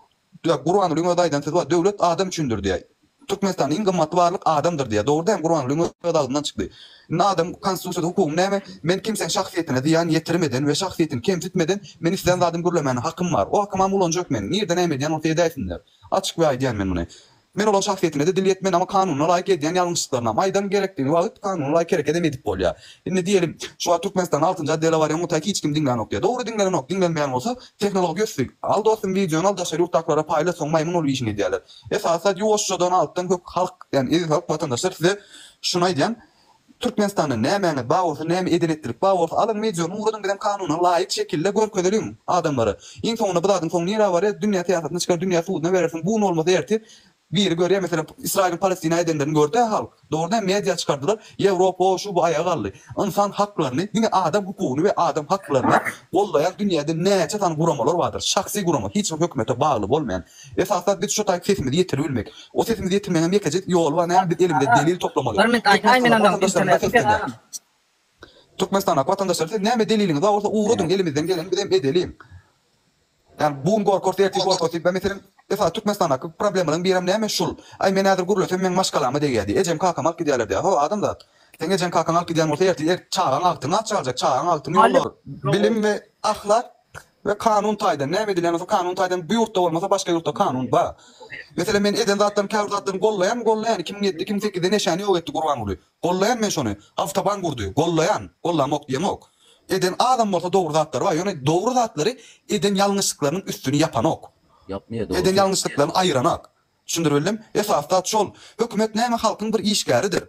Ýa Gurbangulyň özi aýdan sözi bar, Döwlet adam üçindir diýýär. Türkmenistanda iň gymmatly barlyk adamdyr diýýär. Dogry dälmi? Gurbangulyň öz agzyndan çykdy. Indi adam konstitusiýada hukugyň näme? Men kimsäň şahsyýetine zyýan ýetirmeden we şahsyýetini kemsitmeden men islän zadymy gürlemäne hakym bar. O hakymam ulanjak men. Nirde näme edýän bolsa edäýsinler. Açyk we aýdýan men muny. Men olaň şahsyýetine-de dil ýetmen, amma kanuna laýyk edýän ýalňyşlyklarynam aýdan, gerekdigini wagt kanuna laýyk herekedem edip bolýar. Indi diýelim, şu wagt Türkmenistanda altynjy otdele barýan otag hiç kim diňlänok diýýär. Dogry diňlenenok, diňlenmeýän bolsa, tehnologiýa ösdi. Al dostum wideony al daşary ýurtdakylara paýla soň maýmyn bolup işiňi edýärler. Esasy zat ýuwaşjadan altdan kök halk ýagny eziz halk watandaşlar size şuny aýdýan Türkmenistanda nämäňiz bar bolsa näme eden etdilik bar bolsa alyň wideony ugradyň bizem kanuna laýyk şekilde görkezeliň adamlara. Iň soňunda bu zadyň soňy nirä barýar dünýä syýasatyna çykar dünýä suduna berersiň bu gün bolmasa ertir. Biri görýär, meselem, Ysraýylyň Palestina edenlerini gördi-ä halk. Dogry däl, media çykardylar, Ýewropa o, şu, bu aýaga galdy. Ynsan haklaryny, diňe adam hukugyny we adam haklaryny gollaýan dünýäde näçe sany guramalar bardyr. Şahsy gurama, hiç bir hökümete bagly bolmaýan. Esasy zat biz şu taýy sesimizi ýetiribilmek. O sesimizi ýetirmegiňem ýekeje ýoly bar, näme biz elimize delil toplamaly. Bir minut aýtaý men Türkmenistanda ondan watandaşlarymyza interneti seslenýän. Türkmenistandaky watandaşlar siz näme deliliňiz bar bolsa ugradyň elimizden geleni bizem edeliň. Ýani bu gün gorkarys ertir gorkarys diýip meselem esasy Türkmenistandaky problemalaryň birem näme şul. Aý men häzir gürlesem meň maşgalama degýär diý. Ejem kakam alyp gidýärler diýýär. Ho adamzat. Seň ejeň kakaň alyp gidýän bolsa ertir er çagaň agtygyňy aç galjak çagaň agtygyny ýollar. Bilim we ahlak we kanun taýdan näme edilýän bolsa kanun taýdan bu ýurtda bolmasa başga ýurtda kanun bar. Meselem men eden zatlarymy käbir zatlaryny gollaýanmy gollaýan 2007 2008-de neşäni ýok etdi Gurbanguly. Gollaýan men şony. Awtoban gurdy. Gollaýan. Gollamok diýemok. Eden azam bolsa dogry zatlary bar. Ýöne dogry zatlary eden ýalňyşlyklarynyň üstüni ýapanok. Ýapmaýar dogry. Eden ýalňyşlyklaryny aýyranak. Düşündiribildim? Esasy zat şol. Hökümet näme halkyň bir işgäridir.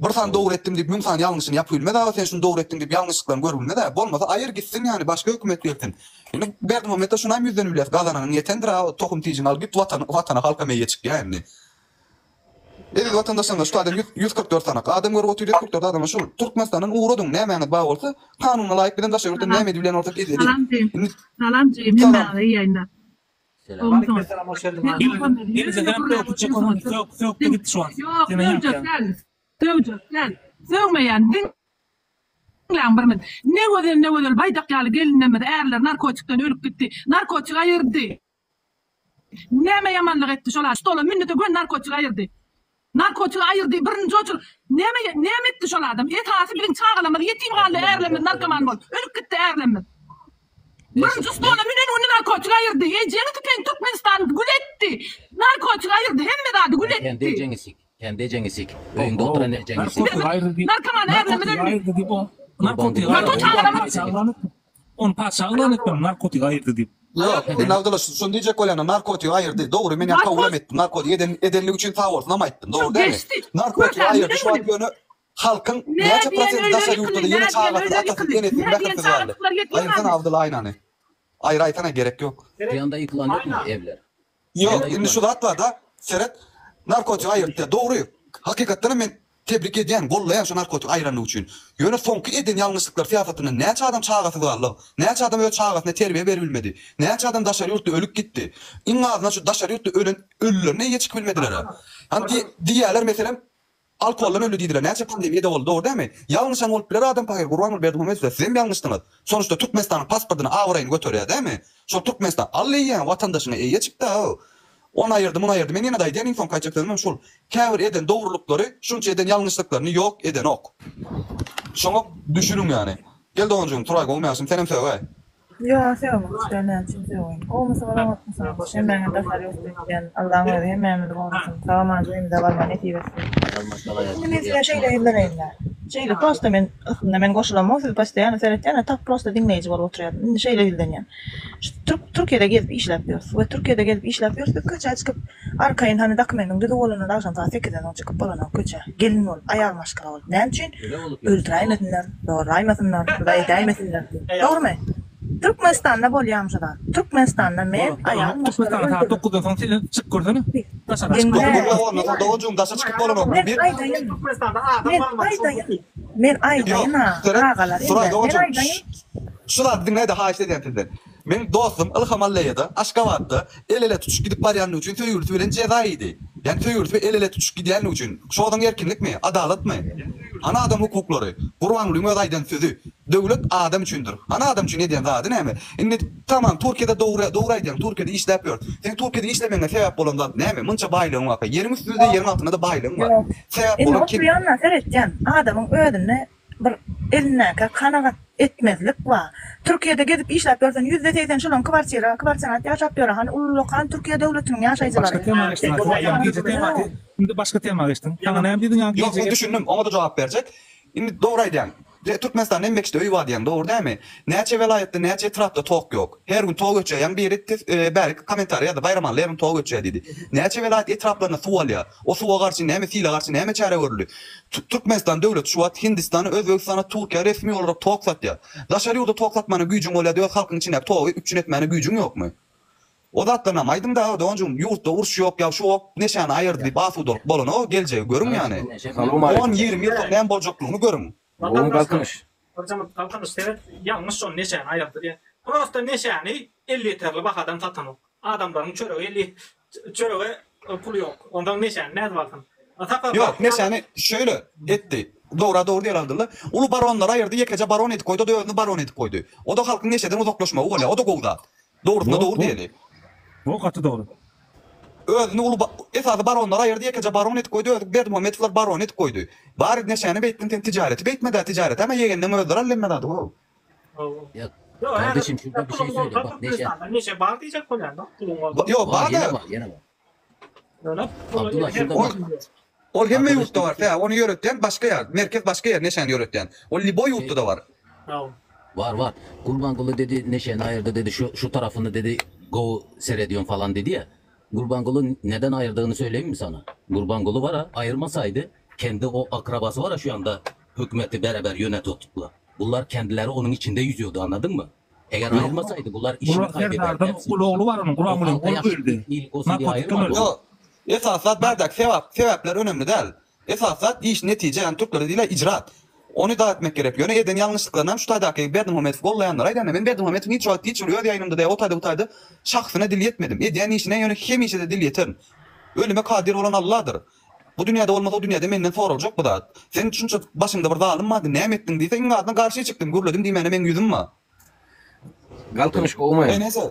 Bir sany dogry etdim diýip müň sany ýalňyşyny ýapybilmez aga sen şuny dogry etdiň diýip ýalňyşlyklaryny görübilmez ä. Bolmasa aýyr gitsin ýany başga hökümet gelsin. Indi Berdimuhamedde şunam ýüzlenibilýäs gazananyň ýetendir a tohum tijini al git watan watana halka meýe çykýa indi. Eziz watandaşlarymyz şu taýdan 144 sany adam görüp otyr 144 adama şul Türkmenistandan ugradyň nämäňiz bar bolsa kanuna laýyk bizem daşary ýurtdan näme edibilýän bolsak edeliň. Salam jigim. Salam jigim hemmäňize iyi ýaýynlar. Aleyküm hoş geldiň. Ýok sögjek däl. Sögjek däl. Sögmeýän diňläň bir minut. Ne gözel ne gözel baýdak ýaly gelinlerimiz ärleri narkotikden ölüp gitdi. Narkotik aýyrdy. Näme ýamanlyk etdi şol adam stola mündide göni narkotik aýyrdy. Narkotigi aýyrdy birinji oçur näme näme etdi şol adam esasy biziň çagalarymyz ýetim galdy ärlerimiz narkoman bolup ölüp gitdi ärlerimiz. Birinji stola münen güni narkotik aýyrdy ejeňi tüpeň Türkmenistan gül etdi narkotik aýyrdy hemme zady gül Kendi etdi. ejeňi sik. Kendi ejeňi sik. Öýüňde oturan ejeňi sik. Narkotik aýyrdy diýip Narkoman ärlerimiz narkotik öldi. aýyrdy diýip o narkotik Narko aýyrdy çagalarymyz diýip Ony patyşa yglan etmeli narkotik aýyrdy diýip. Ýok, indi Abdylla şuny diýjek bolýan, narkotigi aýyrdy. Dogry, men ýa kabulam etdim. Narkotik eden edenligi üçin sag bolsunam aýtdym. Dogry dälmi? Narkotigi aýyrdy şu wagt ýöne halkyň näçe prosenti daşary ýurtda-da ýene çagasyz, atasyz, enesiz, mähirsiz galdy. Aýyrsana Abdylla aýnany. Aýyraýsana gerek ýok. Bu ýanda ýykylan ýokmy evler? Ýok, indi şu zat bar-da, seret, narkotigi aýyrtdy. Dogry, hakykatdanam men tebrik edýän, gollaýan şu narkotigi aýyranlygy üçin. Ýöne soňky eden ýalňyşlyklar syýasatyndan näçe adam çagasyz galdy, näçe adam öz çagasyna terbiýe beribilmedi, näçe adam daşary ýurtda ölüp gitdi. Iň azyndan şu daşary ýurtda ölen ölülerine eýe çykyp bilmediler-ä. Hany diýýärler meselem, Alkoholdan öldi diýdiler. Näçe pandemiýada boldy, dogry dälmi? Ýalňyşan bolup biler adam pahyr Gurbanguly Berdimuhamedow sizem ýalňyşdyňyz. Sonuçda Türkmenistanyň pasportyny abraýyny göterýär dälmi? Şol Türkmenistan al eýýäň watandaşyňa eýe çykda how. Ony aýyrdy muny aýyrdy men ýene-de aýdýan iň soňky aýtjak sözüm hem şul. Käbir eden dogrulyklary şunça eden ýalňyşlyklaryny ýok edenok. Şoňa düşüniň ýany. Gel doganjygym Turaý gowymy ýagşymy senem sögäý. Ýok sögmek isleýän näme üçin sögeýin. Gowumysyňyz oňatmysyňyz. Hemmäňiz daşary ýurtda öýtýän. Allaň özi hemmämizi gorasyn. Sag-aman öýümize barma nesip etsin. Indi men size şeýle ýüzleneýin-dä. Şeýle prosta men aslynda men goşulamok siz postoýanno seretýän tak prosta diňleýji bolup oturýardym. Indi şeýle ýüzlenýän. Şu türk Türkiýede gezip işläp ýörüs we Türkiýede gezip işläp ýörüs biz köçä çykyp arkaýyn hany dokumendiň düzüw bolanda agşam sagat sekizden soň çykyp bolanok köçä gelin bolup aýal maşgala bolup näme üçin Öldüräýmesinler, zorlaýmasynlar, bir edäýmesinler diýip. Dogrumy? Türkmenistanda bolýamy şu zat? Türkmenistanda men aýal maşgala Türkmenistanda sagat dokuzdan soň sen çykyp görsene. Daşara çykyp gör. Ondan doganjygym daşa çykyp bolanok. Men aýdaýyn. Men aýdaýyn. Men aýdaýyn-a, agalar indi. Men aýdaýyn. Şu zady diňläýde haýyşt edýän sizden. Meň dostum Ylham Alleýada Aşgabatda el-ele tutuşyp gidip barýanlygy üçin söýgülisi bilen jeza iýdi. Ýagny söýgülisi bilen el-ele tutuşyp gidýänligi üçin. Şozaň erkinlikmi? Adalatmy? Hany adam hukuklary? Gurbangulyň öz aýdan sözi, Döwlet adam üçindir. Hany adam üçin edýän zady näme? Indi tamam Türkiýede dogry dogry aýdýaň Türkiýede işläp ýör. Seň Türkiýede işlemegiňe sebäp bolan zat näme? Munça baýlygyň barka. Ýeriň üstünde-de ýeriň altynda-da baýlygyň bar. Ýok. Sebäp Indi bolan kim? oturýan-da seretýän adamyň özünde Bir elindäkä kanagat etmezlik bar. Türkiýede gezip işläp ýörsen 80% şolaň kwartira, kwartirant ýaşap ýör. Hany ullakan Türkiýe döwletiniň ýaşaýjylary. Başga tema geçdiň aslynda. Ýaňy gije tema indi başga tema geçdiň. Saňa näme diýdiň ýaňy Ýok, men düşündim. Oňa-da jogap berjek. Indi dogry aýdýaň. Türkmenistanda hemme kişide öý bar diýýäň, dogry dälmi? Näçe welaýatda, näçe etrapda tok ýok. Her gün tok öçýär. Ýaňy biri bäri kommentariýa ýazdy, Baýramalyda her gün tok öçýär diýdi. Näçe welaýat etraplarynda suw alýar. O suwa garşy näme, sile garşy näme çäre görüldi? Türkmenistan döwleti şu wagt Hindistana, Özbegistana, Türkiýä resmi olarak tok satýar. Daşary ýurda tok satmana güýjüň bolýada öz halkyň içindäki togy üpjün etmäne güýjüň ýokmy? O zatlarynam aýdyň-da doganjygym, ýurtda uruş ýok ýa şu ok neşäni aýyrdy diýip asudalyk bolanok, geljegi görüň ýany. On, 20 ýyl soň näme boljaklygyny görüň. Gowumy Galkynyş? Birjemik Galkynyş seret ýalňyş şol neşäni aýyrdy diýen. Prosta neşäni elýeterli bahadan satanok. Adamlaryň çöregi elýe çörege puly ýok. Onsoň neşäni nädip alsyn? Sapar Ýok, neşäni şöyle etdi. Dogra dogry diýer Abdylla. Uly baronlary aýyrdy, ýekeje baron edip goýdy, o-da özüni baron edip goýdy. O-da halkyň neşeden uzaklaşmagy bolýar, o-da gowy zat. Dogrusyna dogry diýeli. Bu gaty dogry. Özüni uly esasy baronlary aýyrdy, ýekeje baron edip goýdy, özi Berdimuhamedowlar baron edip goýdy. Bary neşäni beýtdiň sen tijareti beýtme-dä, tijaretem-ä ýegenleň özleri aldy hemme zady how. Ýa kardeşim şurada bir şey söyle bak neşe. Neşe bar diýjek bolýan da puluň bolsa. Ýok Bar bar-da. ýene bar ýene bar. Ýöne Abdullah şurada bak. Ol hemme ýurtda bar. Sebäbi ony ýöretýän başga ýer, merkez başga ýer neşäni ýöretýän. Ol liboý ýurtda-da bar. Bar bar. Gurbanguly dedi neşäni aýyrdy dedi şu şu tarafyny dedi gowy serediýon falan dedi ya. Gurbanguly neden aýyrdygyny söýleýinmi sana? Gurbanguly bara aýyrmasaydy kendi o akrabasy bara şu ýanda hökümeti bereber ýönetotuplar. Bular kendileri onuň içinde ýüzýordy anladyňmy? Eger aýyrmasaydy bular işini Bular kaýbederdi Serdardan hepsini. uly ogly bar onuň O Gurbangulyň halka ol ýagşylyk öldi. iýilik bolsun diýe Narkotikden aýyrmady öldi. ony. Ýok. Esasy zat bärdäki sebap, sebäpler önemli däl. Esasy zat iş netije ýagny türklerde diýilýär icraat. Ony da etmek gerek. Ýöne eden ýalňyşlyklarynam şu taýdaky Berdimuhamedowy gollaýanlara aýdýan. Men Berdimuhamedowyň hiç wagt hiç bir öz ýaýynymda-da ýa o taýda bu taýda şahsyna dil ýetmedim. Edýän işine ýöne hemişe-de dil ýeterin. Ölüme kadyr bolan Alladyr. Bu dünýäde bolmasa o dünýäde menden soraljak bu zat. Sen şunça başyňda bir zalym bardy näme etdiň diýse iň azyndan garşy çykdym gürledim diýmäne meň ýüzüm bar. Galkynyş gowumy? E nese?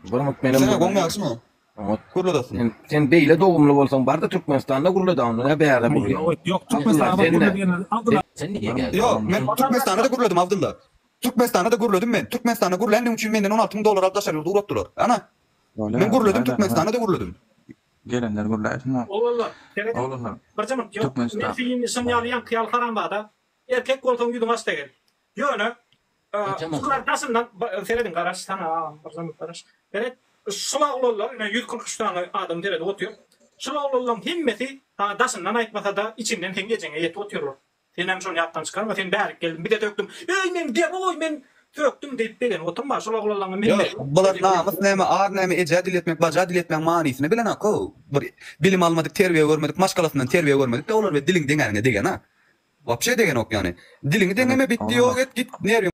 Bir minut menem Sen gowymy ýagşymy? Oňat. Gürle dostum. Sen, sen beýle dogumly bolsaň barda Türkmenistanda gürle da onda nä bärde gürleýäň. Ýok, ýok Türkmenistana baryp gürle diýenler Abdylla. Sen niye geldin? Ýok men Türkmenistanda da gürledim Abdylla. Türkmenistanda da gürledim men. Türkmenistanda gürländigim üçin menden 16 müň dollar alyp daşary ýurda ugratdylar. Ana. Men gürledim Türkmenistanda da gürledim. Gelenler gürläýsin. Oglanlar, serediň. Oglanlar. Birje minut, ýok. Türkmenistan. Men siziň şun ýaly ýaňky ýaly haramzada. Erkek bolsaň ýüzüňi aç-da gel. Ýöne, şular daşyndan, serediň garaş sana agam, birje minut garaş. Seret, şul oglanlar, ine 143 sany adam seredip otyr. Şul oglanlaryň hemmesi saňa daşyndan aýtmasa-da, içinden seň ejeňe ýetip otyrlar. Senem şony ýatdan çykarma, sen bärik geldiň, bize sökdüň. Eý, men geroý, men sökdüm diýip begenip oturma, şol oglanlaňa men Ýok, bular namys näme, ar näme, ejä dil ýetmek, baja dil ýetmegiň manysyny bilenok-ow. Bir bilim almadyk, terbiýe görmedik, maşgalasyndan terbiýe görmedik-de olar we diliň deňäniňe degena. Wapşe degenok ýany. Diliňi deňeme bitdi ýok et git nerwiň.